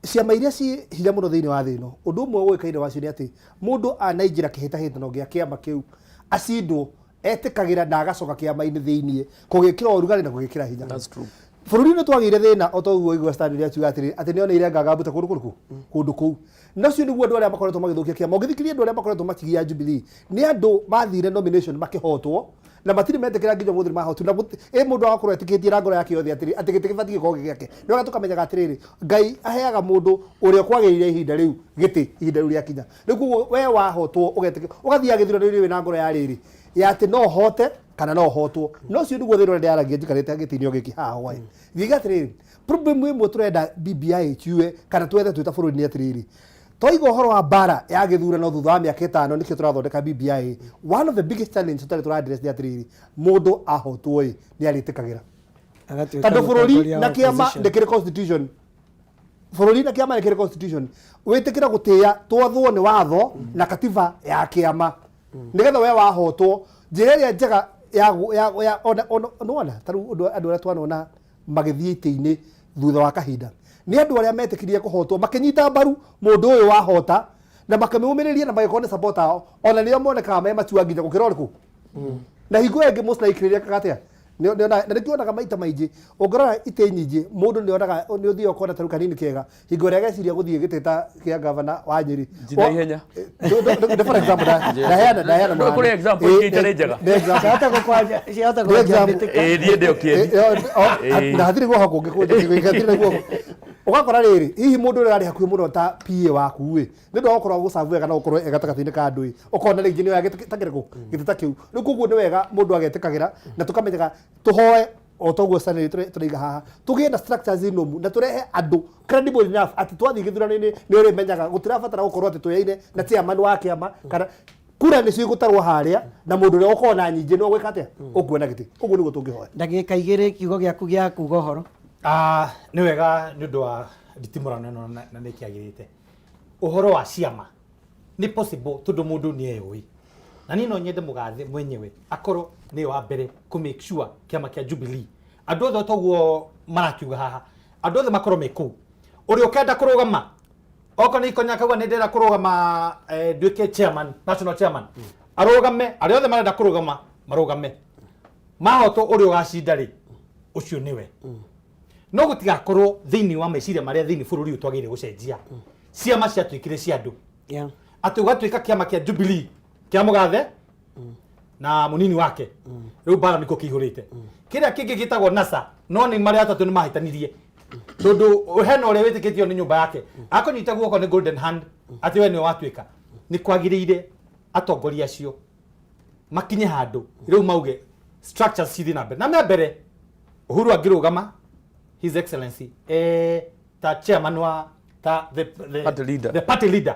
I: ciama iria ci hinya mũno thĩinĩ wa thĩ ĩno, ũndũ ũmwe ũĩkaine wacio nĩ atĩ mũndũ anaingĩra kĩhĩtahĩtano gĩa kĩama kĩu acindwo, etĩkagĩra na agacoka kĩama-inĩ thĩiniĩ kũgĩkĩra ũrugarĩ na kũgĩkĩra hinya.
O: That's true.
I: Bũrũri-inĩ twagĩire thĩna o ta ũguo igua Stanley akiuga atĩrĩ, atĩ nĩoneire nganga mbuta kũndũ kũrĩkũ, kũndũ kũu. Na ũcio nĩguo andũ arĩa makoretwo magĩthũkia kĩama. Ũngĩthikĩrĩria andũ arĩa makoretwo makĩgia Jubilee, nĩ andũ mathire nomination makĩhotwo, na matirĩ metĩkĩra nginya ũmũthĩ nĩmahotirwo. Na ĩ mũndũ agakorwo etĩkĩtie na ngoro yake yothe atĩrĩ, atĩ gĩtĩ gĩbatiĩ gũkorwo gĩ gĩake. Nĩ wega tũkamenyaga atĩrĩrĩ, Ngai aheaga mũndũ ũrĩa ũkwagĩrĩire ihinda rĩu gĩtĩ, ihinda rĩu rĩakinya. Rĩu koguo we wahotwo ũgetĩkĩra, ũgathiaga gĩthurano-inĩ wĩna ngoro ya rĩrĩ, ya atĩ no hote kana no hotwo. Na ũcio nĩguo thĩna ũrĩa ndĩraragia njikarĩte gĩtĩ-inĩ o gĩkĩ haha hwaĩ. Ngiuga atĩrĩrĩ, problem ĩmwe tũrenda BBI ĩkiue kana twethe twĩ ta bũrũri nĩ atĩrĩrĩ, twaiga ũhoro wa mbara ya gĩthurano thutha wa mĩaka 5 nĩkĩo tũrathondeka BBI. One of the biggest challenge tũtarĩ tũra address nĩ atĩrĩrĩ, mũndũ ahotwo ĩ, nĩ arĩtĩkagĩra.
B: Agatuĩka
I: Tondũ bũrũri
B: mũtongoria
I: na
B: wa
I: kĩama
B: opposition.
I: nĩ kĩrĩ constitution. Bũrũri na kĩama nĩ kĩrĩ constitution. Wĩtĩkĩra gũtĩĩa twathwo nĩ watho na katiba ya kĩama. Nĩgetha we wahotwo, njĩra ĩrĩa njega ya ya ya ona ona nĩwona ta rĩu ũndũ andũ arĩa twanona magĩthiĩ itĩ-inĩ thutha wa kahinda nĩ andũ arĩa metĩkĩrire kũhotwo, makĩnyita mbaru mũndũ ũyũ wahota na makĩmũmĩrĩria na magĩkorwo nĩ supporter ao, ona nĩo monekaga me matua nginya gũkĩra ũrĩkũ. Na hingo ĩyo ĩngĩ most likely rĩekaga atĩa? Na nĩkĩo wonaga maita maingĩ ũngĩrora itĩ nyingĩ mũndũ nĩonaga nĩ ũthiaga ũkona ta rĩu kanini kega hingo ĩrĩa ageciria gũthiĩ gĩtĩ ta kĩa gavana wa Nyĩrĩ.
O: Njina ihenya.
I: For example, ndaheana
O: No, kũrĩ example ingĩ itarĩ njega.
I: Nĩ example.
B: Ciahota gũkwanja, ciahota
I: Nĩ
B: gũkwanja
I: example.
B: mbĩtĩka.
O: Ĩĩ, niĩ ndĩ o kĩeni. Ĩĩ.
I: Na hatirĩ guoko kũngĩ kũnjĩkĩ, hatirĩ na guoko. Ũgakora rĩrĩ, hihi mũndũ ũrĩa ũrarĩ hakuhĩ mũno ta PA waku ĩ, nĩ ũndũ wa gũkorwo agũcabu wega na gũkorwo e gatagatĩ-inĩ ka andũ ĩ, ũkona rĩngĩ nĩ oya gĩtĩ ta kĩrĩkũ, gĩtĩ ta kĩu. Rĩu koguo nĩ wega mũndũ agetĩkagĩra na tũkamenyaga tũhoe o ta ũguo Stanley tũraiga haha, tũgĩe na structures nũmu na tũrehe andũ credible enough atĩ twathiĩ gĩthurano-inĩ nĩ ũrĩmenyaga gũtirabatara gũkorwo atĩ tũyaine na chairman wa kĩama kana kura nĩcio igũtarwo harĩa, na mũndũ ũrĩa ũkorwo na nyingĩ nĩwe ũgwĩka atĩa, ũkuona gĩtĩ. Ũguo nĩguo tũngĩhoya.
B: Ndagĩka igĩrĩ, kiugo gĩaku gĩa kuga ũhoro.
G: Ah, nĩ wega nĩ ũndũ wa nditimũrano ĩno na nĩ kĩagĩrĩte ũhoro wa ciama nĩ possible tondũ mũndũ nĩ eyũĩ na niĩ no nyende mũgathe mwenyewe akorwo nĩ wa mbere kũ make sure kĩama kĩa Jubilee andũ othe toguo marakiuga haha andũ othe makorwo me kũu ũrĩa ũkenda kũrũgama okorwo nĩ ikonya akauga nĩ ndĩrenda kũrũgama nduĩke chairman national chairman arũgame arĩa othe marenda kũrũgama marũgame mahotwo ũrĩa ũgacinda rĩ ũcio nĩwe no gũtigakorwo thĩinĩ wa meciria marĩa thĩinĩ bũrũri ũyũ twagĩrĩire gũcenjia ciama ciatuĩkire cia andũ atĩ ũgatuĩka kĩama kĩa Jubilee kĩa mũgathe na mũnini wake rĩu mbara nĩkuo kĩihũrĩte kĩrĩa kĩngĩ gĩtagwo NASA no nĩ marĩa atatũ nĩ mahĩtanirie tondũ hena ũrĩa wĩtĩkĩtio nĩ nyũmba yake akũnyita guoko nĩ golden hand atĩ we nĩwe watuĩka nĩ kwagĩrĩire atongoria acio makinye handũ rĩu mauge structures cithiĩ na mbere na me mbere Uhuru angĩrũgama his excellency ta chairman wa ta the
O: Party leader.
G: the party leader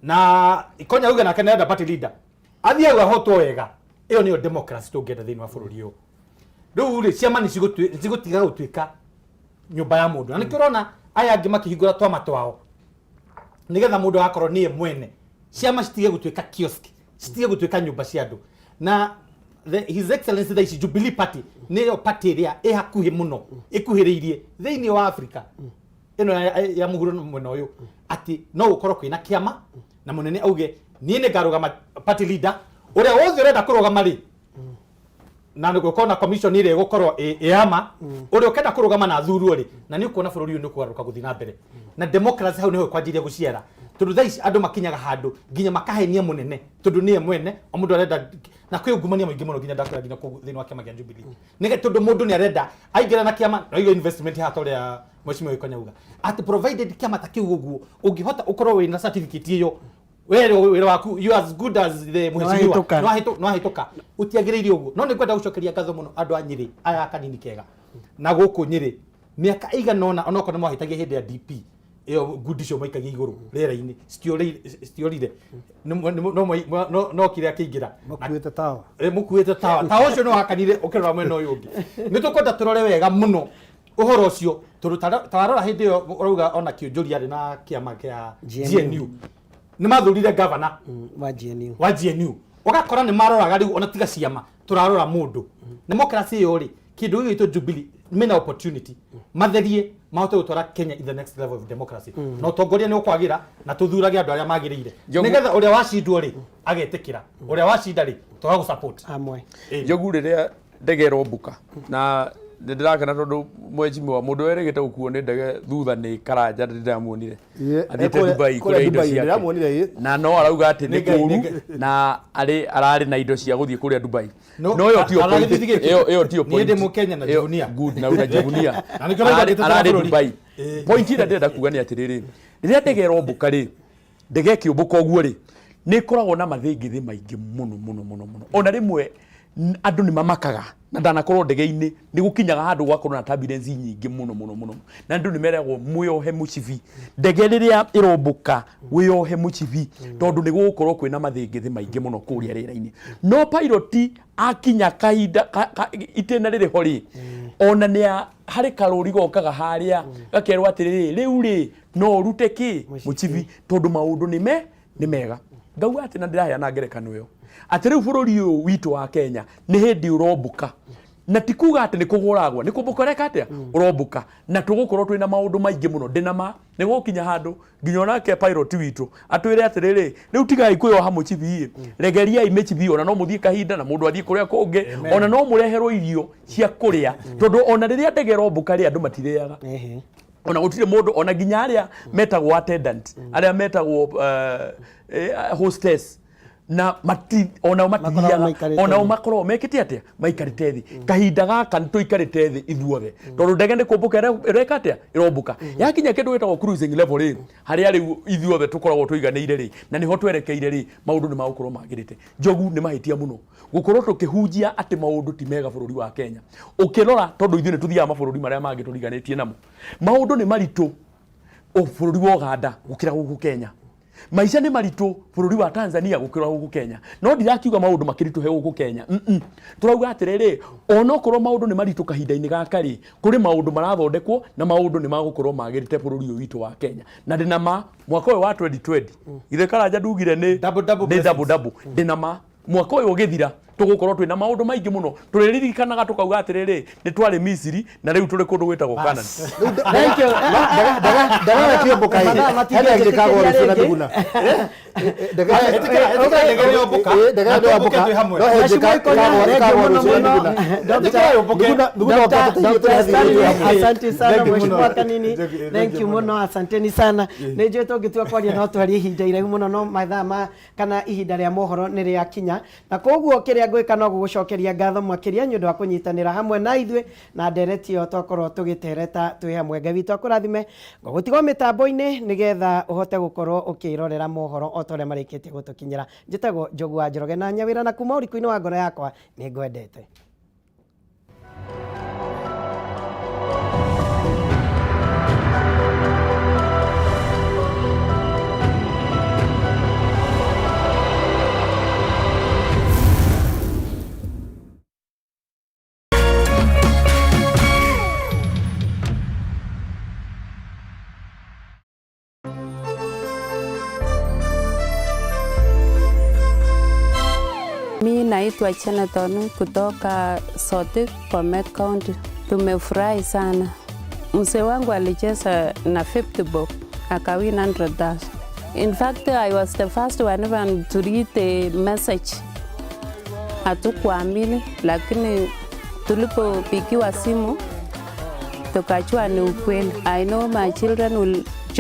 G: na ikonya auge nake nĩarenda party leader athiĩ au ahotwo wega ĩyo nĩyo democracy tũngĩenda thĩinĩ wa bũrũri ũyũ rĩu rĩ ciama nĩ cigũtiga gũtuĩka nyũmba ya mũndũ na nĩkĩo ũrona aya angĩ makĩhingũra twama twao nĩgetha mũndũ agakorwo nĩye mwene ciama citige gũtuĩka kiosk citige gũtuĩka nyũmba cia andũ na his excellency thaa ici Jubilee Party nĩyo party ĩrĩa ĩ hakuhĩ mũno ĩkuhĩrĩirie thĩinĩ wa Africa ĩno ya mũhuro na mwena ũyũ atĩ no gũkorwo kwĩna kĩama na mũnene auge niĩ nĩ ngarũgama party leader ũrĩa wothe ũrenda kũrũgama rĩ na nĩ gũkorwo na commission ĩrĩa ĩgũkorwo ĩ yama ũrĩa ũkenda kũrũgama na athurwo rĩ na nĩ ũkuona bũrũri ũyũ nĩ ũkũgarũrũka gũthiĩ na mbere na democracy hau nĩho ĩkwanjĩrĩria gũciara tondũ thaa ici andũ makinyaga handũ nginya makahenia mũnene tondũ nĩye mwene o mũndũ arenda na kwĩ ungumania mũingĩ mũno nginya ndakwĩra nginya kũu thĩinĩ wa kĩama kĩa Jubilee nĩ tondũ mũndũ nĩ arenda aingĩra na kĩama na oiga investment haha ta ũrĩa mheshimiwa Gĩkonya auga atĩ provided kĩama ta kĩu ũguo ũngĩhota ũkorwo wĩna certificate ĩyo we wĩra waku you as good as the mheshimiwa
B: Nĩwahĩtũka.
G: nĩwahĩtũka ũtiagĩrĩire ũguo no nĩ ngwenda gũcokeria ngatho mũno andũ a Nyĩrĩ aya a kanini kega na gũkũ Nyĩrĩ mĩaka ĩigana ũna onokorwo nĩ mwahĩtagia hĩndĩ ya DP ĩyo ngundi icio maikagia igũrũ rĩera-inĩ citiorire no kĩrĩa kĩingĩra
I: Makuĩte tawa.
G: Mũkuĩte tawa tawa ũcio nĩ wakanire ũkĩrora mwena ũyũ ũngĩ nĩ tũkwenda tũrore wega mũno ũhoro ũcio tondũ tarora hĩndĩ ĩyo ũrauga ona kĩũnjũri arĩ na kĩama kĩa GNU nĩ mathurire gavana
B: wa GNU
G: wa GNU ũgakora nĩ maroraga rĩu ona tiga ciama tũrarora mũndũ democracy ĩyo rĩ kĩndũ gĩgĩ gĩtwo Jubilee mena opportunity matherie mahote gũtwara Kenya in the next level of democracy na ũtongoria nĩ ũkwagĩra na tũthurage andũ arĩa magĩrĩire nĩgetha ũrĩa wacindwo rĩ agetĩkĩra ũrĩa wacinda rĩ tũgagũ support
B: amwe
O: Njogu rĩrĩa ndege ĩrombũka na nĩ ndĩrakena tondũ mheshimiwa mũndũ werĩgĩte gũkuo nĩ ndege thutha nĩ Karanja ndĩramuonire athiĩte Dubai kũrĩa indo ciake
I: ndĩramuonire
O: na no arauga atĩ nĩ
G: Nĩ Ngai,
O: kũũru
G: nĩ Ngai.
O: na arĩ ararĩ na indo cia gũthiĩ kũrĩa Dubai
G: No,
O: no ĩyo tiyo
G: ararĩ
O: point
G: gĩthigĩki.
O: ĩyo tiyo
G: Niĩ
O: point
G: ndĩ Mũkenya na
O: Ĩyo-
G: njivunia.
O: good na unajivunia
G: Na nĩkĩo ũrauga
O: Ararĩ-
G: ndĩtete
O: ararĩ
G: bũrũri.
O: Dubai point ĩrĩa ndĩrenda kuga nĩ atĩrĩrĩ rĩrĩa ndege ĩrombũka rĩ ndege ĩkĩũmbũka ũguo rĩ nĩ ĩkoragwo na mathĩngĩthĩ maingĩ mũno mũno mũno mũno ona rĩmwe andũ nĩ mamakaga na ndanakorwo ndege-inĩ nĩ gũkinyaga handũ gwakorwo na turbulence nyingĩ mũno mũno mũno na andũ nĩ meragwo mwĩohe mũcibi ndege rĩrĩa ĩrombũka wĩohe mũcibi tondũ nĩ gũgũkorwo kwĩna mathĩngĩthĩ maingĩ mũno kũrĩa rĩera-inĩ no pilot akinya kahinda itĩna rĩrĩ ho rĩ ona nĩ harĩ karũri gokaga harĩa gakerwo atĩrĩrĩ rĩu rĩ no ũrute kĩ mũcibi tondũ maũndũ nĩ nĩ mega ngauga atĩ na ndĩraheana ngerekano ĩyo atĩ rĩu bũrũri ũyũ witũ wa Kenya nĩ hĩndĩ ũrombũka na ti kuga atĩ nĩ kũgũragwo nĩ kũmbũka ũreka atĩa ũrombũka na tũgũkorwo twĩna maũndũ maingĩ mũno ndĩna ma nĩ gũkinya handũ nginya onake pilot witũ atwĩre atĩrĩrĩ rĩu tigai kwĩyoha mũcibi ĩ regeriai mĩcibi ona no mũthiĩ kahinda na mũndũ athiĩ kũrĩa kũngĩ ona no mũreherwo irio cia kũrĩa tondũ ona rĩrĩa ndege ĩrombũka rĩ andũ matirĩaga ona gũtirĩ mũndũ ona nginya arĩa metagwo attendant arĩa metagwo hostess na mati onao matithiaga
B: maikarĩte
O: onao
B: thĩ.
O: makoragwo mekĩte atĩa maikarĩte thĩ kahinda gaka nĩ tũikarĩte thĩ ithuothe tondũ ndege nĩ kũmbũka ĩreka atĩa ĩrombũka yakinya kĩndũ gĩtagwo cruising level rĩ harĩa rĩu ithuothe tũkoragwo tũiganĩire rĩ na nĩho twerekeire rĩ maũndũ nĩ magũkorwo magĩrĩte Njogu nĩ mahĩtia mũno gũkorwo tũkĩhunjia atĩ maũndũ ti mega bũrũri wa Kenya ũkĩrora tondũ ithuĩ nĩ tũthiaga mabũrũri marĩa mangĩ tũriganĩtie namo maũndũ nĩ maritũ bũrũri wa Uganda gũkĩra gũkũ Kenya Maica nĩ maritũ bũrũri wa Tanzania gũkĩra gũkũ Kenya, no ndirakiuga maũndũ makĩritũhe gũkũ Kenya. Tũrauga atĩrĩrĩ, onokorwo maũndũ nĩ maritũ kahinda-inĩ gaka rĩ, kũrĩ maũndũ marathondekwo na maũndũ nĩ magũkorwo magĩrĩte bũrũri ũyũ witũ wa Kenya. Na ndĩna ma mwaka ũyũ wa 2020, ithe Karanja ndugire nĩ nĩ double double, ndĩna ma mwaka ũyũ ũgĩthira tũgũkorwo twĩna maũndũ maingĩ mũno tũrĩririkanaga tũkauga atĩrĩrĩ, nĩ twarĩ Misiri na rĩu tũrĩ kũndũ gwĩtagwo Canaan.
B: Thank you.
I: Ndege kĩombũka ĩ.
B: Mathaa
I: Hena ĩngĩ kagwo rũciũ na
B: matingĩnjĩtĩkĩria
I: mĩguna.
B: Ndege
I: Ndege ĩyo yambuka. No hĩndĩ
B: Mheshimiwa Ikonya,
I: ĩkagwo
B: thank you
I: rũciũ na
B: mũno
I: mĩguna.
B: mũno.
I: Mĩguna
B: Dr. Stanley, asante sana
G: Thank you mũno.
B: Mheshimiwa Kanini,
G: Thank you,
B: thank you mũno, asanteni sana. Nĩ njũĩ tũngĩtua kwaria no twarie ihinda iraihu mũno, no mathaa ma kana ihinda rĩa mohoro nĩ rĩakinya, na koguo kĩrĩa ngwĩka no gũgũcokeria ngatho makĩria nĩ ũndũ wa kũnyitanĩra hamwe na ithuĩ na ndereti ĩyo twakorwo tũgĩtereta twĩ hamwe. Ngai witũ akũrathime, ngũgũtigwo mĩtambo-inĩ nĩgetha ũhote gũkorwo ũkĩrorera mohoro o ta ũrĩa marĩkĩtie gũtũkinyĩra. Njĩtagwo Njogu wa Njoroge na Nyawĩra, na kuma ũriku-inĩ wa ngoro yakwa nĩ ngwendete.
F: Mi naitwa Cheneton kutoka Sotik, Bomet County. Tumefurahi sana. Mzee wangu alicheza na 50 bob akawin 100,000. In fact, I was the first one even to read the message. Hatukuamini, lakini tulipopigiwa simu tukajua ni ukweli. I know my children will